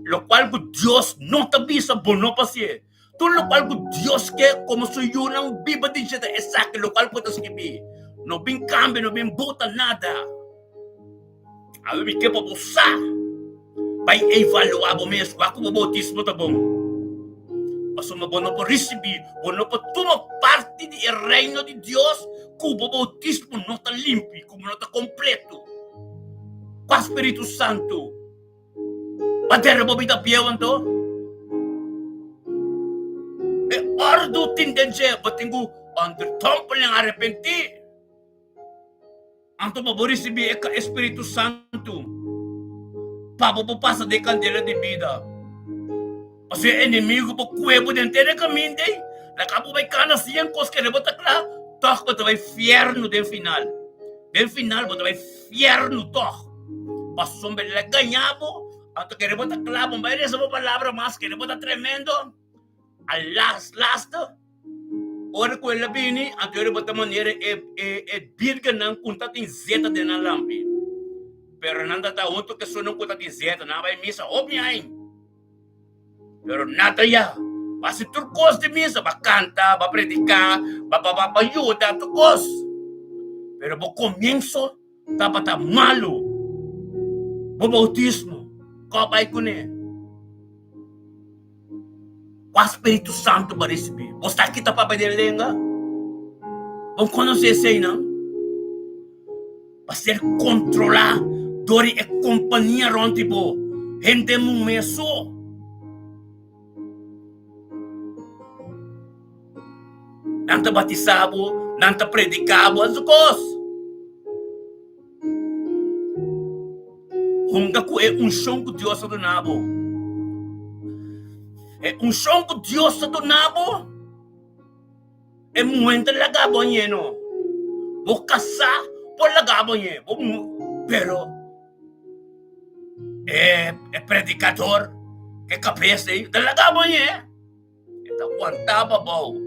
lokual ku Dios no ta bisa, bo no por hasié. Tur lokual ku Dios ke komo su yunan biba di dje ta esaki lokual ku ta skibí. No bin kambia, no bin bota nada. Awe mi ke pa bo sa, bai evaluá bo mes wak ku bo boutismo ta bon. Pasobra bo no por risibí, bo no por tuma parti di e reino di Dios ku bo boutismo no ta limpi, ku bo no ta kompleto. Kua Spiritu Santu? Pa dera bo bida bieu anto? E ordu tin den dje, bo tin ku onderdompelen, arepentí, anto pa bo risibí e Spiritu Santu, pa bo por pasa den e kandela di bida. Pasobra e enemigu por kue bo den tene kaminda ei, laga bo bai kana sien kos kere bo ta kla, tòg bo ta bai fièrnu den final. Den final bo ta bai fièrnu tòg. Pasobra el a gaña bo, anto kere bo ta kla, bo no bai resa bo palabra mas, kere bo ta tremendo. A las laste, ora ku el a bini, anto ora bo ta manera e e e birgennan ku ta tin zeta den nan lampi. Pero nan ta ta huntu ku esunnan ku ta tin zeta, nan a bai misa hopi aña. Pero nada ya. Ba hasi tur kos di misa, ba kanta, ba prediká, ba ba ba yuda, tur kos. Pero bo komienso tabata malu. Bo boutismo, kò bai kuné? Kua Spiritu Santu bo a risibí? Bo sa kita papia den lenga? Bo konosé eseinan? Pa ser kontrolá dor di e kompania rònt di bo, hende muhé so. Nan ta batisá bo, nan ta prediká bo, anto kos. Hunga ku e unshon ku Dios a duna bo. E unshon ku Dios a duna bo. E muhé ta laga bo ñe no. Bo kasá por laga bo ñe. Bo pero e e predikador ke kabes ei ta laga bo ñe. E ta wantá bo abou.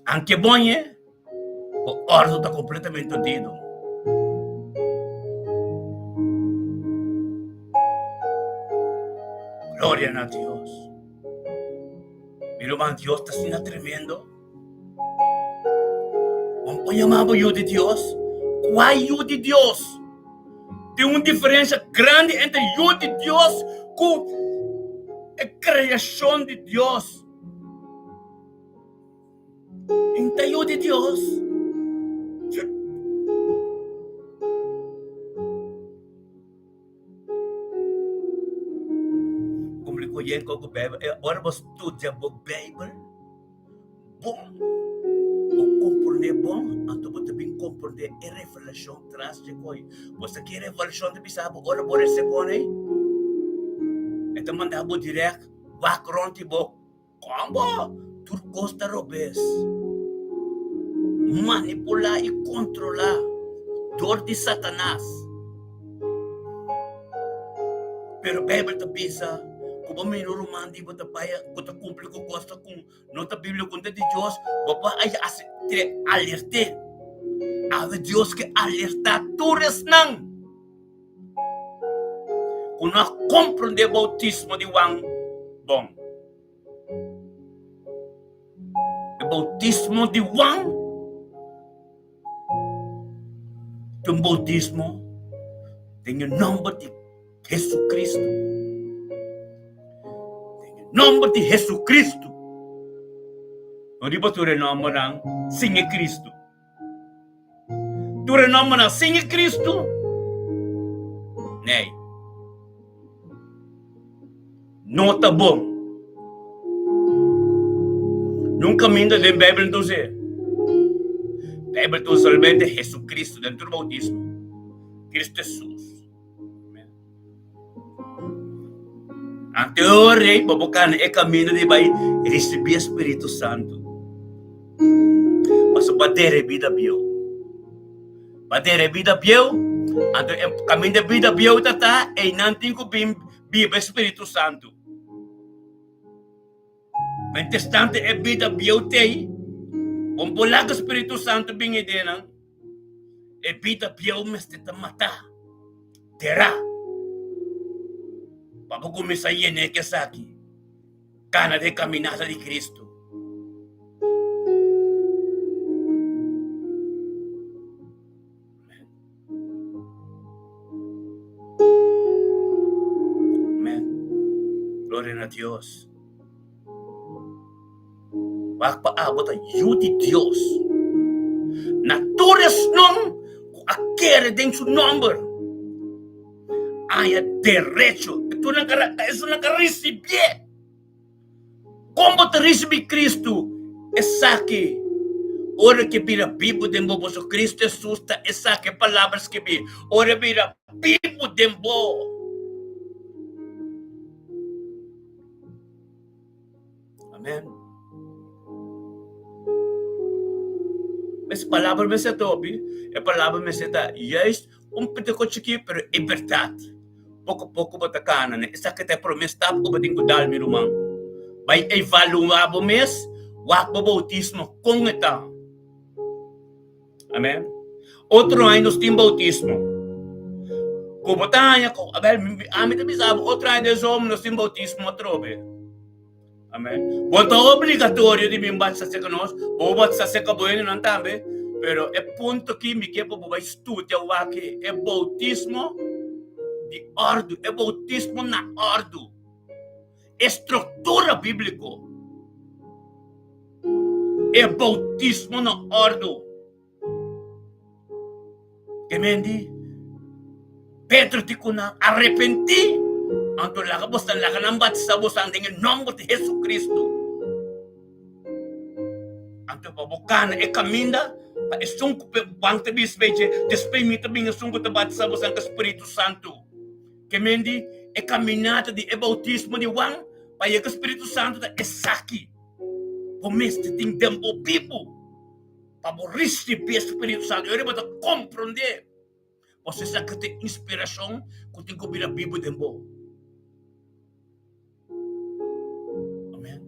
Anke bo ñe, bo òrdu ta kompletamente hundido. Gloria na Dios. Mi ruman, Dios ta asina tremendo. Bo por yama bo yu di Dios? Kua yu di Dios? Tin un diferensia grandi entre yu di Dios ku e kreashon di Dios. N ta yu di Dios. Kumpli ku yen ku Beibel. E ora bo studia bo Beibel bon, bo komprondé bon, anto bo ta bin komprondé e revelashon tras dje koi. Bo sa ki revelashon ta bisa bo ora bo rese kon ei? E ta manda bo dirèk wak rònt di bo. Kombo? Tur kos ta robes. Manipulá i kontrolá dor di Satanas. Pero Beibel ta bisa ku bo mira un ruman di bo ta bai ku ta kumpli ku kos ta ku no ta bíbliko ku no ta di Dios, bo por a hasi alert'é. Awe Dios ke alertá tur esnan. Ku no a komprondé boutismo di Juan bon. E boutismo di Juan ta un boutismo den e nòmber di. Jesucristo. Den e nomber di Jesucristo. No riba tur e nombernan sin e Cristo. Tur e nombernan sin e Cristo? Nee. No ta bon. Nun kaminda den Bijbel no ta us'é. Bijbel ta usa solamente Jesucristo den tur bautismo. Cristo Jesus. Ante ora ei bo por kana e kaminda di bai risibí e Spiritu Santu. Pasobra bo a dere bida bieu. Bo a dere bida bieu, anto e kaminda e bida bieu ta ta, einan tin ku bin biba e Spiritu Santu. Mientrastante e bida bieu t'ei, bo no por laga Spiritu Santu bin ei den nan. E bida bieu mester ta matá, derá, pa bo kuminsá yena e kesaki, kana den kaminata di Kristu. Amen. Gloria na Dios. Wak pa abo ta yu di Dios. Na tur esnan ku a kere den su nomber, haña derecho. Esun nan ka risibié. Kon bo ta risibí Kristu? Esaki, ora ke bira bibu den bo, boso Kristu Hesus ta esaki e palabra skibí, ora e bira bibu den bo. Amen. Mes palabra mester ta obi, e palabra mester ta juist un pitico chikí, pero e berdad. Poko poko bo ta kana ne. Esaki ta e promé stap ku bo tin ku dal, mi ruman. Bai evaluá bo mes, wak bo boutismo kon e ta. Amen. Otro aña nos tin boutismo. Ku bo ta haña ku, abel, ami ta bisa bo, otro aña den zomer nos tin boutismo atrobe. Amen. Bo ta obligatorio di bin batisa serka nos, bo batisa serka bo hendenan tambe, pero e punto aki mi ke pa bo bai studia wak e boutismo di òrdu, e boutismo na òrdu, e struktura bíbliko, e boutismo na òrdu. Ke men di, Pedro di ku nan, Arepentí, anto laga boso laga nan batisá boso den e nòmber di Hesukristu. Anto pa bo kana e kaminda pa esun ku Juan ta bisa bei dje, Despues mi ta bin esun ku ta batisá boso ku Spiritu Santu. Ke men di, e kaminata di e boutismo di Juan pa yega Spiritu Santu ta esaki. Bo mester tin den bo bibu. Pa bo risibí e Spiritu Santu, e ora bo ta komprondé bo sa ku ta inspirashon ku tin ku bira bibu den bo. Amen.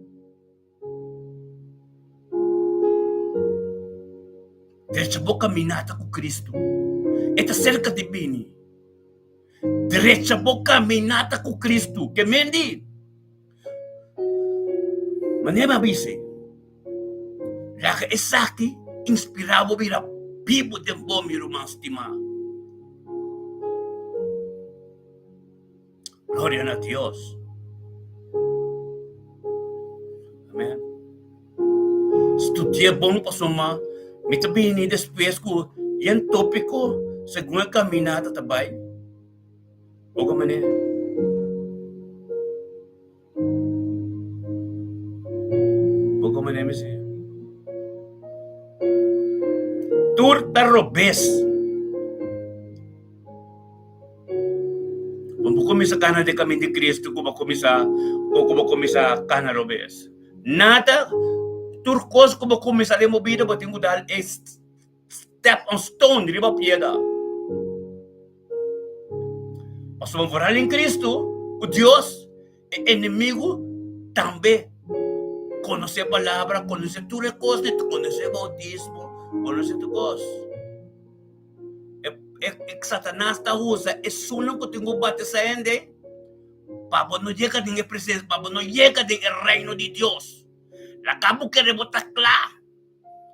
Drecha bo kaminata ku Kristu. E ta serka di bini. Drecha bo kaminata ku Kristu. Ke men di? Manera mi a bisa, laga esaki inspirá bo bira bibu den bo, mi ruman stimá. Gloria na Dios. Amen. Studi'é bon pasobra mi ta bini despues ku yen tópiko segun e kaminata ta bai. Oko manera. Oko manera mi siña. Tur ta robes. Bo por kuminsá kana den kamin di Cristo ku bo kuminsá o ku bo kuminsá kana robes. Nada, tur kos ku bo kuminsá den bo bida bo tin ku dal e step on stone riba piedra. Pasobra foral den Cristo ku Dios e enemigu tambe konosé palabra, konosé tur e kos, konosé boutismo, konosé tur kos. E Satanas ta usa esunnan ku tin ku batisá hende pa bo no yega den e presensia, pa bo no yega den e reino di Dios. Laga bo kere bo ta kla.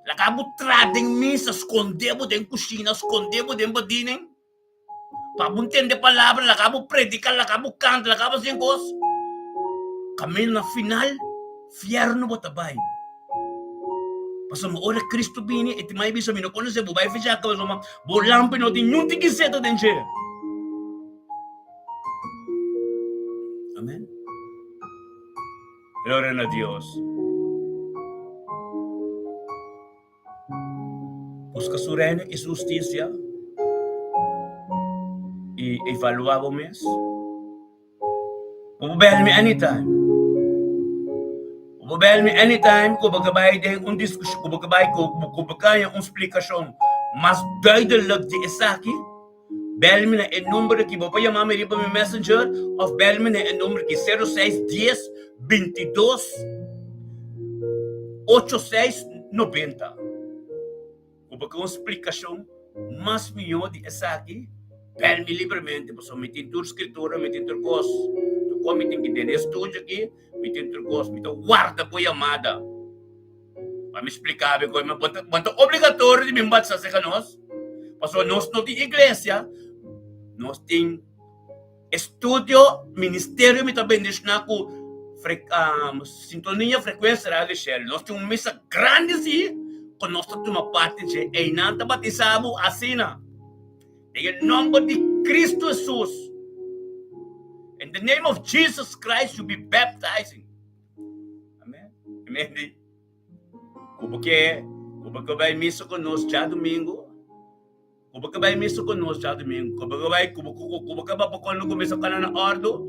Laga bo tra den misa, skonde bo den kushina, skonde bo den badinen. Pa bo ntende palabra, laga bo predica, laga bo canta, laga bo haci cos. Caminda na final, fierno bo ta bay. Pasobra ora Cristo bini, e tin mai bisa, mi no conoce bo, bay fecha cabeza, ma bo lampi no tin niun tiki seta den dje. Amen. Gloria na Dios. Buska su reino i su hustisia i evaluá bo mes. Bo por bel mi anytime. Bo por bel mi anytime ku bo ke bai den un diskushon, ku bo ke bai ku bo ke haña un splikashon mas duidelik di esaki. Bel mi na e number aki, bo por yama mi riba mi messenger of bel mi na e number aki, 06 10 22 86 90. Bo por ke un splikashon mas mihó di esaki, bel mi libremente, pasobra mi tin tur skritura, mi tin tur kos. Tur kos mi tin ki den e studio aki, mi tin tur kos. Mi ta warda bo yamada pa mi splika bo kos. Bo ta obligatorio di bin batisa serka nos, pasobra nos no tin iglesia, nos tin estudio, ministerio mi ta bendiciona cu sintonia frecuencia radio Shell. Nos tin un misa grandi si cu nos ta tuma parti dje. Eynan ta batisa bo asina. Den e nomber di Cristo Jesus. In the name of Jesus Christ you be baptizing. Amen. Amen. Ku bo ke, ku bo ke bai misa ku nos djadumingu, ku bo ke bai misa ku nos djadumingu, ku bo ke bai, ku bo, ku bo ke bai pa kono ku misa kana na ordu,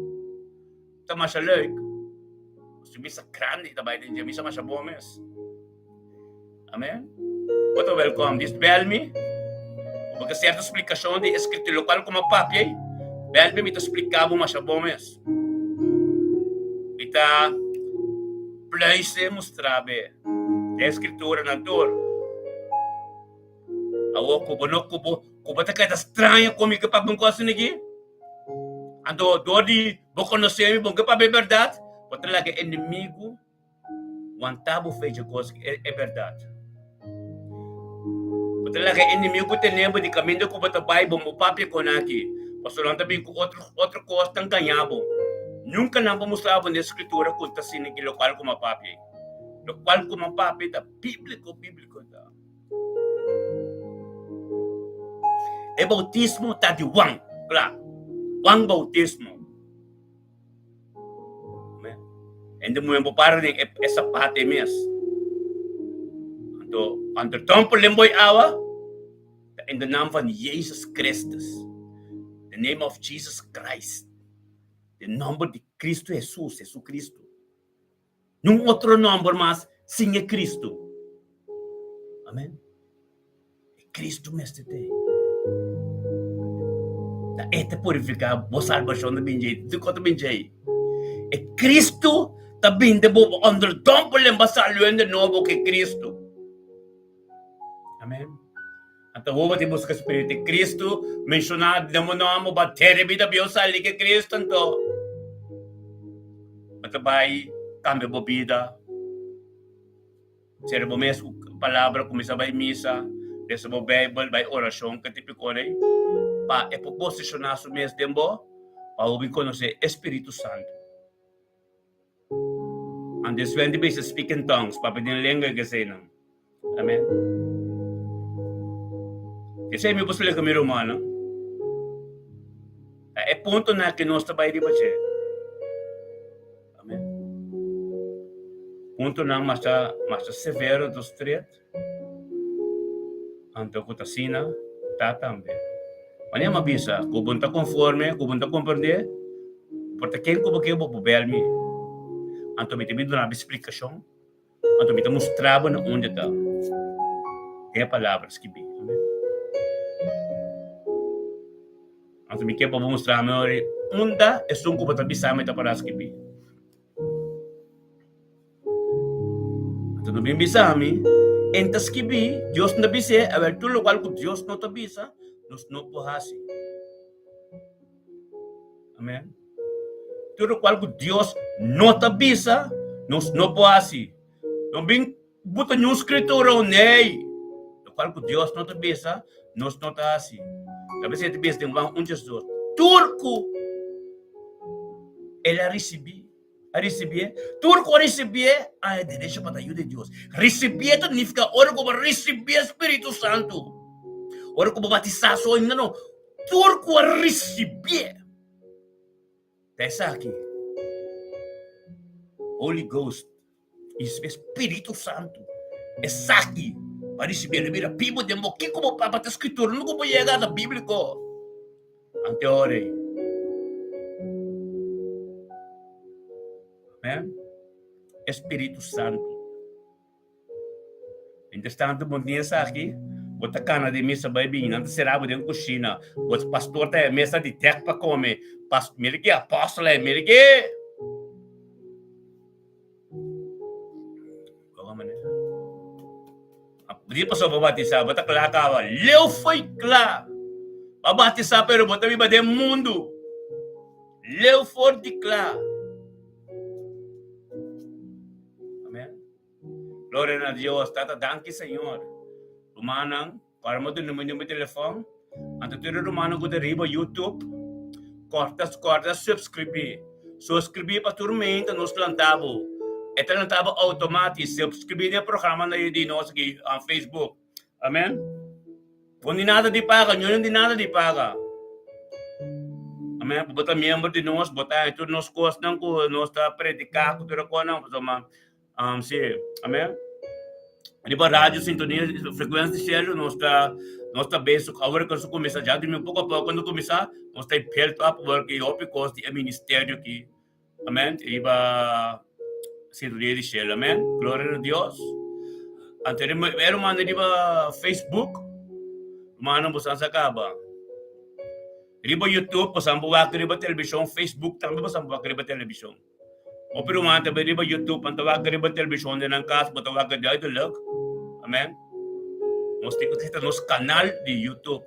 ta masha leuk. Su misa grandi ta bai den dje, misa masha bon mes. Amen. Bo ta welkom. Dis bel mi. Ku bo ke sierto splikashon di e skritura lokual ku mi a papia ei, bel mi, mi ta splika bo masha bon mes. Mi ta pluise mustra be e skrituranan tur. Awor ku bo no ku bo ku bo ta keda straño ku mi ke papia un kos asina aki, anto dor di bo konosé mi bo ke papia e bèrdat, bo ta laga e enemigu wanta bo fe dje kos e e bèrdat. Bo ta laga e enemigu tene bo di kaminda ku bo ta bai bo no papia kon aki, pasobra nan ta bin ku otro otro kos ta ngaña bo. Nunka nan por mustra bo den Skritura ku ta asina ki lokual ku mi a papia ei. Lokual ku mi a papia ta bíbliko, bíbliko ta. E boutismo ta di Juan, kla, Juan boutismo. Amen. Hende muhé bo para den e e sapato ei mes. Anto, anto dompel den bo e awa, ta in de naam van Jezus Christus. The name of Jesus Christ. Den nomber di Cristo Jesus, Jesucristo. Nun otro nomber mas sin e Cristo. Amen. E Cristo mester te. Ta e ta purifica bo salvacion ta bin djei. Tur cosa ta bin djei. E Cristo ta bin de bo onderdompelen bo saluen de nobo ke Cristo. Amen. Anto bo bo tin buska spiritu di Cristo menciona den bo nomber bo a tere bida bieu sali ke Cristo anto bo ta bai cambia bo bida sera bo mes ku palabra cuminsa bai misa lesa bo bijbel bai oracion ke tipo di cosa ei pa e por posiciona su mes den bo pa bo bin conoce e Spiritu Santo. And this when di bisa speak in tongues, papia den lenga ke eseinan. Amen. Esei mi por splika mi rumannan. Ta e puntonan ke nos ta bai riba dje. Amen. Puntonan masha masha severo anto stret. Anto ku ta asina ta tambe. Wanneer mi a bisa ku bo no ta konforme, ku bo no ta komprendé, por ta ken ku bo ke bo por bel mi. Anto mi ta bin duna bo splikashon, anto mi ta mustra bo na unda ta e palabra skibí. Amen. Anto mi ke pa bo mustra mi ora unda esun ku bo ta bisa mi ta para skibí. Anto no bin bisa mi, En ta skibí, Dios no ta bis'é, awel tur lokual ku Dios no ta bisa, nos no por hasi. Amen. Tur lokual ku Dios no ta bisa, nos no por hasi. No bin buta niun skritura, oh, nee. Lokual ku Dios no ta bisa, nos no ta hasi. Ta bisa e ta bisa den Juan un 12, Tur ku el a risibí, a risibié, tur ku a risibié a e derecho pa ta yu di Dios. Risibié ta nifiká ora ku bo risibí e Spiritu Santu. Ora ku bo batisá so ainda no. Tur ku a risibié. Ta esaki Holy Ghost i Spiritu Santu. Esaki pa risibié lo bira bibu den bo. Kiko bo papa ta skritura? Nunka bo yega ta bíbliko. Ante ora ei. Amen. E Spiritu Santu. Mientras bo tin esaki, bo ta kana di misa bai bini, nan ta sera bo den kushina, bo pastor ta e mesa di dek pa kome, pas, mira ki apòstel ei, mira ki. Di pasobra bo batisá, bo ta kla kaba. Leu foi kla. Bo a batisá pero bo ta biba den mundu. Leu for di kla. Amen. Gloria na Dios. Tata, danki Señor. Rumannan, para mo duna mi numero di telefon. Anto tur e rumannan ku ta riba YouTube, kòrta kòrta subskribí. Suskribí pa tur meinta nos lanta bo. E ta lanta bo outomátis. Subskribí den e programanan di nos aki na Facebook. Amen. Bo no di nada di paga, ño no di nada di paga. Amen. Bo ta miembro di nos, bo ta haña tur nos kosnan ku nos ta prediká ku tur e kosnan, pasobra um si, amen. Riba radio sintonia frekuensia di shelu nos ta nos ta bezig awor ku nos a kuminsá ya durmi poko a poko nos kuminsá nos ta build up awor ku hopi kos di e ministerio aki. Amen. Riba sintonia di shelu. Amen. Gloria na Dios. Anto e ruman riba Facebook. Rumannan bosan sa kaba. Riba YouTube bosan por wak riba televishon. Facebook tambe bosan por wak riba televishon. Hopi ruman tambe riba YouTube nan ta wak riba televishon den nan kas. Bo ta wak duidelijk. Amen. Nos tin ku ta nos kanal di YouTube.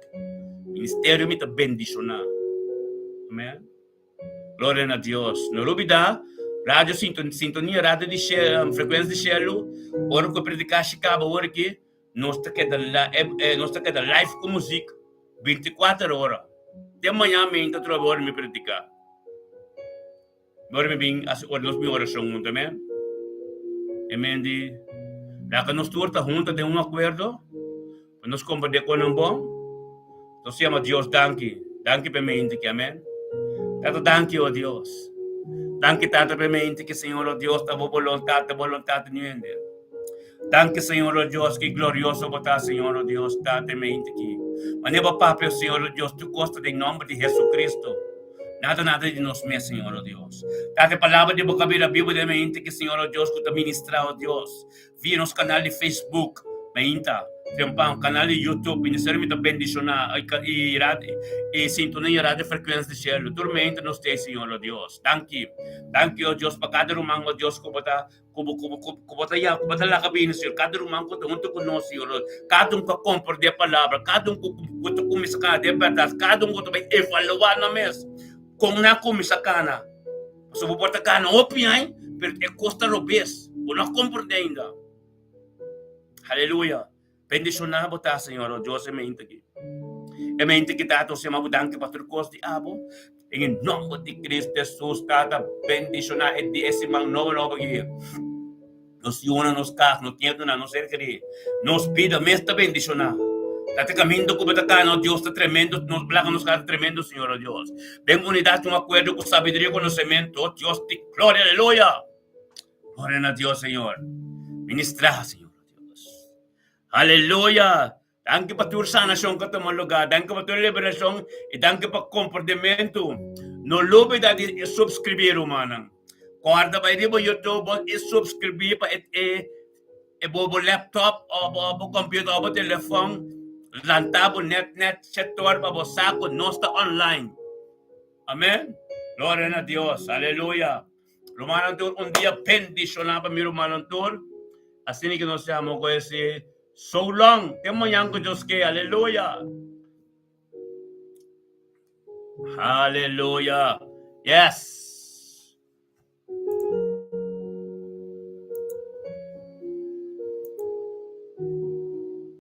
Ministerio mi ta bendishoná. Amen. Gloria na Dios. No lubida, radio sintonia, radio di frekuensia di shelu, ora ku e predikashi kaba ora aki, nos ta keda nos ta keda live ku muzik binti kuater ora. Te maña mainta atrobe ora mi prediká. Ora mi bin hasi nos bin orashon huntu, amen. Amen di laga nos tur ta hunta den un akuerdo pa nos komprendé konan bon. Nos yama Dios danki. Danki pa e mente aki, amen. Tata danki, o Dios. Danki Tata pa e mente ki, Señor, o Dios, ta bo boluntat, ta boluntat di hende. Danki, Señor, o Dios, ki glorioso bo ta, Señor, o Dios, Tata e mente aki. Manera bo papia, Señor, o Dios, tur kos ta den nomber di Jesucristo. Nada nada di nos mes, Señor, o Dios. Tata e palabra di bo ka bira bibu den e mente ki, Señor, o Dios, ku ta ministra, o Dios. Via nos kanal di Facebook, mainta, trempan, kanal di YouTube, Ministerio Mi Ta Bendishoná, i radio, i sintonia Radio Frekuensia di Shelu. Tur mainta nos ta ei, Señor, o Dios. Danki. Danki, o Dios, pa kada ruman, o Dios, ku bo ta, ku bo, ku bo, ku bo ta ya, ku bo ta laga bini, Señor. Kada ruman ku ta huntu ku nos, Señor. Kada un ku a komprendé e palabra, kada un ku, ku ta kuminsá kana den bèrdat, kada un ku ta bai evaluá nan mes kon nan a kuminsá kana. Pasobra bo por ta gana hopi aña, pero e kos ta robes. Bo no a komprendé ainda. Aleluya. Bendishoná bo ta, Señor, o Dios, e mente aki. E mente ki Tata, nos yama bo danki pa tur kos di abo. En e nòmber di Cristo Hesus, Tata, bendishoná e dia, e siman nobo nobo aki. Nos yunan, nos kas, nos nietunan, nos ser kerí, nos bida mes ta bendishoná. Tata kaminda ku bo ta kana, o Dios, ta tremendo, nos blaka nos kara ta tremendo, Señor, o Dios. Den unidat un akuerdo ku sabiduria i konosementu, o Dios di gloria, aleluya! Gloria na Dios, Señor. Ministrá, Señor, o Dios. Aleluya! Danki pa tur sanashon ku a tuma lugá, danki pa tur liberashon i danki pa komprendementu. No lubida di subskribí, rumannan. Kòrda bai riba YouTube bo i subskribí pa e e bo bo laptop òf bo bo computer òf bo telefòn lanta bo nèt nèt shetor pa bo sa ku nos ta online. Amen. Gloria na Dios. Aleluya. Rumannan tur, un dia bendishoná pa mi rumannan tur. Asina ke nos yama ku ese so long. Te mañan ku Dios ke. Aleluya. Aleluya. Yes.